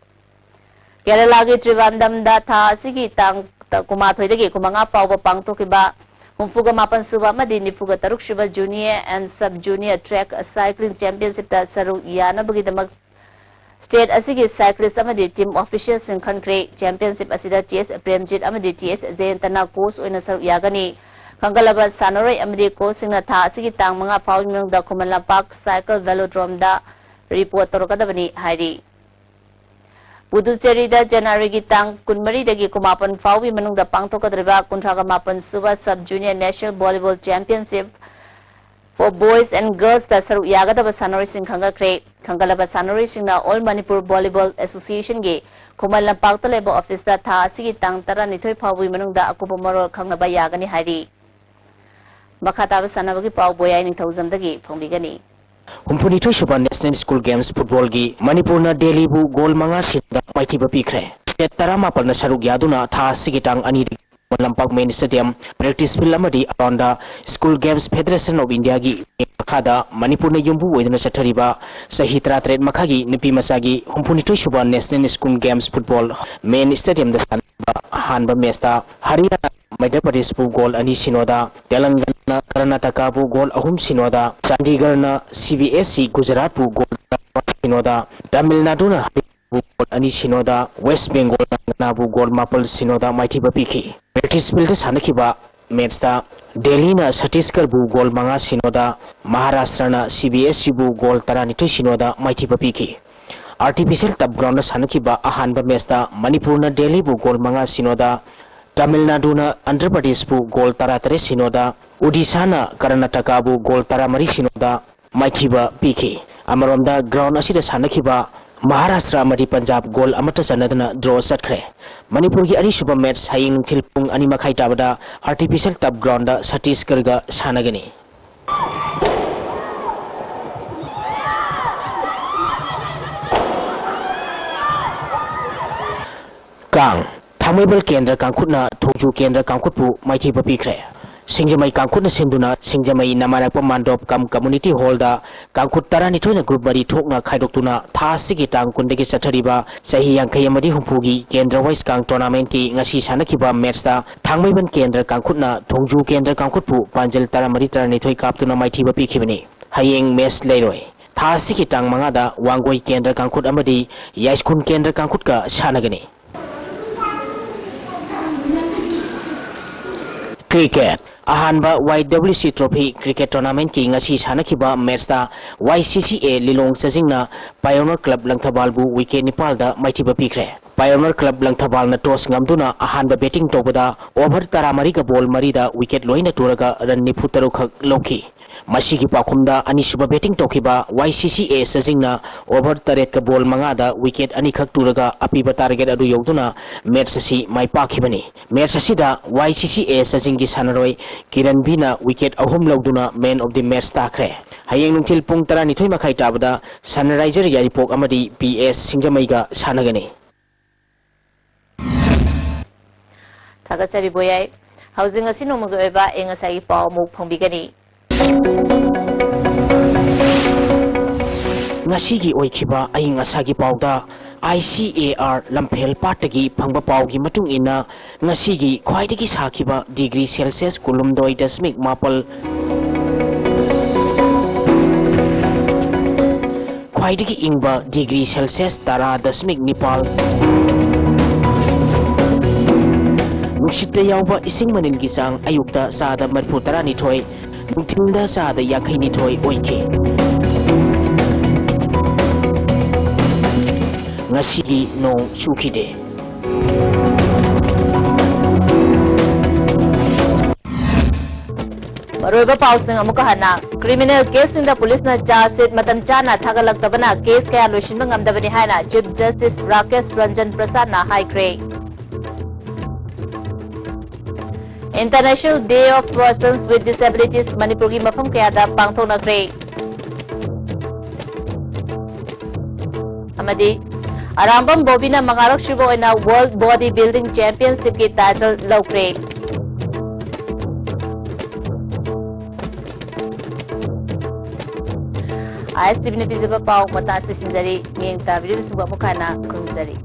ꯀꯦꯔꯂꯥꯒꯤ ꯇ꯭ꯔꯤꯕꯥꯟꯗꯝꯗ ꯊꯥ ꯑꯁꯤꯒꯤ ꯇꯥꯡ ꯀꯨꯟꯃꯥꯊꯣꯏꯗꯒꯤ ꯀꯨꯟꯃꯉꯥ ꯐꯥꯎꯕ ꯄꯥꯡꯊꯣꯛꯈꯤꯕ ꯍꯨꯝꯐꯨꯒ ꯃꯥꯄꯟ ꯁꯨꯕ ꯑꯃꯗꯤ ꯅꯤꯐꯨꯒ ꯇꯔꯨꯛ ꯁꯨꯕ junior and sub junior track cycling ꯆꯦꯝꯄꯤꯌꯟꯁꯤꯞꯇ ꯁꯔꯨꯛ ꯌꯥꯅꯕꯒꯤꯗꯃꯛ ꯁ꯭ꯇꯦꯠ ꯑꯁꯤꯒꯤ ꯁꯥꯏꯀ꯭ꯂꯤꯁ ꯑꯃꯗꯤ ꯇꯤꯝ ꯑꯣꯐꯤꯁꯤꯌꯦꯜꯁꯤꯡ ꯈꯟꯈ꯭ꯔꯦ꯫ ꯆꯦꯝꯄꯤꯌꯟꯁꯤꯞ ꯑꯁꯤꯗ ꯇꯤ ꯑꯦꯁ ꯄ꯭ꯔꯦꯝꯖꯤꯠ ꯑꯃꯗꯤ ꯇꯤ ꯑꯦꯁ ꯖꯌꯟꯇꯅ ꯀꯣꯆ ꯑꯣꯏꯅ ꯁꯔꯨꯛ ꯌꯥꯒꯅꯤ꯫ ꯈꯟꯒꯠꯂꯕ ꯁꯥꯟꯅꯔꯣꯏ ꯑꯃꯗꯤ ꯀꯣꯆꯁꯤꯡꯅ ꯊꯥ ꯑꯁꯤꯒꯤ ꯇꯥꯡ ꯃꯉꯥ ꯐꯥꯎꯒꯤ ꯃꯅꯨꯡꯗ ꯈꯨꯃꯟ ꯂꯝꯄꯥꯛ ꯁꯥꯏꯀꯜ ꯚꯦꯂꯣꯗ꯭ꯔꯣꯝꯗ ꯔꯤꯄꯣꯔꯠ ꯇꯧꯔꯛꯀꯗꯕꯅꯤ ꯍꯥꯏꯔꯤ꯫ ꯄꯨꯗꯨꯆꯦꯔꯤꯗ ꯖꯅꯋꯥꯔꯤꯒꯤ ꯇꯥꯡ ꯀꯨꯟꯃꯔꯤꯗꯒꯤ ꯀꯨꯟꯃꯥꯄꯟ ꯐꯥꯎꯒꯤ ꯃꯅꯨꯡꯗ ꯄꯥꯡꯊꯣꯛꯀꯗꯧꯔꯤꯕ ꯀꯨꯟꯊ꯭ꯔꯥꯒ ꯃꯥꯄꯟ ꯁꯨꯕ Sub Junior National Volleyball Championship for Boys and Girlsꯇ ꯁꯔꯨꯛ ꯌꯥꯒꯗꯕ ꯁꯥꯟꯅꯔꯣꯏꯁꯤꯡ ꯈꯟꯒꯠꯈ꯭ꯔꯦ꯫ ꯈꯟꯒꯠꯂꯕ ꯁꯥꯟꯅꯔꯣꯏꯁꯤꯡꯅ All Manipur Volleyball Associationꯒꯤ ꯈꯨꯃꯟ ꯂꯝꯄꯥꯛꯇ ꯂꯩꯕ officeꯇ ꯊꯥ ꯑꯁꯤꯒꯤ ꯇꯥꯡ ꯇꯔꯥꯅꯤꯊꯣꯏ ꯐꯥꯎꯕꯒꯤ ꯃꯅꯨꯡꯗ ꯑꯀꯨꯞꯄ ꯃꯔꯣꯜ ꯈꯪꯅꯕ ꯌꯥꯒꯅꯤ ꯍꯥꯏꯔꯤ꯫ ꯃꯈꯥ ꯇꯥꯕ ꯁꯥꯟꯅꯕꯒꯤ ꯄꯥꯎ ꯕꯣꯌꯥꯏ ꯅꯤꯡꯊꯧꯖꯝꯗꯒꯤ ꯐꯣꯡꯕꯤꯒꯅꯤ꯫ ꯍꯨꯝꯐꯨꯅꯤꯊꯣꯏ ꯁꯨꯕ National School Games Footballꯒꯤ ꯃꯅꯤꯄꯨꯔꯅ ꯗꯦꯜꯂꯤꯕꯨ ꯒꯣꯜ ꯃꯉꯥ ꯁꯤꯅꯣꯗ ꯃꯥꯏꯊꯤꯕ ꯄꯤꯈ꯭ꯔꯦ꯫ State ꯇꯔꯥꯃꯥꯄꯜꯅ ꯁꯔꯨꯛ ꯌꯥꯗꯨꯅ ꯊꯥ ꯑꯁꯤꯒꯤ ꯇꯥꯡ ꯑꯅꯤꯗꯒꯤ ꯂꯝꯄꯥꯛ main stadium, practice field ꯑꯃꯗꯤ aroundꯗ School Games Federation of Indiaꯒꯤ ꯃꯈꯥꯗ ꯃꯅꯤꯄꯨꯔꯅ ꯌꯨꯝꯕꯨ ꯑꯣꯏꯗꯨꯅ ꯆꯠꯊꯔꯤꯕ ꯆꯍꯤ ꯇꯔꯥꯇꯔꯦꯠ ꯃꯈꯥꯒꯤ ꯅꯨꯄꯤ ꯃꯆꯥꯒꯤ ꯍꯨꯝꯐꯨꯅꯤꯊꯣꯏ ꯁꯨꯕ National School Games Football main stadiumꯗ ꯁꯥꯟꯅꯕ ꯑꯍꯥꯟꯕ matchꯇ ꯍꯔꯤꯌꯥꯅꯥ ꯃꯩꯙ꯭ꯌ ꯄ꯭ꯔꯗꯦꯁꯄꯨ ꯒꯣꯜ ꯑꯅꯤ ꯁꯤꯅꯣꯗ, ꯇꯦꯂꯪꯒꯅꯥꯅ ꯀꯔꯅꯥꯇꯀꯥꯕꯨ ꯒꯣꯜ ꯑꯍꯨꯝ ꯁꯤꯅꯣꯗ, ꯆꯥꯟꯗꯤꯒꯔꯅ ꯁꯤ ꯕꯤ ꯑꯦꯁ ꯏ ꯒꯨꯖꯔꯥꯠꯄꯨ ꯒꯣꯜ ꯇꯔꯥ ꯁꯤꯅꯣꯗ, ꯇꯥꯃꯤꯜ ꯅꯥꯗꯨꯅ ꯍꯔꯤꯌꯥꯅꯥꯕꯨ ꯒꯣꯜ ꯑꯅꯤ ꯁꯤꯅꯣꯗ, ꯋꯦꯁ ꯕꯦꯡꯒꯣꯜꯅ ꯉꯅꯥꯕꯨ ꯒꯣꯜ ꯃꯥꯄꯜ ꯁꯤꯅꯣꯗ ꯃꯥꯏꯊꯤꯕ ꯄꯤꯈꯤ꯫ Practice fieldꯇ ꯁꯥꯟꯅꯈꯤꯕ matchꯇ ꯗꯦꯜꯂꯤꯅ ꯁꯇꯤꯁꯒꯔꯕꯨ ꯒꯣꯜ ꯃꯉꯥ ꯁꯤꯅꯣꯗ, ꯃꯍꯥꯔꯥꯁꯇ꯭ꯔꯅ ꯁꯤ ꯕꯤ ꯑꯦꯁ ꯏꯕꯨ ꯒꯣꯜ ꯇꯔꯥꯅꯤꯊꯣꯏ ꯁꯤꯅꯣꯗ ꯃꯥꯏꯊꯤꯕ ꯄꯤꯈꯤ꯫ Artificial turf groundꯗ ꯁꯥꯟꯅꯈꯤꯕ ꯑꯍꯥꯟꯕ matchꯇ ꯃꯅꯤꯄꯨꯔꯅ ꯗꯦꯜꯂꯤꯕꯨ ꯒꯣꯜ ꯃꯉꯥ ꯁꯤꯅꯣꯗ, ꯇꯥꯃꯤꯜ ꯅꯥꯗꯨꯅ ꯑꯟꯙ꯭ꯔ ꯄ꯭ꯔꯗꯦꯁꯄꯨ ꯒꯣꯜ ꯇꯔꯥꯇꯔꯦꯠ ꯁꯤꯅꯣꯗ, ꯑꯣꯗꯤꯁꯥꯅ ꯀꯔꯅꯥꯇꯀꯥꯕꯨ ꯒꯣꯜ ꯇꯔꯥꯃꯔꯤ ꯁꯤꯅꯣꯗ ꯃꯥꯏꯊꯤꯕ ꯄꯤꯈꯤ꯫ ꯑꯃꯔꯣꯝꯗ, ground ꯑꯁꯤꯗ ꯁꯥꯟꯅꯈꯤꯕ ꯃꯍꯥꯔꯥꯁꯇ꯭ꯔ ꯑꯃꯗꯤ ꯄꯟꯖꯥꯕ ꯒꯣꯜ ꯑꯃꯠꯇ ꯆꯟꯅꯗꯅ draw ꯆꯠꯈ꯭ꯔꯦ꯫ ꯃꯅꯤꯄꯨꯔꯒꯤ ꯑꯅꯤꯁꯨꯕ match ꯍꯌꯦꯡ ꯅꯨꯡꯊꯤꯜ ꯄꯨꯡ ꯑꯅꯤ ꯃꯈꯥꯏ ꯇꯥꯕꯗ artificial turf groundꯗ ꯁꯇꯤꯁꯒꯔꯒ ꯁꯥꯟꯅꯒꯅꯤ꯫ ꯀꯥꯡ꯫ ꯊꯥꯡꯃꯩꯕꯟ ꯀꯦꯟꯗ꯭ꯔ ꯀꯥꯡꯈꯨꯠꯅ ꯊꯣꯡꯖꯨ ꯀꯦꯟꯗ꯭ꯔ ꯀꯥꯡꯈꯨꯠꯄꯨ ꯃꯥꯏꯊꯤꯕ ꯄꯤꯈ꯭ꯔꯦ꯫ ꯁꯤꯡꯖꯃꯩ ꯀꯥꯡꯈꯨꯠꯅ ꯁꯤꯟꯗꯨꯅ ꯁꯤꯡꯖꯃꯩ ꯅꯃꯥꯔꯛꯄ ꯃꯥꯟꯗꯣꯞ cum community hallꯗ ꯀꯥꯡꯈꯨꯠ ꯇꯔꯥꯅꯤꯊꯣꯏꯅ group ꯃꯔꯤ ꯊꯣꯛꯅ ꯈꯥꯏꯗꯣꯛꯇꯨꯅ ꯊꯥ ꯑꯁꯤꯒꯤ ꯇꯥꯡ ꯀꯨꯟꯗꯒꯤ ꯆꯠꯊꯔꯤꯕ ꯆꯍꯤ ꯌꯥꯡꯈꯩ ꯑꯃꯗꯤ ꯍꯨꯝꯐꯨꯒꯤ ꯀꯦꯟꯗ꯭ꯔ wise ꯀꯥꯡ tournamentꯀꯤ ꯉꯁꯤ ꯁꯥꯟꯅꯈꯤꯕ matchꯇ ꯊꯥꯡꯃꯩꯕꯟ ꯀꯦꯟꯗ꯭ꯔ ꯀꯥꯡꯈꯨꯠꯅ ꯊꯣꯡꯖꯨ ꯀꯦꯟꯗ꯭ꯔ ꯀꯥꯡꯈꯨꯠꯄꯨ ꯄꯥꯟꯖꯜ ꯇꯔꯥꯃꯔꯤ ꯇꯔꯥꯅꯤꯊꯣꯏ ꯀꯥꯞꯇꯨꯅ ꯃꯥꯏꯊꯤꯕ ꯄꯤꯈꯤꯕꯅꯤ꯫ ꯍꯌꯦꯡ match ꯂꯩꯔꯣꯏ꯫ ꯊꯥ ꯑꯁꯤꯒꯤ ꯇꯥꯡ ꯃꯉꯥꯗ ꯋꯥꯡꯒꯣꯏ ꯀꯦꯟꯗ꯭ꯔ ꯀꯥꯡꯈꯨꯠ ꯑꯃꯗꯤ ꯌꯥꯏꯁ꯭ꯀꯨꯜ ꯀꯦꯟꯗ꯭ꯔ ꯀꯥꯡꯈꯨꯠꯀ ꯁꯥꯟꯅꯒꯅꯤ꯫ Cricket꯫ ꯑꯍꯥꯟꯕ Y W C Trophy cricket tournamentꯀꯤ ꯉꯁꯤ ꯁꯥꯟꯅꯈꯤꯕ matchꯇ Y C C A Lilong ꯆꯥꯖꯤꯡꯅ Pioneer Club ꯂꯪꯊꯕꯥꯜꯕꯨ wicket ꯅꯤꯄꯥꯜꯗ ꯃꯥꯏꯊꯤꯕ ꯄꯤꯈ꯭ꯔꯦ꯫ Pioneer Club ꯂꯪꯊꯕꯥꯜꯅ toss ꯉꯝꯗꯨꯅ ꯑꯍꯥꯟꯕ batting ꯇꯧꯕꯗ over ꯇꯔꯥꯃꯔꯤꯒ ball ꯃꯔꯤꯗ wicket ꯂꯣꯏꯅ ꯇꯨꯔꯒ run ꯅꯤꯐꯨ ꯇꯔꯨꯛ ꯈꯛ ꯂꯧꯈꯤ꯫ ꯃꯁꯤꯒꯤ ꯄꯥꯎꯈꯨꯝꯗ ꯑꯅꯤꯁꯨꯕ batting ꯇꯧꯈꯤꯕ Y C C A ꯆꯥꯖꯤꯡꯅ over ꯇꯔꯦꯠꯀ ball ꯃꯉꯥꯗ wicket ꯑꯅꯤꯈꯛ ꯇꯨꯔꯒ ꯑꯄꯤꯕ target ꯑꯗꯨ ꯌꯧꯗꯨꯅ match ꯑꯁꯤ ꯃꯥꯏ ꯄꯥꯛꯈꯤꯕꯅꯤ꯫ Match ꯑꯁꯤꯗ Y C C A ꯆꯥꯖꯤꯡꯒꯤ ꯁꯥꯟꯅꯔꯣꯏ ꯀꯤꯔꯟꯕꯤꯅ wicket ꯑꯍꯨꯝ ꯂꯧꯗꯨꯅ man of the match ꯇꯥꯈ꯭ꯔꯦ꯫ ꯍꯌꯦꯡ ꯅꯨꯡꯊꯤꯜ ꯄꯨꯡ ꯇꯔꯥꯅꯤꯊꯣꯏ ꯃꯈꯥꯏ ꯇꯥꯕꯗ Sunriser ꯌꯥꯏꯔꯤꯄꯣꯛ ꯑꯃꯗꯤ P S ꯁꯤꯡꯖꯃꯩꯒ ꯁꯥꯟꯅꯒꯅꯤ꯫ ꯊꯥꯒꯠꯆꯔꯤ ꯕꯣꯌꯥꯏ꯫ ꯍꯧꯖꯤꯛ ꯉꯁꯤ ꯅꯣꯡꯃꯒꯤ ꯑꯣꯏꯕ ꯑꯏꯪ ꯑꯁꯥꯒꯤ ꯄꯥꯎ ꯑꯃꯨꯛ ꯐꯣꯡꯕꯤꯒꯅꯤ꯫ ꯉꯁꯤꯒꯤ ꯑꯣꯏꯈꯤꯕ ꯑꯏꯪ ꯑꯁꯥꯒꯤ ꯄꯥꯎꯗ I C A R ꯂꯝꯐꯦꯜ ꯄꯥꯠꯇꯒꯤ ꯐꯪꯕ ꯄꯥꯎꯒꯤ ꯃꯇꯨꯡ ꯏꯟꯅ, ꯉꯁꯤꯒꯤ ꯈ꯭ꯋꯥꯏꯗꯒꯤ ꯁꯥꯈꯤꯕ degree Celsius ꯀꯨꯟꯍꯨꯝꯗꯣꯏ ꯗꯁꯃꯤꯛ ꯃꯥꯄꯜ, ꯈ꯭ꯋꯥꯏꯗꯒꯤ ꯏꯪꯕ degree Celsius ꯇꯔꯥ ꯗꯁꯃꯤꯛ ꯅꯤꯄꯥꯜ, ꯅꯨꯡꯁꯤꯠꯇ ꯌꯥꯎꯕ ꯏꯁꯤꯡ ꯃꯅꯤꯜꯒꯤ ꯆꯥꯡ ꯑꯌꯨꯛꯇ ꯆꯥꯗ ꯃꯔꯤꯐꯨ ꯇꯔꯥꯅꯤꯊꯣꯏ, ꯅꯨꯡꯊꯤꯜꯗ ꯆꯥꯗ ꯌꯥꯡꯈꯩꯅꯤꯊꯣꯏ ꯑꯣꯏꯈꯤ꯫ ꯉꯁꯤꯒꯤ ꯅꯣꯡ ꯆꯨꯈꯤꯗꯦ꯫ ꯃꯔꯨꯑꯣꯏꯕ ꯄꯥꯎꯁꯤꯡ ꯑꯃꯨꯛꯀ ꯍꯟꯅ꯫ Criminal caseꯁꯤꯡꯗ ꯄꯨꯂꯤꯁꯅ charge sheet ꯃꯇꯝ ꯆꯥꯅ ꯊꯥꯒꯠꯂꯛꯇꯕꯅ case ꯀꯌꯥ ꯂꯣꯏꯁꯤꯟꯕ ꯉꯝꯗꯕꯅꯤ ꯍꯥꯏꯅ Chief Justice ꯔꯥꯀꯦꯁ ꯔꯟꯖꯟ ꯄ꯭ꯔꯁꯥꯗꯅ ꯍꯥꯏꯈ꯭ꯔꯦ꯫ International Day of Persons with Disabilities ꯃꯅꯤꯄꯨꯔꯒꯤ ꯃꯐꯝ ꯀꯌꯥꯗ ꯄꯥꯡꯊꯣꯛꯅꯈ꯭ꯔꯦ꯫ ꯑꯃꯗꯤ ꯑꯔꯥꯝꯕꯝ ꯕꯣꯕꯤꯅ ꯃꯉꯥꯔꯛ ꯁꯨꯕ ꯑꯣꯏꯅ World Body Building Championshipꯀꯤ title ꯂꯧꯈ꯭ꯔꯦ꯫ ISTVꯅ ꯄꯤꯖꯕ ꯄꯥꯎ ꯃꯇꯥꯡ ꯑꯁꯤꯗ ꯂꯣꯏꯁꯤꯟꯖꯔꯤ꯫ ꯃꯤꯠꯌꯦꯡ ꯇꯥꯕꯤꯔꯤꯕꯁꯤꯡꯕꯨ ꯑꯃꯨꯛ ꯍꯟꯅ ꯈꯨꯔꯨꯝꯖꯔꯤ꯫